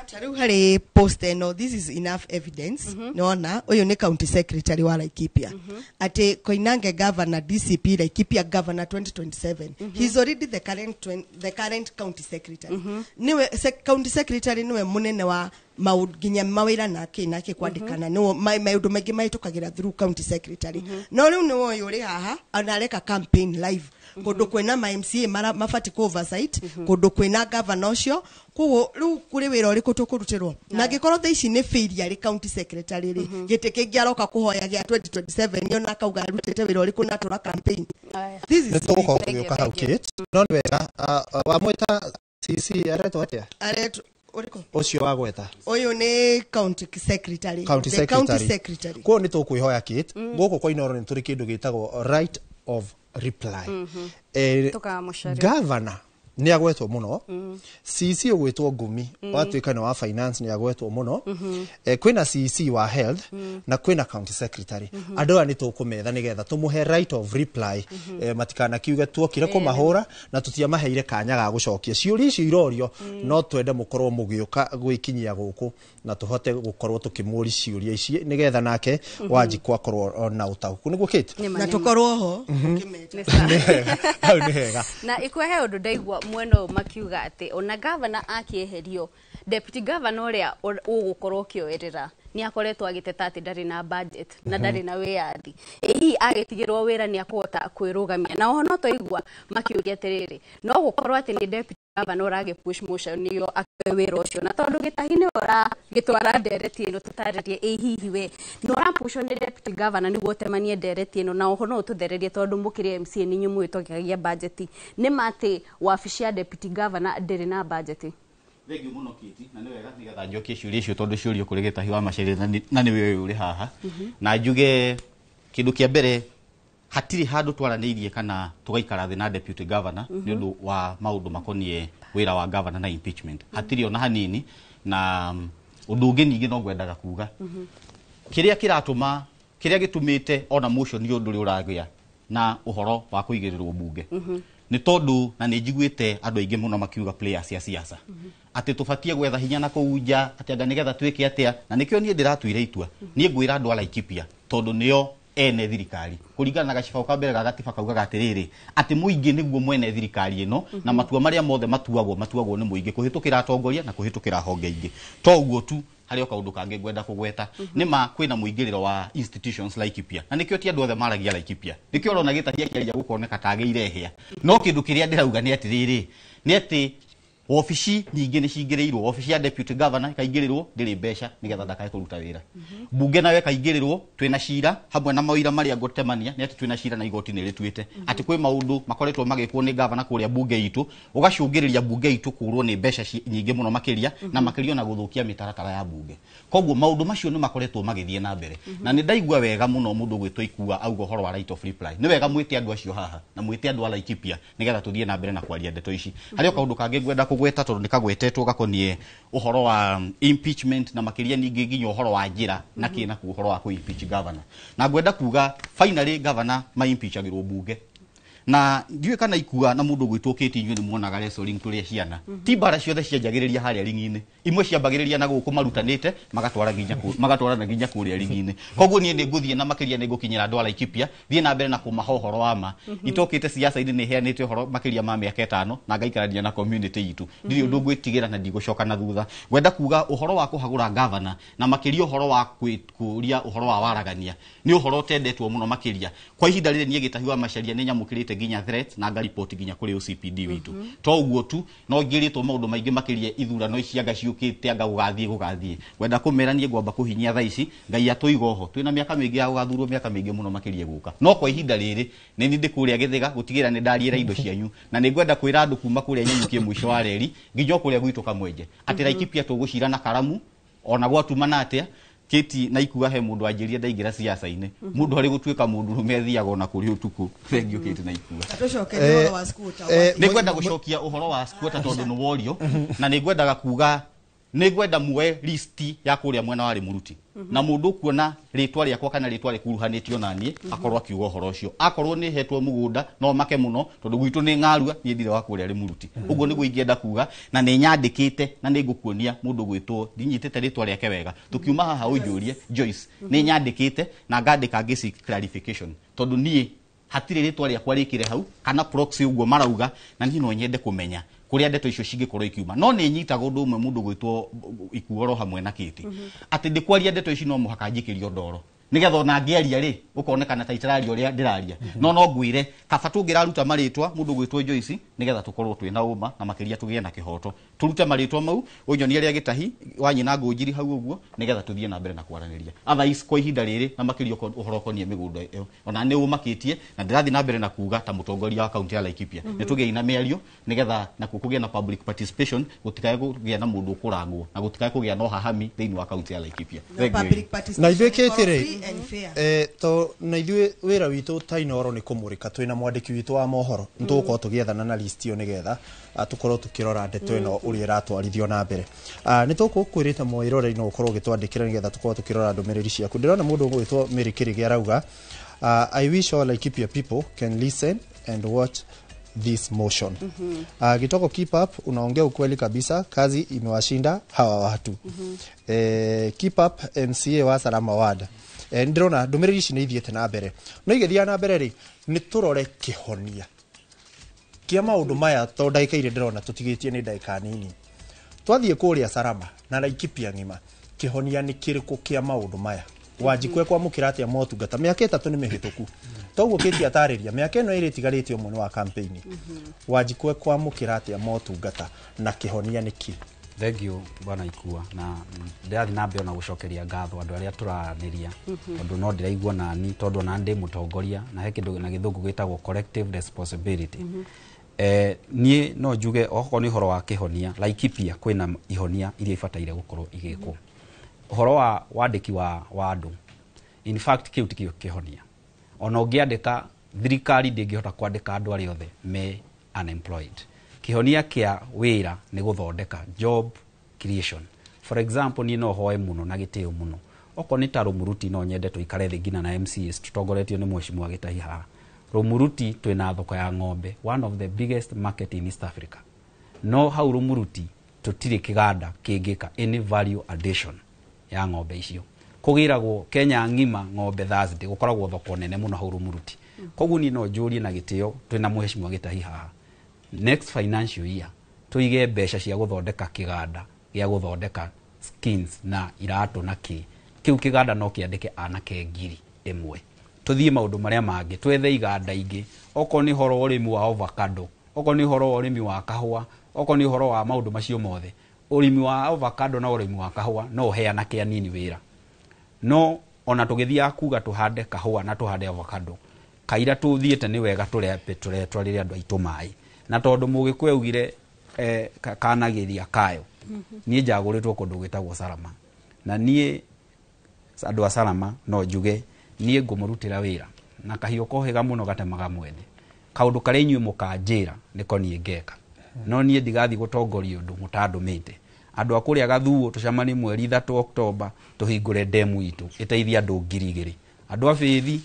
Ta rĩu harĩ post ĩno, this is enough evidence. Nĩwona ũyũ nĩ county secretary wa Laikipia, atĩ Koinange governor DCP Laikipia governor 2027. He's already the current county secretary. Niwe county secretary, niwe munene wa maũndũ nginya mawĩra nake nake kwandĩkana, nĩwe maũndũ maingĩ mahĩtũkagĩra through county secretary. No rĩu nĩwe ũyũ ũrĩ haha ona areka campaign live kũndũ kwĩna ma MCA mabatiĩ kũ oversight, kũndũ kwĩna governor ũcio. Koguo rĩu kũrĩ wĩra ũrĩkũ tũkũrutĩrwo? Na angĩkorwo thaa ici nĩ failure arĩ county secretary rĩ, gĩtĩ kĩngĩ aroka kũhoya gĩa 2027, ona akauga arutĩte wĩra ũrĩkũ na tũra campaign? This is Nĩ tũgũkorwo tũgĩũka hau, Kate, no nĩ wega wamwĩta CC aretwo atĩa? Aretwo ũrĩkũ? Ũcio wagweta. Ũyũ nĩ county secretary. County The county secretary. secretary. Koguo nĩ tũkwĩhoya, Kate, gũkũ kwa Inooro nĩ tũrĩ kĩndũ gĩtagwo right of reply. Tũkamũcaria. Governor nĩ agwetwo mũno, CC ũgwĩtwo Ngumi, watuĩka nĩ wa finance, nĩ agwetwo mũno. Kwĩna CC wa health, na kwĩna county secretary. Andũ aya nĩ tũkũmetha nĩgetha tũmũhe right of reply, matikanakiuge tuokire kũmahũra na tũtiamaheire kanya ga gũcokia ciũria icio irorio. No twende mũkorwo mũgĩũka gwĩkinyia gũkũ na tũhote gũkorwo tũkĩmũri ciũria ici nĩgetha nake Wanjikũ akorwo na ũtaũku nĩguo, Kate. Na tũkorwo ho. Nĩ hega, hau nĩ hega. Na ikwa he ũndũ ndaigua mwena ũyũ makiuga atĩ ona gavana akĩeherio, deputy governor ũrĩa ũgũkorwo ũkĩoerera nĩ akoretwo agĩteta atĩ ndarĩ na budget na ndarĩ na wĩyathi. Ĩ hihi agĩtigĩrwo wĩra nĩ akũhota kwĩrũgamia? Na oho no twaigua makĩũria atĩrĩrĩ, no gũkorwo atĩ nĩ deputy governor ũragĩ push motion nĩyo akĩoe wĩra ũcio, na tondũ Gĩtahi nĩwe ũragĩtwara ndereti ĩno, tũtarĩrie, ĩ hihi we nĩ ũrapushwo nĩ deputy governor nĩguo ũtemanie ndereti ĩno? Na oho no ũtũthererie, tondũ mũkĩrĩ MCA nĩ inyuĩ mũhĩtũkagia budget, nĩ ma atĩ wabici ya deputy governor ndĩrĩ na budget? Thengiũ mũno, Kate, na nĩ wega nĩgetha njokie ciũria icio tondũ ciũrio kũrĩ Gĩtahi wa Macharia na nĩwe ũyũ ũrĩ haha. Na njuge kĩndũ kĩa mbere, hatirĩ handũ twaranĩirie kana tũgaikara thĩ na deputy governor nĩ ũndũ wa maũndũ makoniĩ wĩra wa governor na impeachment, hatirĩ ona hanini. Na Ũndũ ũngĩ ningĩ no ngwendaga kuga kĩrĩa kĩratũma kĩrĩa gĩtũmĩte ona motion ũndũ ũrĩa ũragĩa na ũhoro wa kũigĩrĩrwo bunge nĩ tondũ na nĩ njiguĩte andũ aingĩ mũno makiuga players cia siasa atĩ tũbatie gwetha hinya na kũu nja atĩ anga nĩgetha twĩke atĩa, na nĩkĩo niĩ ndĩratuire itua niĩ ngwĩra andũ a Laikipia tondũ nĩo ene thirikari kũringana na gacibaũ ka mbere ga gatiba kaugaga atĩrĩrĩ atĩ mũingĩ nĩguo mwene thirikari ĩno na matua marĩa mothe matuagwo matuagwo nĩ mũingĩ kũhĩtũkĩra atongoria na kũhĩtũkĩra honge ingĩ. To ũguo tu, harĩ o kaũndũ kangĩ ngwenda kũgweta nĩ ma kwĩna mũingĩrĩro wa institutions Laikipia na nĩkĩo ti andũ othe maragia Laikipia, nĩkĩo ũrona Gĩtahia kĩaria gũkoneka tagĩire hĩa, no kĩndũ kĩrĩa ndĩrauga nĩ atĩrĩrĩ nĩ atĩ wabici nyingĩ nĩ cingĩrĩirwo, wabici ya deputy governor ĩkaingĩrĩrwo ndĩrĩ mbeca nĩgetha ndakae kũruta wĩra, bunge nayo ĩkaingĩrĩrwo twĩna cira hamwe na mawĩra marĩa ngũtemania nĩ atĩ twĩna cira na igoti nĩ rĩtuĩte atĩ kwĩ maũndũ makoretwo magĩkwo nĩ governor kũrĩa bunge itũ ũgacũngĩrĩria bunge itũ kũrwo nĩ mbeca nyingĩ mũno makĩria na makĩria ona gũthũkia mĩtaratara ya bunge. Koguo maũndũ macio nĩ makoretwo magĩthiĩ na mbere na nĩ ndaigua wega mũno mũndũ ũgwĩtwo Ikua auga ũhoro wa right of reply. Nĩ wega mwĩte andũ acio haha na mwĩte andũ a Laikipia nĩgetha tũthiĩ na mbere na kwaria ndeto ici. Harĩ o kaũndũ kangĩ ngwenda kũgweta tondũ nĩ kagwetetwo gakoniĩ ũhoro wa impeachment na makĩria ningĩ nginya ũhoro wa njĩra na kĩ na ũhoro wa kũ-impeach governor, na ngwenda kuga finally governor ma-impeachagĩrwo bunge na ndiũĩ kana Ikua na mũndũ ũgwĩtwo Kate inyuĩ nĩ muonaga wrestling tũrĩ ciana ti mbara ciothe cianjagĩrĩria harĩa ringi-inĩ, imwe ciambagĩrĩria na gũkũ marutanĩte magatwara nginya magatwarana nginya kũrĩa ringi-inĩ. Koguo niĩ nĩ ngũthiĩ na makĩria nĩ ngũkinyĩra andũ a Laikipia thiĩ na mbere na kũmaha ũhoro wa ma. Itokĩte siasa-inĩ nĩ heanĩte ũhoro makĩria ma mĩaka 5 na ngaikarania na community itũ, ndirĩ ũndũ ngwĩtigĩra na ndigũcoka na thutha. Ngwenda kuga ũhoro wa kũhagũra governor na makĩria ũhoro wa kũria ũhoro wa waragania nĩ ũhoro ũtendetwo mũno makĩria kwa ihinda rĩrĩ. Niĩ Gĩtahi wa Macharia nĩ nyamũkĩrĩte nginya threat na ngaripoti nginya kũrĩ OCPD witũ. To ũguo tu, no ngĩrĩtwo maũndũ maingĩ makĩria ithurano ici anga ciũkĩte anga gũgathiĩ. Ngwenda kũmera niĩ ngwamba kũhinyia thaa ici Ngai atũiga oho twĩna mĩaka mĩingĩ ya gũgathurwo mĩaka mĩingĩ mũno makĩria gũka, no kwa ihinda rĩrĩ nĩ niĩ ndĩ kũrĩa Gĩthĩga gũtigĩra nĩ ndariĩra indo cianyu na nĩ ngwenda kwĩra andũ kuma kũrĩa Nyanyukie mũico wa reri nginya o kũrĩa gwitũ Kamwenje atĩ Laikipia tũgũcira na karamu ona gwatumana atĩa. Kĩti na Ikua he mũndũ anjĩria ndaingĩra siasa-inĩ mũndũ arĩ gũtuĩka mũndũ rũme athiaga ona kũrĩ ũtukũ. Thengiũ Kĩti na Ikua. Tũcokerie ũhoro wa squatter. Nĩ ngwenda gũcokia ũhoro wa squatter tondũ nĩ worio na nĩ ngwendaga kuga nĩ ngwenda muoe listi ya kũrĩa mwena wa Rĩmũruti na mũndũ ũkuona rĩtwa rĩakwa kana rĩtwa rĩkuruhanĩtio na niĩ akorwo akiuga ũhoro ũcio. Akorwo nĩ hetwo mũgũnda no make mũno tondũ gwitũ nĩ ng'arua, niĩ ndirĩ wa kũrĩa Rĩmũruti. Ũguo nĩguo ingĩenda kuga na nĩ nyandĩkĩte na nĩ ngũkuonia mũndũ gwĩtwo ndinyitĩte rĩtwa rĩake wega tũkiuma haha ũnjũrie Joyce nĩ nyandĩkĩte na ngandĩka ngĩci clarification tondũ niĩ hatirĩ rĩtwa rĩakwa rĩkĩre hau kana proxy ũguo marauga na niĩ no nyende kũmenya kũrĩa ndeto icio cingĩkorwo ikiuma. No nĩ nyitaga ũndũ ũmwe mũndũ gwĩtwo Ikua oro hamwe na Kĩti atĩ ndĩkwaria ndeto ici no mũhaka njikĩrio ndoro nĩgetha ona ngĩaria rĩ ũkonekana ta itararia ũrĩa ndĩraria, no ngwĩre kaba tũngĩraruta marĩtwa mũndũ gwĩtwo Joyce nĩgetha tũkorwo twĩna ũma na makĩria tũgĩe na kĩhoto tũrute marĩtwa mau ũnyonie rĩa Gĩtahi wa nyina Ngũnjiri hau ũguo nĩgetha tũthiĩ na mbere na kwaranĩria. Otherwise kwa ihinda rĩrĩ na makĩria ũhoro ũkoniĩ mĩgũnda ĩyo ona nĩ ũmakĩtie na ndĩrathiĩ na mbere na kuga ta mũtongoria wa kaunti ya Laikipia nĩ tũgĩe na mĩario nĩgetha nakuo kũgĩe na public participation gũtikae kũgĩa na mũndũ ũkũrangwo na gũtikae kũgĩa na ũhahami thĩinĩ wa kaunti ya Laikipia. Public Na ithuĩ participation Kĩti rĩ free and fair. To na ithuĩ wĩra witũ ta Inooro nĩ kũmũrĩka twĩna mwandĩki witũ wa mohoro nĩ tũgũkorwo tũgĩethana na list ĩyo nĩgetha tũkorwo tũkĩrora ndeto ĩno ũrĩa ĩratwarithio na mbere. Nĩ tũgũkwĩrĩte mwĩroreri no ũkorwo ũgĩtwandĩkĩra nĩgetha tũkorwo tũkĩrora ndũmĩrĩri ciaku. Ndĩrona mũndũ ũgwĩtwo Mary Kĩrĩgĩ arauga I wish all Laikipia people can listen and watch this motion. Gitoko, keep up, unaongea ukweli kabisa, kazi imewashinda hawa watu. Keep up MCA wa Salama Ward. Ndĩrona ndũmĩrĩri ici nĩ ithiĩte na mbere no igĩthiaga na mbere rĩ nĩ tũrore kĩhonia kĩa maũndũ maya tondũ ndagĩka iria ndĩrona tũtigĩtie nĩ ndagĩka nini. Twathiĩ kũrĩa Salama na Laikipia ng'ima, kĩhonia nĩ kĩrĩkũ kĩa maũndũ maya? Wanjikũ ekwamũkĩra atĩa motungata? Mĩaka 3 nĩ mĩhĩtũku toguo Kĩti atarĩria mĩaka ĩno ĩrĩ ĩtigarĩte ũmwe nĩ wa campaign. Wanjikũ ekwamũkĩra atĩa motungata na kĩhonia nĩ kĩ? Thengiũ bwana Ikua na ndĩrathiĩ na mbere ona gũcokeria ngatho andũ arĩa tũraranĩria tondũ no ndĩraigua nani tondũ ona ndĩ mũtongoria na he kĩndũ na gĩthũngũ gĩtagwo collective responsibility. Niĩ no njuge okorwo nĩ ũhoro wa kĩhonia Laikipia kwĩna ihonia iria ibataire gũkorwo igĩkwo. Ũhoro wa wandĩki wa andũ in fact kĩu tikĩo kĩhonia. Ona ũngĩandĩka thirikari ndĩngĩhota kwandĩka andũ arĩa othe me unemployed. Kĩhonia kĩa wĩra nĩ gũthondeka job creation. For example, niĩ no hoe mũno na gĩtĩo mũno, okorwo nĩ ta Rũmuruti, no nyende tũikare thĩ nginya na MCAs tũtongoretio nĩ mheshimiwa Gĩtahi haha. Rũmuruti twĩna thoko ya ng'ombe, one of the biggest market in East Africa, no hau Rũmuruti tũtirĩ kĩganda kĩngĩka any value addition ya ng'ombe icio. Kũgĩragwo Kenya ng'ima ng'ombe Thursday, gũkoragwo thoko nene mũno hau Rũmuruti. Koguo niĩ no njũrie na gĩtĩo, twĩna mheshimiwa Gĩtahi haha, next financial year tũige mbeca cia gũthondeka kĩganda gĩa gũthondeka skins na iratũ, na kĩ kĩu kĩganda no kĩandĩke anake 1,000. Tũthiĩ maũndũ marĩa mangĩ, twethe iganda ingĩ, okorwo nĩ ũhoro wa ũrĩmi wa avocado, okorwo nĩ ũhoro wa ũrĩmi wa kahũa, okorwo nĩ ũhoro wa maũndũ macio mothe. Ũrĩmi wa avocado na ũrĩmi wa kahũa no ũhe anake anini wĩra, no ona tũgĩthiaga kuga tũhande kahũa na tũhande avocado, kaira tũthiĩte nĩ wega tũretwarĩre andũ aitũ maĩ, na tondũ Mũgĩkũyũ augire kanagĩria kayo. Niĩ njagũrĩtwo kũndũ gwĩtagwo Salama, na niĩ andũ a Salama no njuge niĩ ngũmũrutĩra wĩra na kahiũ kohĩga mũno gatemaga mwene. Kaũndũ karĩa inyuĩ mũkanjĩra nĩko niĩ ngeka, no niĩ ndigathiĩ gũtongoria ũndũ mũtandũmĩte. Andũ a kũrĩa Gathuo, tũcemanie mweri 3 Oktoba, tũhingũre ndemu itũ ĩteithie andũ 2,000. Andũ a Bĩthi,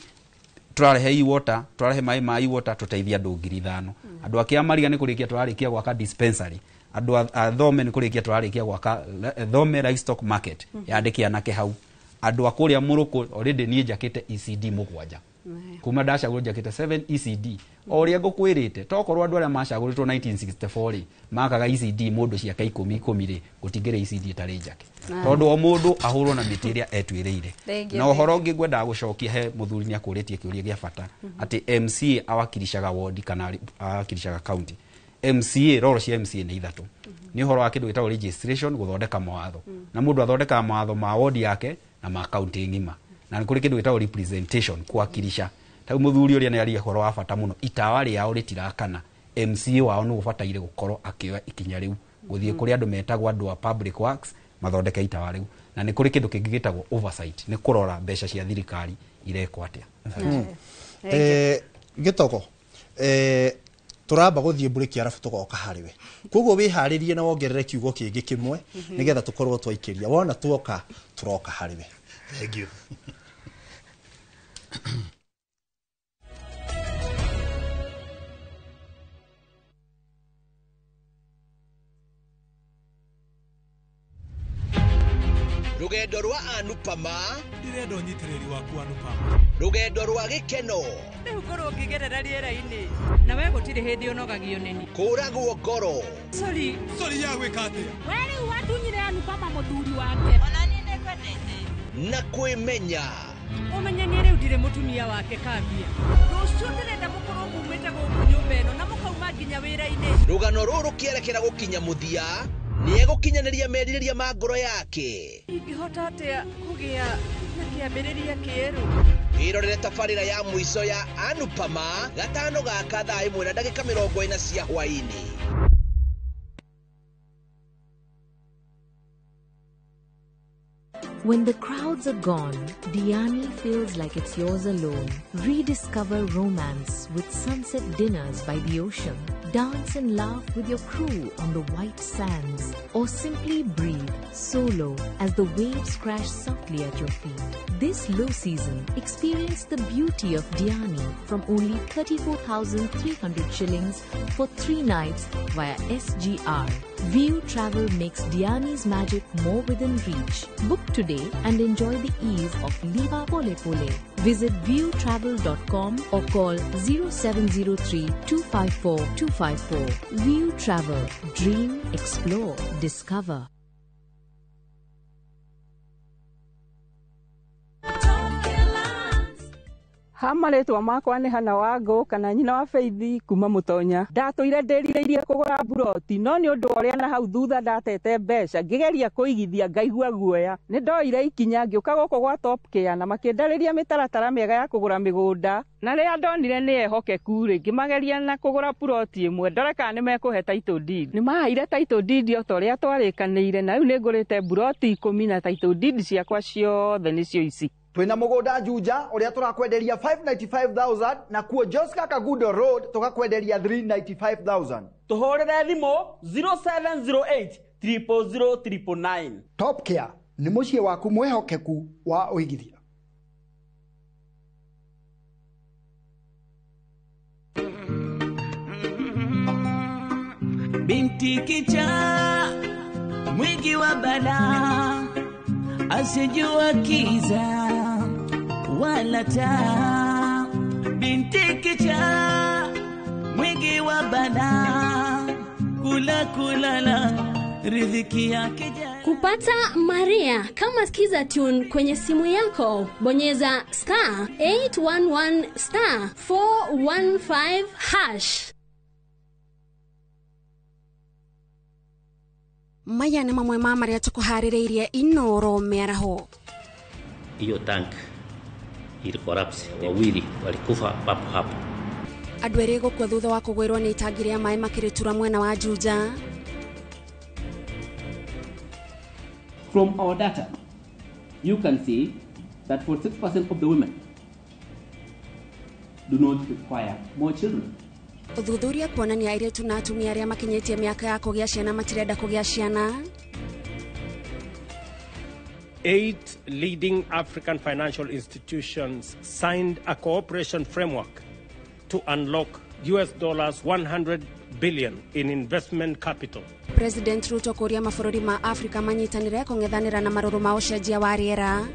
tũrarehe e-water, tũrarehe maĩ ma e-water, tũteithie andũ 5,000. Andũ a Kĩamariga, nĩ kũrĩkia tũrarĩkia gwaka dispensary. Andũ a Thome, nĩ kũrĩkia tũrarĩkia gwaka Thome livestock market, yandĩke anake hau. Andũ a kũrĩa Mũrũkũ, already niĩ njakĩte ECD 7 kuma ndacagũrwo, njakĩte 7 ECD. O ũrĩa ngũkwĩrĩte, tokorwo andũ arĩa macagũrĩtwo 1964 rĩ, makaga ECD mũndũ ciake ikũmi ikũmi rĩ, gũtingĩrĩ ECD ĩtarĩ njake, tondũ o mũndũ ahũrwo na mĩtĩ ĩrĩa etuĩrĩire. Thank you, Na thank ũhoro ũngĩ ngwendaga gũcokia he mũthuri, nĩ akũrĩtie kĩũria gĩa bata atĩ MCA awakilishaga wodi kana awakilishaga county. MCA, roro cia MCA nĩ ithatũ. Nĩ ũhoro wa kĩndũ gĩtagwo registration, gũthondeka mawatho, na mũndũ athondekaga mawatho ma wodi yake na ma county ng'ima, na nĩ kũrĩ kĩndũ gĩtagwo representation, kuwakilisha. Ta mũthuri ũrĩa nĩ aria ũhoro wa bata mũno, itawa rĩao rĩtirakana. MCA wao nĩ ũbataire gũkorwo akĩoya ikinya rĩu gũthiĩ kũrĩ andũ metagwo andũ a public works mathondeke itawa rĩu. Na nĩ kũrĩ kĩndũ kĩngĩ gĩtagwo oversight, nĩ kũrora mbeca cia thirikari irekwo atĩa. Gĩtogo, tũramba gũthiĩ mburĩki, arabu tũgoka harĩwe. Koguo wĩharĩrie na wongerere kiugo kĩngĩ kĩmwe, nĩgetha tũkorwo twaikĩria. Wona tuoka, tũroka harĩwe. Thank you. Rũgendo rwa Anupama. Ndĩrenda ũnyitĩrĩri waku, Anupama. Rũgendo rwa gĩkeno. Rĩu ngorwo ngĩgerera rĩera-inĩ na we gũtirĩ hĩndĩ ũnogagio nĩni. Kũragwo ngoro. Sorry. Sorry ya gwĩka atĩa? We rĩu watunyire Anupama mũthuri wake. Ona niĩ nĩngwendete. Na kwĩmenya. Ũmenye niĩ rĩu ndirĩ mũtumia wake kambia. Rũciũ ndĩrenda mũkorwo mumĩte gũkũ nyũmba ĩno na mũkauma nginya wĩra-inĩ. Rũgano rũrũ rũkĩerekera gũkinya mũthia, nĩ egũkinyanĩria merirĩria ma ngoro yake. Ingĩhota atĩa kũgĩa na kĩambĩrĩria kĩerũ? Wĩrorere tabarĩra ya mũico ya Anupama gatano gaka thaa 1:40 cia hwaĩ-inĩ. When the crowds are gone, Diani feels like it's yours alone. Rediscover romance with sunset dinners by the ocean. Dance and laugh with your crew on the white sands. Or simply breathe solo as the waves crash softly at your feet. This low season, experience the beauty of Diani from only 34,300 shillings for 3 nights via SGR. View Travel makes Diani's magic more within reach. Book today and enjoy the ease of Liva Pole Pole. Visit viewtravel.com or call 0703 254 254. View Travel. Dream, explore, discover. Ha marĩtwa makwa nĩ Hana Wangũ kana nyina wa Faithi kuma Mũtonya. Ndatũire ndĩrirĩirie kũgũra mburoti, no nĩ ũndũ wa ũrĩa na hau thutha ndatete mbeca ngĩgeria kũigithia ngaigua guoya. Nĩ ndoire ikinya ngĩũka gũkũ gwa Top Care na makĩndarĩria mĩtaratara mĩega ya kũgũra mĩgũnda, na rĩrĩa ndonire nĩ ehokeku rĩ, ngĩmageria na kũgũra puroti ĩmwe ndore kana nĩ mekũhe title deed. Nĩ maheire title deed o ta ũrĩa twarĩkanĩire, na rĩu nĩ ngũrĩte mburoti 10 na title deed ciakwa ciothe nĩcio ici. Twina mugunda Juja uria turakwenderia 595,000 na kuo Joska Kagudo Road tukakwenderia 395,000. Tuhurire thimu 0708 000 999. Top Care nĩ mũciĩ waku mwĩhokeku wa ũigithia. Binti kichaa mwingi wa balaa, asijua kiza wala taa. Binti kichaa mwingi wa balaa, kula kulala riziki yake. Kupata Maria kama Skiza Tune kwenye simu yako, bonyeza star 811 star 415 hash. Maya nĩ mamwe ma marĩa tũkũharĩrĩirie Inoro mĩaraho. Hiyo tank ili collapse, wawili walikufa papo hapo. Andũ erĩ gũkua thutha wa kũgwĩrwo nĩ itangi rĩa maĩ makĩrĩtura mwena wa Juja. From our data, you can see that 46% of the women do not require more children. Ũthuthuria kuonania airĩtu na atumia arĩa makinyĩtie mĩaka ya kũgĩa ciana matirenda kũgĩa ciana. 8 leading African financial institutions signed a cooperation framework to unlock $100 billion in investment capital. President Ruto kũria mabũrũri ma Afrika manyitanĩre kũng'ethanĩra na marũrũ ma ũcenjia wa rĩera.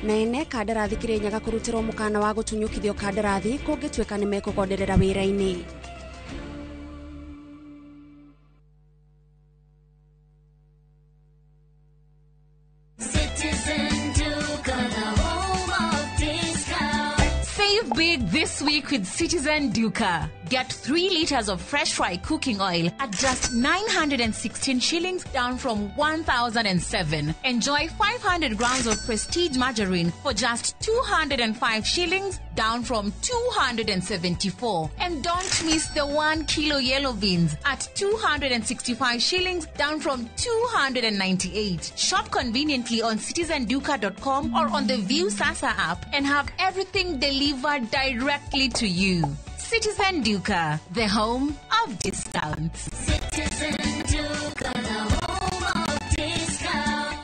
Na ene kandarathi Kirinyaga kũrutĩrwo mũkana wa gũtunyũkithio kandarathi kũngĩtuĩka nĩ mekũgonderera wĩra-inĩ. Save big this week with Citizen Duka. Get 3 liters of fresh fry cooking oil at just 916 shillings, down from 1,007. Enjoy 500 grams of Prestige margarine for just 205 shillings, down from 274. And don't miss the 1 kilo yellow beans at 265 shillings, down from 298. Shop conveniently on citizenduka.com or on the View Sasa app and have everything delivered directly to you. Citizen Duka, the home of discounts. Citizen Duka, the home of discounts.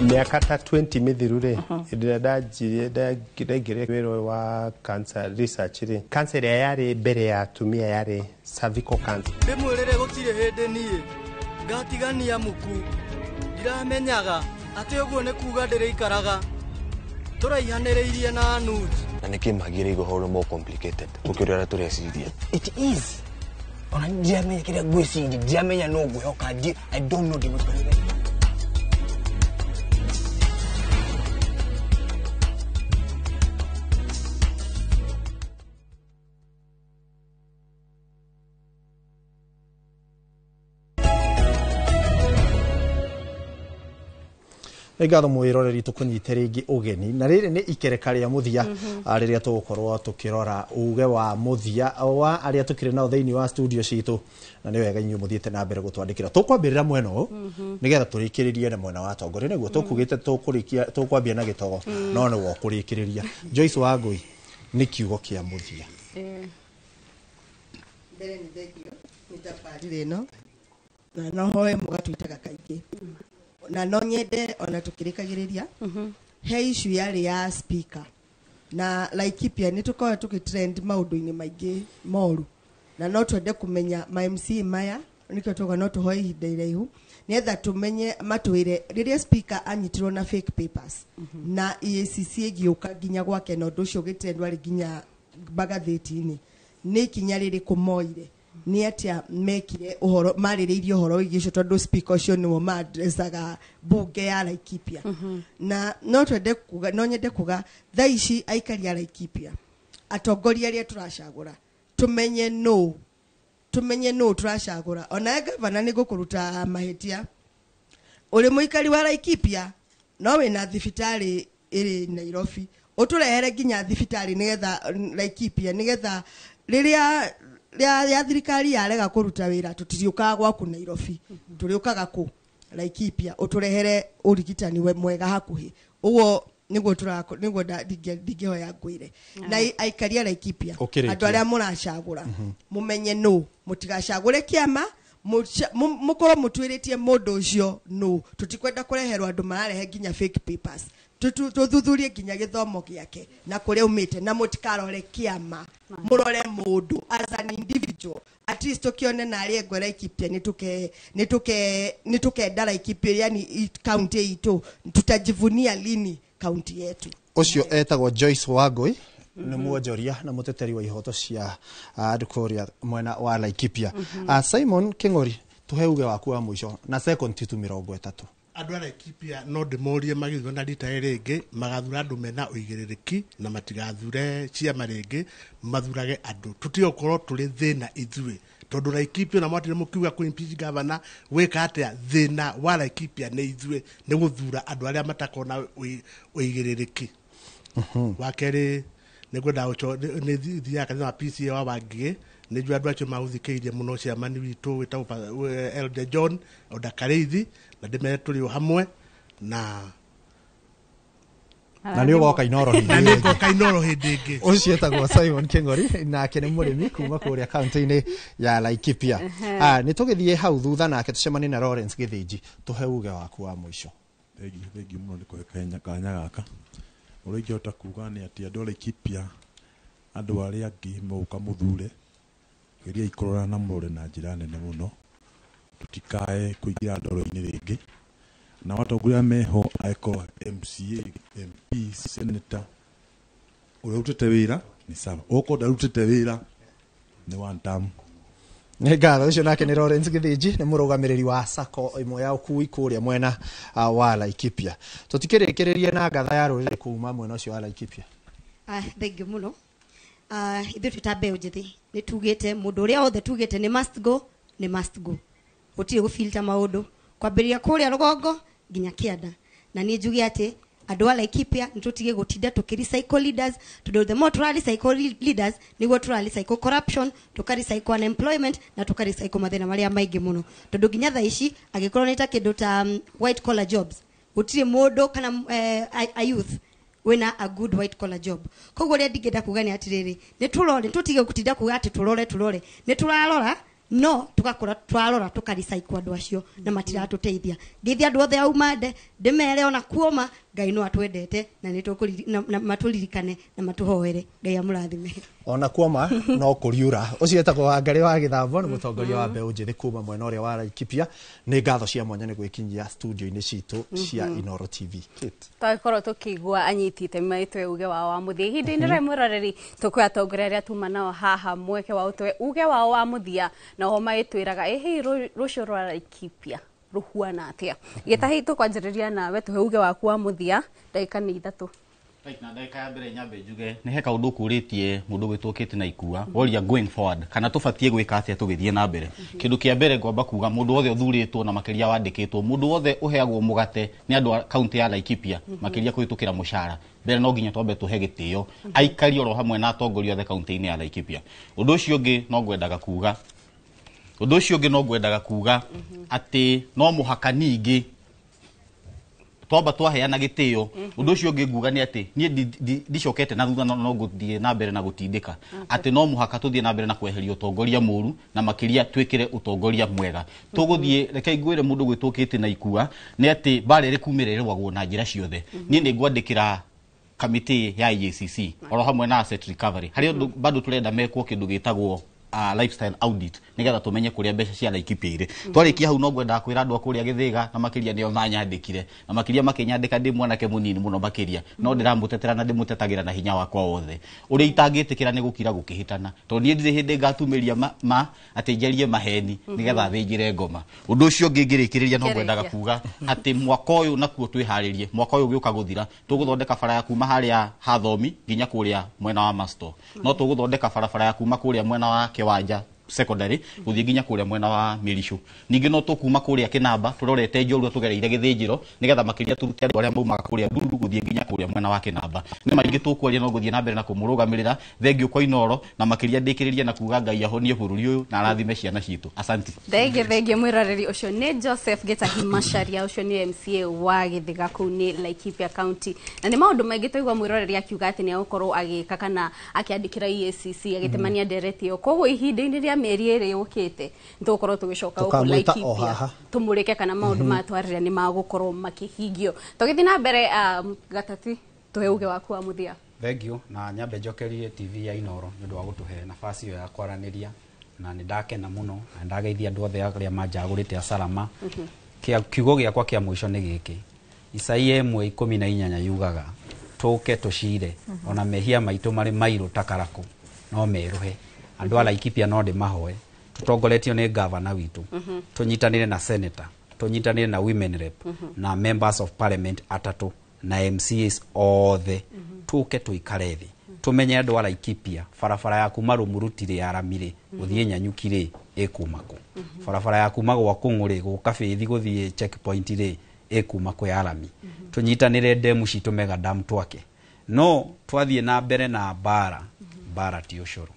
Mĩaka ta 20 mĩthiru rĩ, hĩndĩ ĩrĩa ndanjirie ndaingĩrire wĩra ũyũ wa cancer research rĩ, cancer ĩrĩa yarĩ mbere ya atumia yarĩ cervical cancer. Ndĩmwĩrĩre gũtirĩ hĩndĩ niĩ ngatigania muku, ndiramenyaga atĩ ũguo nĩ kuga ndĩrĩikaraga tũraihanĩrĩirie na Anuj. Na nĩkĩ magĩrĩirwo ũhoro more complicated gũkĩra ũrĩa tũreciria. It is ona ndiramenya kĩrĩa ngwĩciria, ndiramenya no ngwĩhoka, I don't know ndĩmũtũrĩre. Nĩ ngatho mwĩroreri tũkũnyite rĩngĩ ũgeni na rĩrĩ nĩ ikereka rĩa mũthia rĩrĩa tũgũkorwo tũkĩrora uge wa mũthia wa arĩa tũkĩrĩ nao thĩinĩ wa studio citũ, na nĩ wega inyuĩ mũthiĩte na mbere gũtwandĩkĩra. Tũkwambĩrĩra mwena ũyũ nĩgetha tũrĩkĩrĩrie na mwena wa atongoria, nĩguo tũkugĩte tũkũrĩkia tũkwambia na gĩtogo no nĩwe ũkũrĩkĩrĩria. Joyce Wangũi, nĩ kiugo kĩa mũthia. Mbere nĩ thengio nĩ tabarĩra ĩno na no hoe mũgatwĩtaga kaingĩ na no nyende ona tukirikagiriria he issue yarĩ ya speaker na Laikipia nĩ tũkoragwo tũgĩtrend maũndũ-inĩ maingĩ moru na no twende kũmenya ma MC maya nĩkĩo tuga no tũhoe ihinda iraihu nĩgetha tũmenye matwĩre rĩrĩa speaker anyitirwo na fake papers na EACC ĩgĩũka nginya gwake na ũndũ ũcio ũgĩtrend warĩ nginya magathĩti-inĩ nĩ ikinya rĩrĩkũ moire, nĩ atĩa mekire ũhoro marĩrĩirie ũhoro wĩgiĩ ũcio tondũ speaker ũcio nĩwe maadressaga bunge ya Laikipia. Na no twende kuga, no nyende kuga thaa ici aikari a Laikipia atongoria arĩa tũracagũra tũmenye no tũracagũra. Ona gavana nĩ ngũkũruta mahĩtia, ũrĩ mũikari wa Laikipia no wĩna thibitarĩ ĩrĩ Nairobi, ũtũrehere nginya thibitarĩ nĩgetha Laikipia nĩgetha rĩrĩa ya thirikari yarega kũruta wĩra tũtiriũkaga gwaku Nairobi, tũrĩũkaga kũ Laikipia ũtũrehere ũrigitani we mwega hakuhĩ. Ũguo Niguo turako niguo ndingĩhoya ngwĩre na aikari a Laikipia andũ arĩa mũracagũra mumenye no mutigacagũre kĩama, mukorwo mutuĩrĩtie mũndũ ũcio no tutikwenda kũreherwo andũ mararehe nginya fake papers, tuthuthurie nginya gĩthomo gĩake na kũrĩa umĩte, na mũtikarore kĩama, mũrore mũndũ as an individual. At least tukione na arĩa ngwe Laikipia nĩ tukenda Laikipia, yani county itũ tutajivunia lini county yetu. Ũcio etagwo Joyce Wangui, nĩ mwonjoria na mũteteri wa ihoto cia andũ kũrĩa mwena wa Laikipia. Simon King'ori, tũhe uge waku wa mũico na second tu 30. Andũ a Laikipia no ndĩmorie magĩthurana rita rĩrĩ rĩngĩ magathura andũ mena ũigĩrĩrĩki na matigathure ciama rĩngĩ, mathurage andũ. Tũtige gũkorwo tũrĩ thĩna ithuĩ, tondũ Laikipia na mwatire mũkiuga kũ impeach governor gwĩka atĩa, thĩna wa Laikipia nĩ ithuĩ, nĩ gũthura andũ arĩa matakorwo na ũigĩrĩrĩki. Wa kerĩ nĩ ngwenda nĩ thiaga kanitha wa PCA wa Wangigĩ, nĩ njũĩ andũ acio mahũthĩkĩirie mũno ciamani witũ wĩtagwo Elder John Oda Karĩithi, na ndĩmere tũrĩ o hamwe na nĩ ũgoka Inooro hĩndĩ ĩngĩ. Ũcio etagwo Simon King'ori, nake nĩ mũrĩmi kuma kũrĩa kaunti-inĩ ya Laikipia. Nĩ tũgĩthiĩ hau thutha nake tũcemanie na Lawrence Gĩthĩnji, tũhe uge waku wa mũico. Thengiũ mũno nĩ kũhe kanya gaka. Ũrĩa ingĩhota kuga nĩ atĩ andũ a Laikipia, andũ arĩa angĩ mũka mũthure, geriai kũrora na mũrore na njĩra nene mũno, tũtikae kũingĩra ndoro-inĩ rĩngĩ. Na atongoria meho angĩkorwo MCA, MP, senator, ũrĩa ũrutĩte wĩra nĩ sawa, okorwo ndarutĩte wĩra nĩ one term. Nĩ ngatho. Ũcio nake nĩ Lawrence Gĩthĩnji, nĩ mũrũgamĩrĩri wa sacco ĩmwe ya ũkui kũrĩa mwena wa Laikipia. Tũtikĩrĩkĩrĩrie na ngatha ya rũrĩrĩ kuma mwena ũcio wa Laikipia. Thengiũ mũno. Ithuĩ twĩ ta mbeũ njĩthĩ nĩ tugĩte mũndũ ũrĩa wothe tugĩte nĩ must go, nĩ must go. Gũtirĩ gũfilter maũndũ kwambĩrĩria kũrĩa rũgongo nginya kĩanda. Na niĩ njuge atĩ andũ a Laikipia nĩ tũtige gũtinda tũkĩ recycle leaders, tondũ the more tũra recycle leaders nĩguo tũra recycle corruption, tũka recycle unemployment na tũka recycle mathĩna marĩa maingĩ mũno. Tondũ nginya thaa ici angĩkorwo nĩ ta kĩndũ ta white collar jobs, gũtirĩ mũndũ kana a youth wĩna a good white collar job. Koguo ũrĩa ndingĩenda kuga nĩ atĩrĩrĩ, nĩ tũrore, tũtige gũtinda kuga atĩ tũrore tũrore, nĩ tũrarora no tũgakora twarora tũkaricycle andũ acio na matiratũteithia. Ngeithia andũ othe a Umande, ndĩmere ona kuoma Ngai no atwendete na nĩ matũririkane na matũhoere. Ngai amũrathime. Ona kuoma no kũriũra. Ũcio etagwo Wangari wa Gĩthambo, nĩ mũtongoria wa mbeũ njĩthĩ kuma mwena ũrĩa wa Laikipia. Nĩ ngatho cia mwanya nĩ gwĩkinyia studio-inĩ citũ cia Inooro TV. Twakorwo tũkĩigua anyiti itemi maitũ uge wao wa mũthia. Ihinda-inĩ rĩa mwĩroreri tũkwĩ atongoria arĩa tuma nao haha mweke wa ũtwe uge wao wa mũthia, na o maitwĩraga ĩhĩ rũciũ rwa Laikipia rũhuana atĩa. Gĩtahi tũkwanjĩrĩria nawe, tũhe uge waku wa mũthia, ndagĩka nĩ 3. Right, na ndagĩka ya mbere nyambe njuge nĩ he kaũndũ ũkũrĩtie mũndũ ũgwĩtwo Kate na ikua woria going forward kana tũbatiĩ gwĩka atĩa tũgĩthiĩ na mbere. Kĩndũ kĩa mbere ngwamba kuga mũndũ wothe ũthurĩtwo na makĩria wandĩkĩtwo, mũndũ wothe ũheagwo mũgate nĩ andũ a kaunti ya Laikipia makĩria kũhĩtũkĩra mũcara, mbere no nginya twambe tũhe gĩtĩo aikari oro hamwe na atongoria othe kaunti-inĩ ya Laikipia. Ũndũ ũcio ũngĩ no ngwendaga kuga, ũndũ ũcio ũngĩ no ngwendaga kuga atĩ no mũhaka ningĩ twamba twaheana gĩtĩo. Ũndũ ũcio ũngĩ nguga nĩ atĩ niĩ ndicokete na thutha, no ngũthiĩ na mbere na gũtindĩka atĩ no mũhaka tũthiĩ na mbere na kweheria ũtongoria mũru na makĩria twĩkĩre ũtongoria mwega. Tũgũthiĩ, reke ngwĩre mũndũ gwĩtwo Kate na ikua nĩ atĩ mbara ĩrĩ kumĩra ĩrũagwo na njĩra ciothe. Niĩ nĩ ngwandĩkĩra kamĩtĩ ya EACC oro hamwe na asset recovery harĩa bado tũrenda mekwo kĩndũ gĩtagwo lifestyle audit nigetha tumenye kuria mbeca cia Laikipia irĩ. Twarikia hau no ngwendaga kwĩra andũ a kũrĩa Gĩthĩga na makĩria nĩo manyandĩkire na makĩria makĩnyandĩka ndĩ mwanake mũnini mũno makĩria, no ndĩramũtetera na ndĩmũtetagĩra na hinya wakwa wothe. Ũrĩa itangĩtĩkĩra nĩ gũkira gũkĩhĩtana, tondũ niĩ ndirĩ hĩndĩ ngatumĩria ma atĩ njarie maheni nigetha thĩnjĩre ngoma. Ũndũ ũcio ũngĩ ngĩrĩkĩrĩria no ngwendaga kuga atĩ mwaka ũyũ nakuo twĩharĩrie, mwaka ũyũ ũgĩũka gũthira tũgũthondeka bara ya kuma harĩa Hathomi nginya kũrĩa mwena wa Masto, no tũgũthondeka barabara ya kuma kũrĩa mwena wa Kĩwanja Secondary guthie nginya kuria mwena wa Mirishu. Ningi no tukuma kuria Kinamba turorete Njorua tugereire Githinjiro nigetha makiria turute andu aria maumaga kuria Ndururu guthie nginya kuria mwena wa Kinamba. Ni maingi tukwaria no guthie na mbere na kumurugamirira. Thengiũ kwa Inoro na makiria ndikiririe na kuga Ngai ahonie bururi uyu na arathime ciana citu. Asante. Thengiũ thengiũ mwiroreri ucio ni Joseph Gitahi Macharia, ucio ni MCA wa Githiga kuu ni Laikipia County. Na ni maundu maingi twaigua mwiroreri akiuga ati ni agukorwo agika kana akiandikira EACC agitemania ndereti iyo. Koguo ihinda-inĩ rĩa mĩeri ĩrĩ yũkĩte nĩtũgũkorwo tũgĩcoka gũkũ Laikipia tũmũrĩke kana maũndũ maya twarĩrĩria nĩ magũkorwo makĩhingio. Tũgĩthiĩ na mbere, Gatati, tũhe uge waku wa mũthia. Thengiũ, na nyambe njokerie TV ya Inoro nĩ ũndũ wa gũtũhe nafasi ĩyo ya kwaranĩria, na nĩ ndakena mũno na ndageithia andũ othe arĩa manjagũrĩte a Salama. Kiugo gĩakwa kĩa mũico nĩ gĩkĩ: Isaia 1:18 yugaga tũke tũcire, ona mehia maitũ marĩ mairũ ta karakũ no merũhe. Andũ a Laikipia no ndĩmahoe tũtongoretio nĩ gavana witũ, tũnyitanĩre na senator, tũnyitanĩre na women rep na members of parliament atatũ na MCAs othe, tũke tũikare thĩ tũmenye andũ a Laikipia barabara ya kuma Rũmũruti rĩ ya Ramire gũthiĩ Nyanyuki rĩ ĩkuma kũ, barabara ya kuma gwa Kũng'ũ rĩ gũka Bĩthi gũthiĩ checkpoint rĩ ĩkuma kũ ya rami. Tũnyitanĩre ndemu citũ mega dam twake, no twathiĩ na mbere na mbara mbara ti ũcũrũ.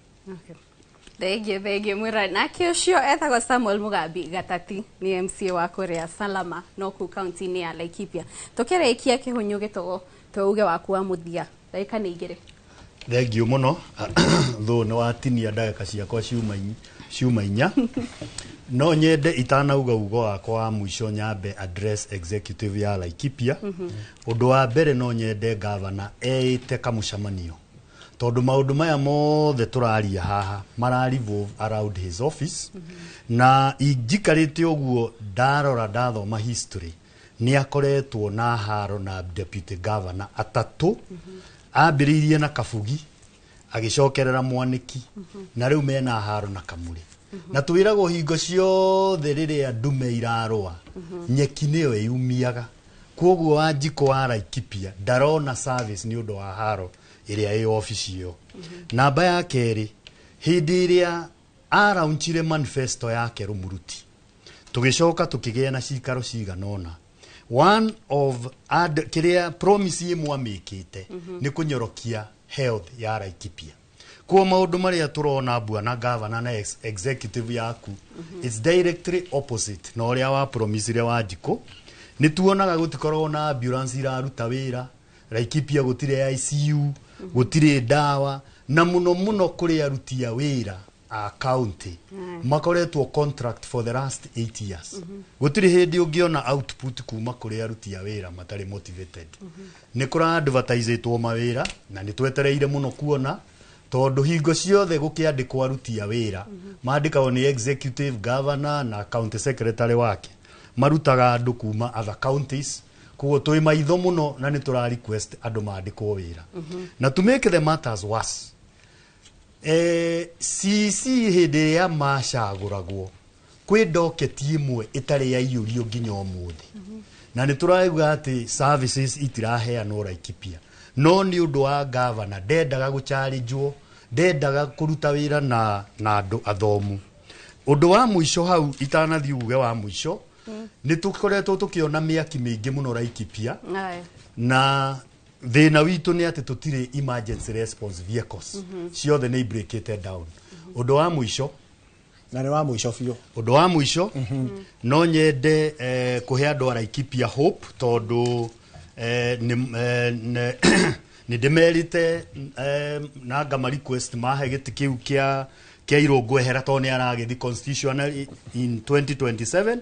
Thengiũ thengiũ mwĩra. Nake ũcio etagwo Samuel Mugambi Gatati, nĩ MCA wa kũrĩa Salama no kũu kaunti-inĩ ya Laikipia. Tũkĩrĩkia kĩhũnyũ gĩtogo, tũuge waku wa mũthia, ndagĩka nĩ igĩrĩ. Thengiũ mũno. Thũ nĩ watinia ndagĩka ciakwa ciuma inya. No nyende itanauga ugo wakwa wa mũico nyambe address executive ya Laikipia. Ũndũ wa mbere no nyende gavana eĩte kamũcemanio, tondu maundu maya mothe turaria haha mara revolve around his office. Na injikarite uguo ndarora ndathoma history, ni akoretwo na haro na deputy governor atatu. Ambiriirie na Kabugi, agicokerera Mwaniki, na riu mena haro na Kamuri. Na twiragwo hingo ciothe riria ndume irarũa nyeki niyo ĩyumiaga. Koguo Wanjikũ wa Laikipia ndarona service ni ũndũ wa haro ĩrĩa ĩ obici ĩyo. Namba ya kerĩ, hĩndĩ ĩrĩa araunchire manifesto yake Rũmũruti, tũgĩcoka tũkĩgĩa na cikaro cigana ũna. One of kĩrĩa promise ĩmwe amĩkĩte nĩ kũnyorokia health ya Laikipia. Kwa maũndũ marĩa tũrona bwana gavana na executive yaku, it's directly opposite na ũrĩa wa promisire Wanjikũ. Nĩ tuonaga gũtikoragwo na ambulance iraruta wĩra Laikipia, gũtirĩ ICU, gũtirĩ ndawa, na mũno mũno kũrĩ aruti a wĩra a county makoretwo contract for the last 8 years. Gũtirĩ hĩndĩ ũngĩona output kuma kũrĩ aruti a wĩra matarĩ motivated. Nĩ kũra advertisetwo mawĩra na nĩ twetereire mũno kuona, tondũ hingo ciothe gũkĩandĩkwo aruti a wĩra mandĩkagwo nĩ executive governor na county secretary wake, marutaga andũ kuma other counties. Koguo twĩ maitho mũno na nĩ tũra request andũ mandĩkwo wĩra. Na to make the matters worse, CC hĩndĩ ĩrĩa macagũragwo kwĩ ndoketi ĩmwe ĩtarĩ yaiyũrio nginya ũmũthĩ, na nĩ tũrauga atĩ services itiraheanwo Laikipia, no nĩ ũndũ wa gavana ndendaga gũcharĩnjwo, ndendaga kũruta wĩra na andũ athomu. Ũndũ wa mũico hau itanathiĩ uge wa mũico, nĩ tũkoretwo tũkĩona mĩaki mĩingĩ mũno Laikipia, na thĩna witũ nĩ atĩ tũtirĩ emergency response vehicles, ciothe nĩ ibreakĩte down. Ũndũ wa mũico, na nĩ wa mũico biũ, ũndũ wa mũico no nyende kũhe andũ a Laikipia hope, tondũ nĩ ndĩmerĩte na ngama request mahe gĩtĩ kĩu kĩa Irũngũ ehera, tondũ nĩ aragĩthiĩ constitutional in 2027.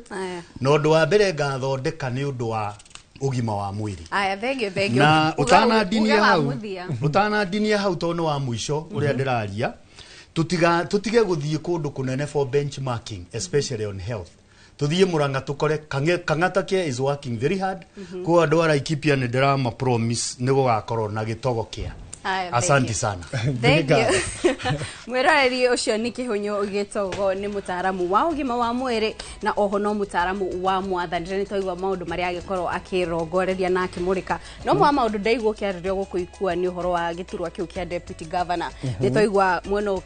Na ũndũ wa mbere ngathondeka nĩ ũndũ wa ũgima wa mwĩrĩ. Aya, thengiũ thengiũ. Na ũtanandinia hau tondũ nĩ wa mũico ũrĩa ndĩraria, tũtige gũthiĩ kũndũ kũnene for benchmarking, especially on health. Tuthiĩ Murang'a tũkore Kang'ata Care is working very hard. Kwa andũ a Laikipia nĩ ndĩrama promise nĩ gũgakorwo na gĩtogo kĩa. Haya, thank Asanti you. sana. Thank you. Mwĩroreri ũcio nĩ Kĩhũnyũ Gĩtogo, nĩ mũtaaramu wa ũgima wa mwĩrĩ na oho no mũtaaramu wa mwathanĩre. Nĩ twaigua maũndũ marĩa agĩkorwo akĩrongoreria na akĩmũrĩka, no mwa maũndũ ndaigua ũkĩarĩrio gũkũ ikua nĩ ũhoro wa gĩturwa kĩu kĩa deputy governor. Nĩ twaigua mwena ũyũ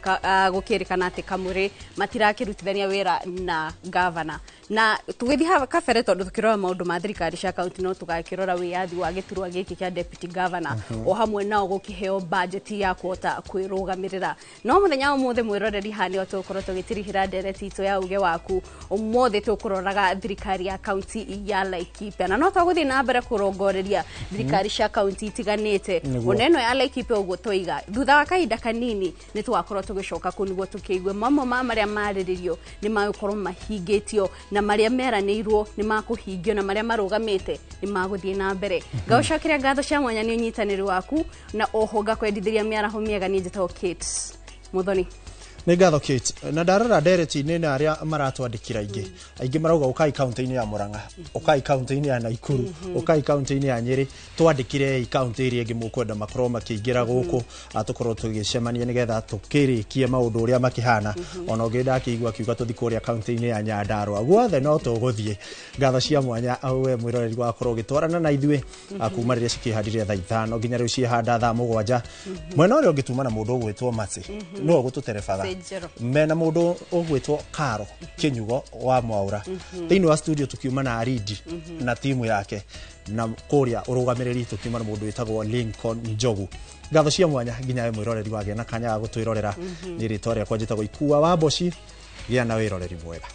gũkĩrĩkana atĩ Kamũrĩ matirakĩrutithania wĩra na governor, na tũgĩthiĩ haha kabere, tondũ tũkĩrora maũndũ ma thirikari cia kaunti, no tũgakĩrora wĩyathi wa gĩturwa gĩkĩ kĩa deputy governor, o hamwe nao gũkĩheo budget ya kũhota kwĩrũgamĩrĩra. No mũthenya wa ũmũthĩ, mwĩroreri, haha nĩho tũgũkorwo tũgĩtirihĩra ndereti itũ ya uge waku. Ũmũthĩ tũkũroraga thirikari ya kaunti ya Laikipia, na no twagũthiĩ na mbere kũrongoreria thirikari cia kaunti itiganĩte, ona ĩno ya Laikipia ũguo twoiga. Thutha wa kahinda kanini nĩ tũgakorwo tũgĩcoka kũu nĩguo tũkĩigue mamwe ma marĩa marĩrĩrio nĩ magũkorwo mahingĩtio, na marĩa meranĩirwo nĩ makũhingio, na marĩa marũgamĩte nĩ magũthiĩ na mbere. Ngagũcokeria ngatho cia mwanya nĩ ũnyitanĩri waku, na oho ngakwendithĩria mĩaraho mĩega. Niĩ njĩtagwo Kate Muthoni. Nĩ ngatho, Kate. Na ndarora ndereti-inĩ na arĩa maratwandĩkĩra, aingĩ aingĩ marauga ũkai kaunti-inĩ ya Murang'a, ũkai kaunti-inĩ ya Naikuru, ũkai kaunti-inĩ ya Nyĩrĩ. Twandĩkĩre kaunti iria ingĩ mũkwenda makorwo makĩingĩra gũkũ, tũkorwo tũgĩcemania nĩgetha tũkĩrĩkie maũndũ ũrĩa makĩhana. Ona ũngĩ ndakĩigua akiuga tũthi kũrĩa kaunti-inĩ ya Nyandarua, guothe no tũgũthiĩ. Ngatho cia mwanya we mwĩroreri wakorwo ũgĩtwarana na ithuĩ kuma rĩrĩa cikĩhandire thaa 5 nginya rĩu ciĩhanda thaa 7. Mwena ũrĩa ũngĩ tuma na mũndũ ũgwĩtwo Mati, nĩwe ũgũtũterebatha Njero. Mena mũndũ ũgwĩtwo Karo Kĩnyugo wa Mwaũra. Thĩinĩ wa studio tukiuma na Aridi na timu yake, na kũrĩa ũrũgamĩrĩri tukiuma na mũndũ wĩtagwo Lincoln Njogu. Ngatho cia mwanya nginya we mwĩroreri wagĩa na kanya ga gũtwĩrorera. Nĩ rĩtwa rĩakwa njĩtagwo Ikua wa Mboci. Gĩa na wĩroreri mwega.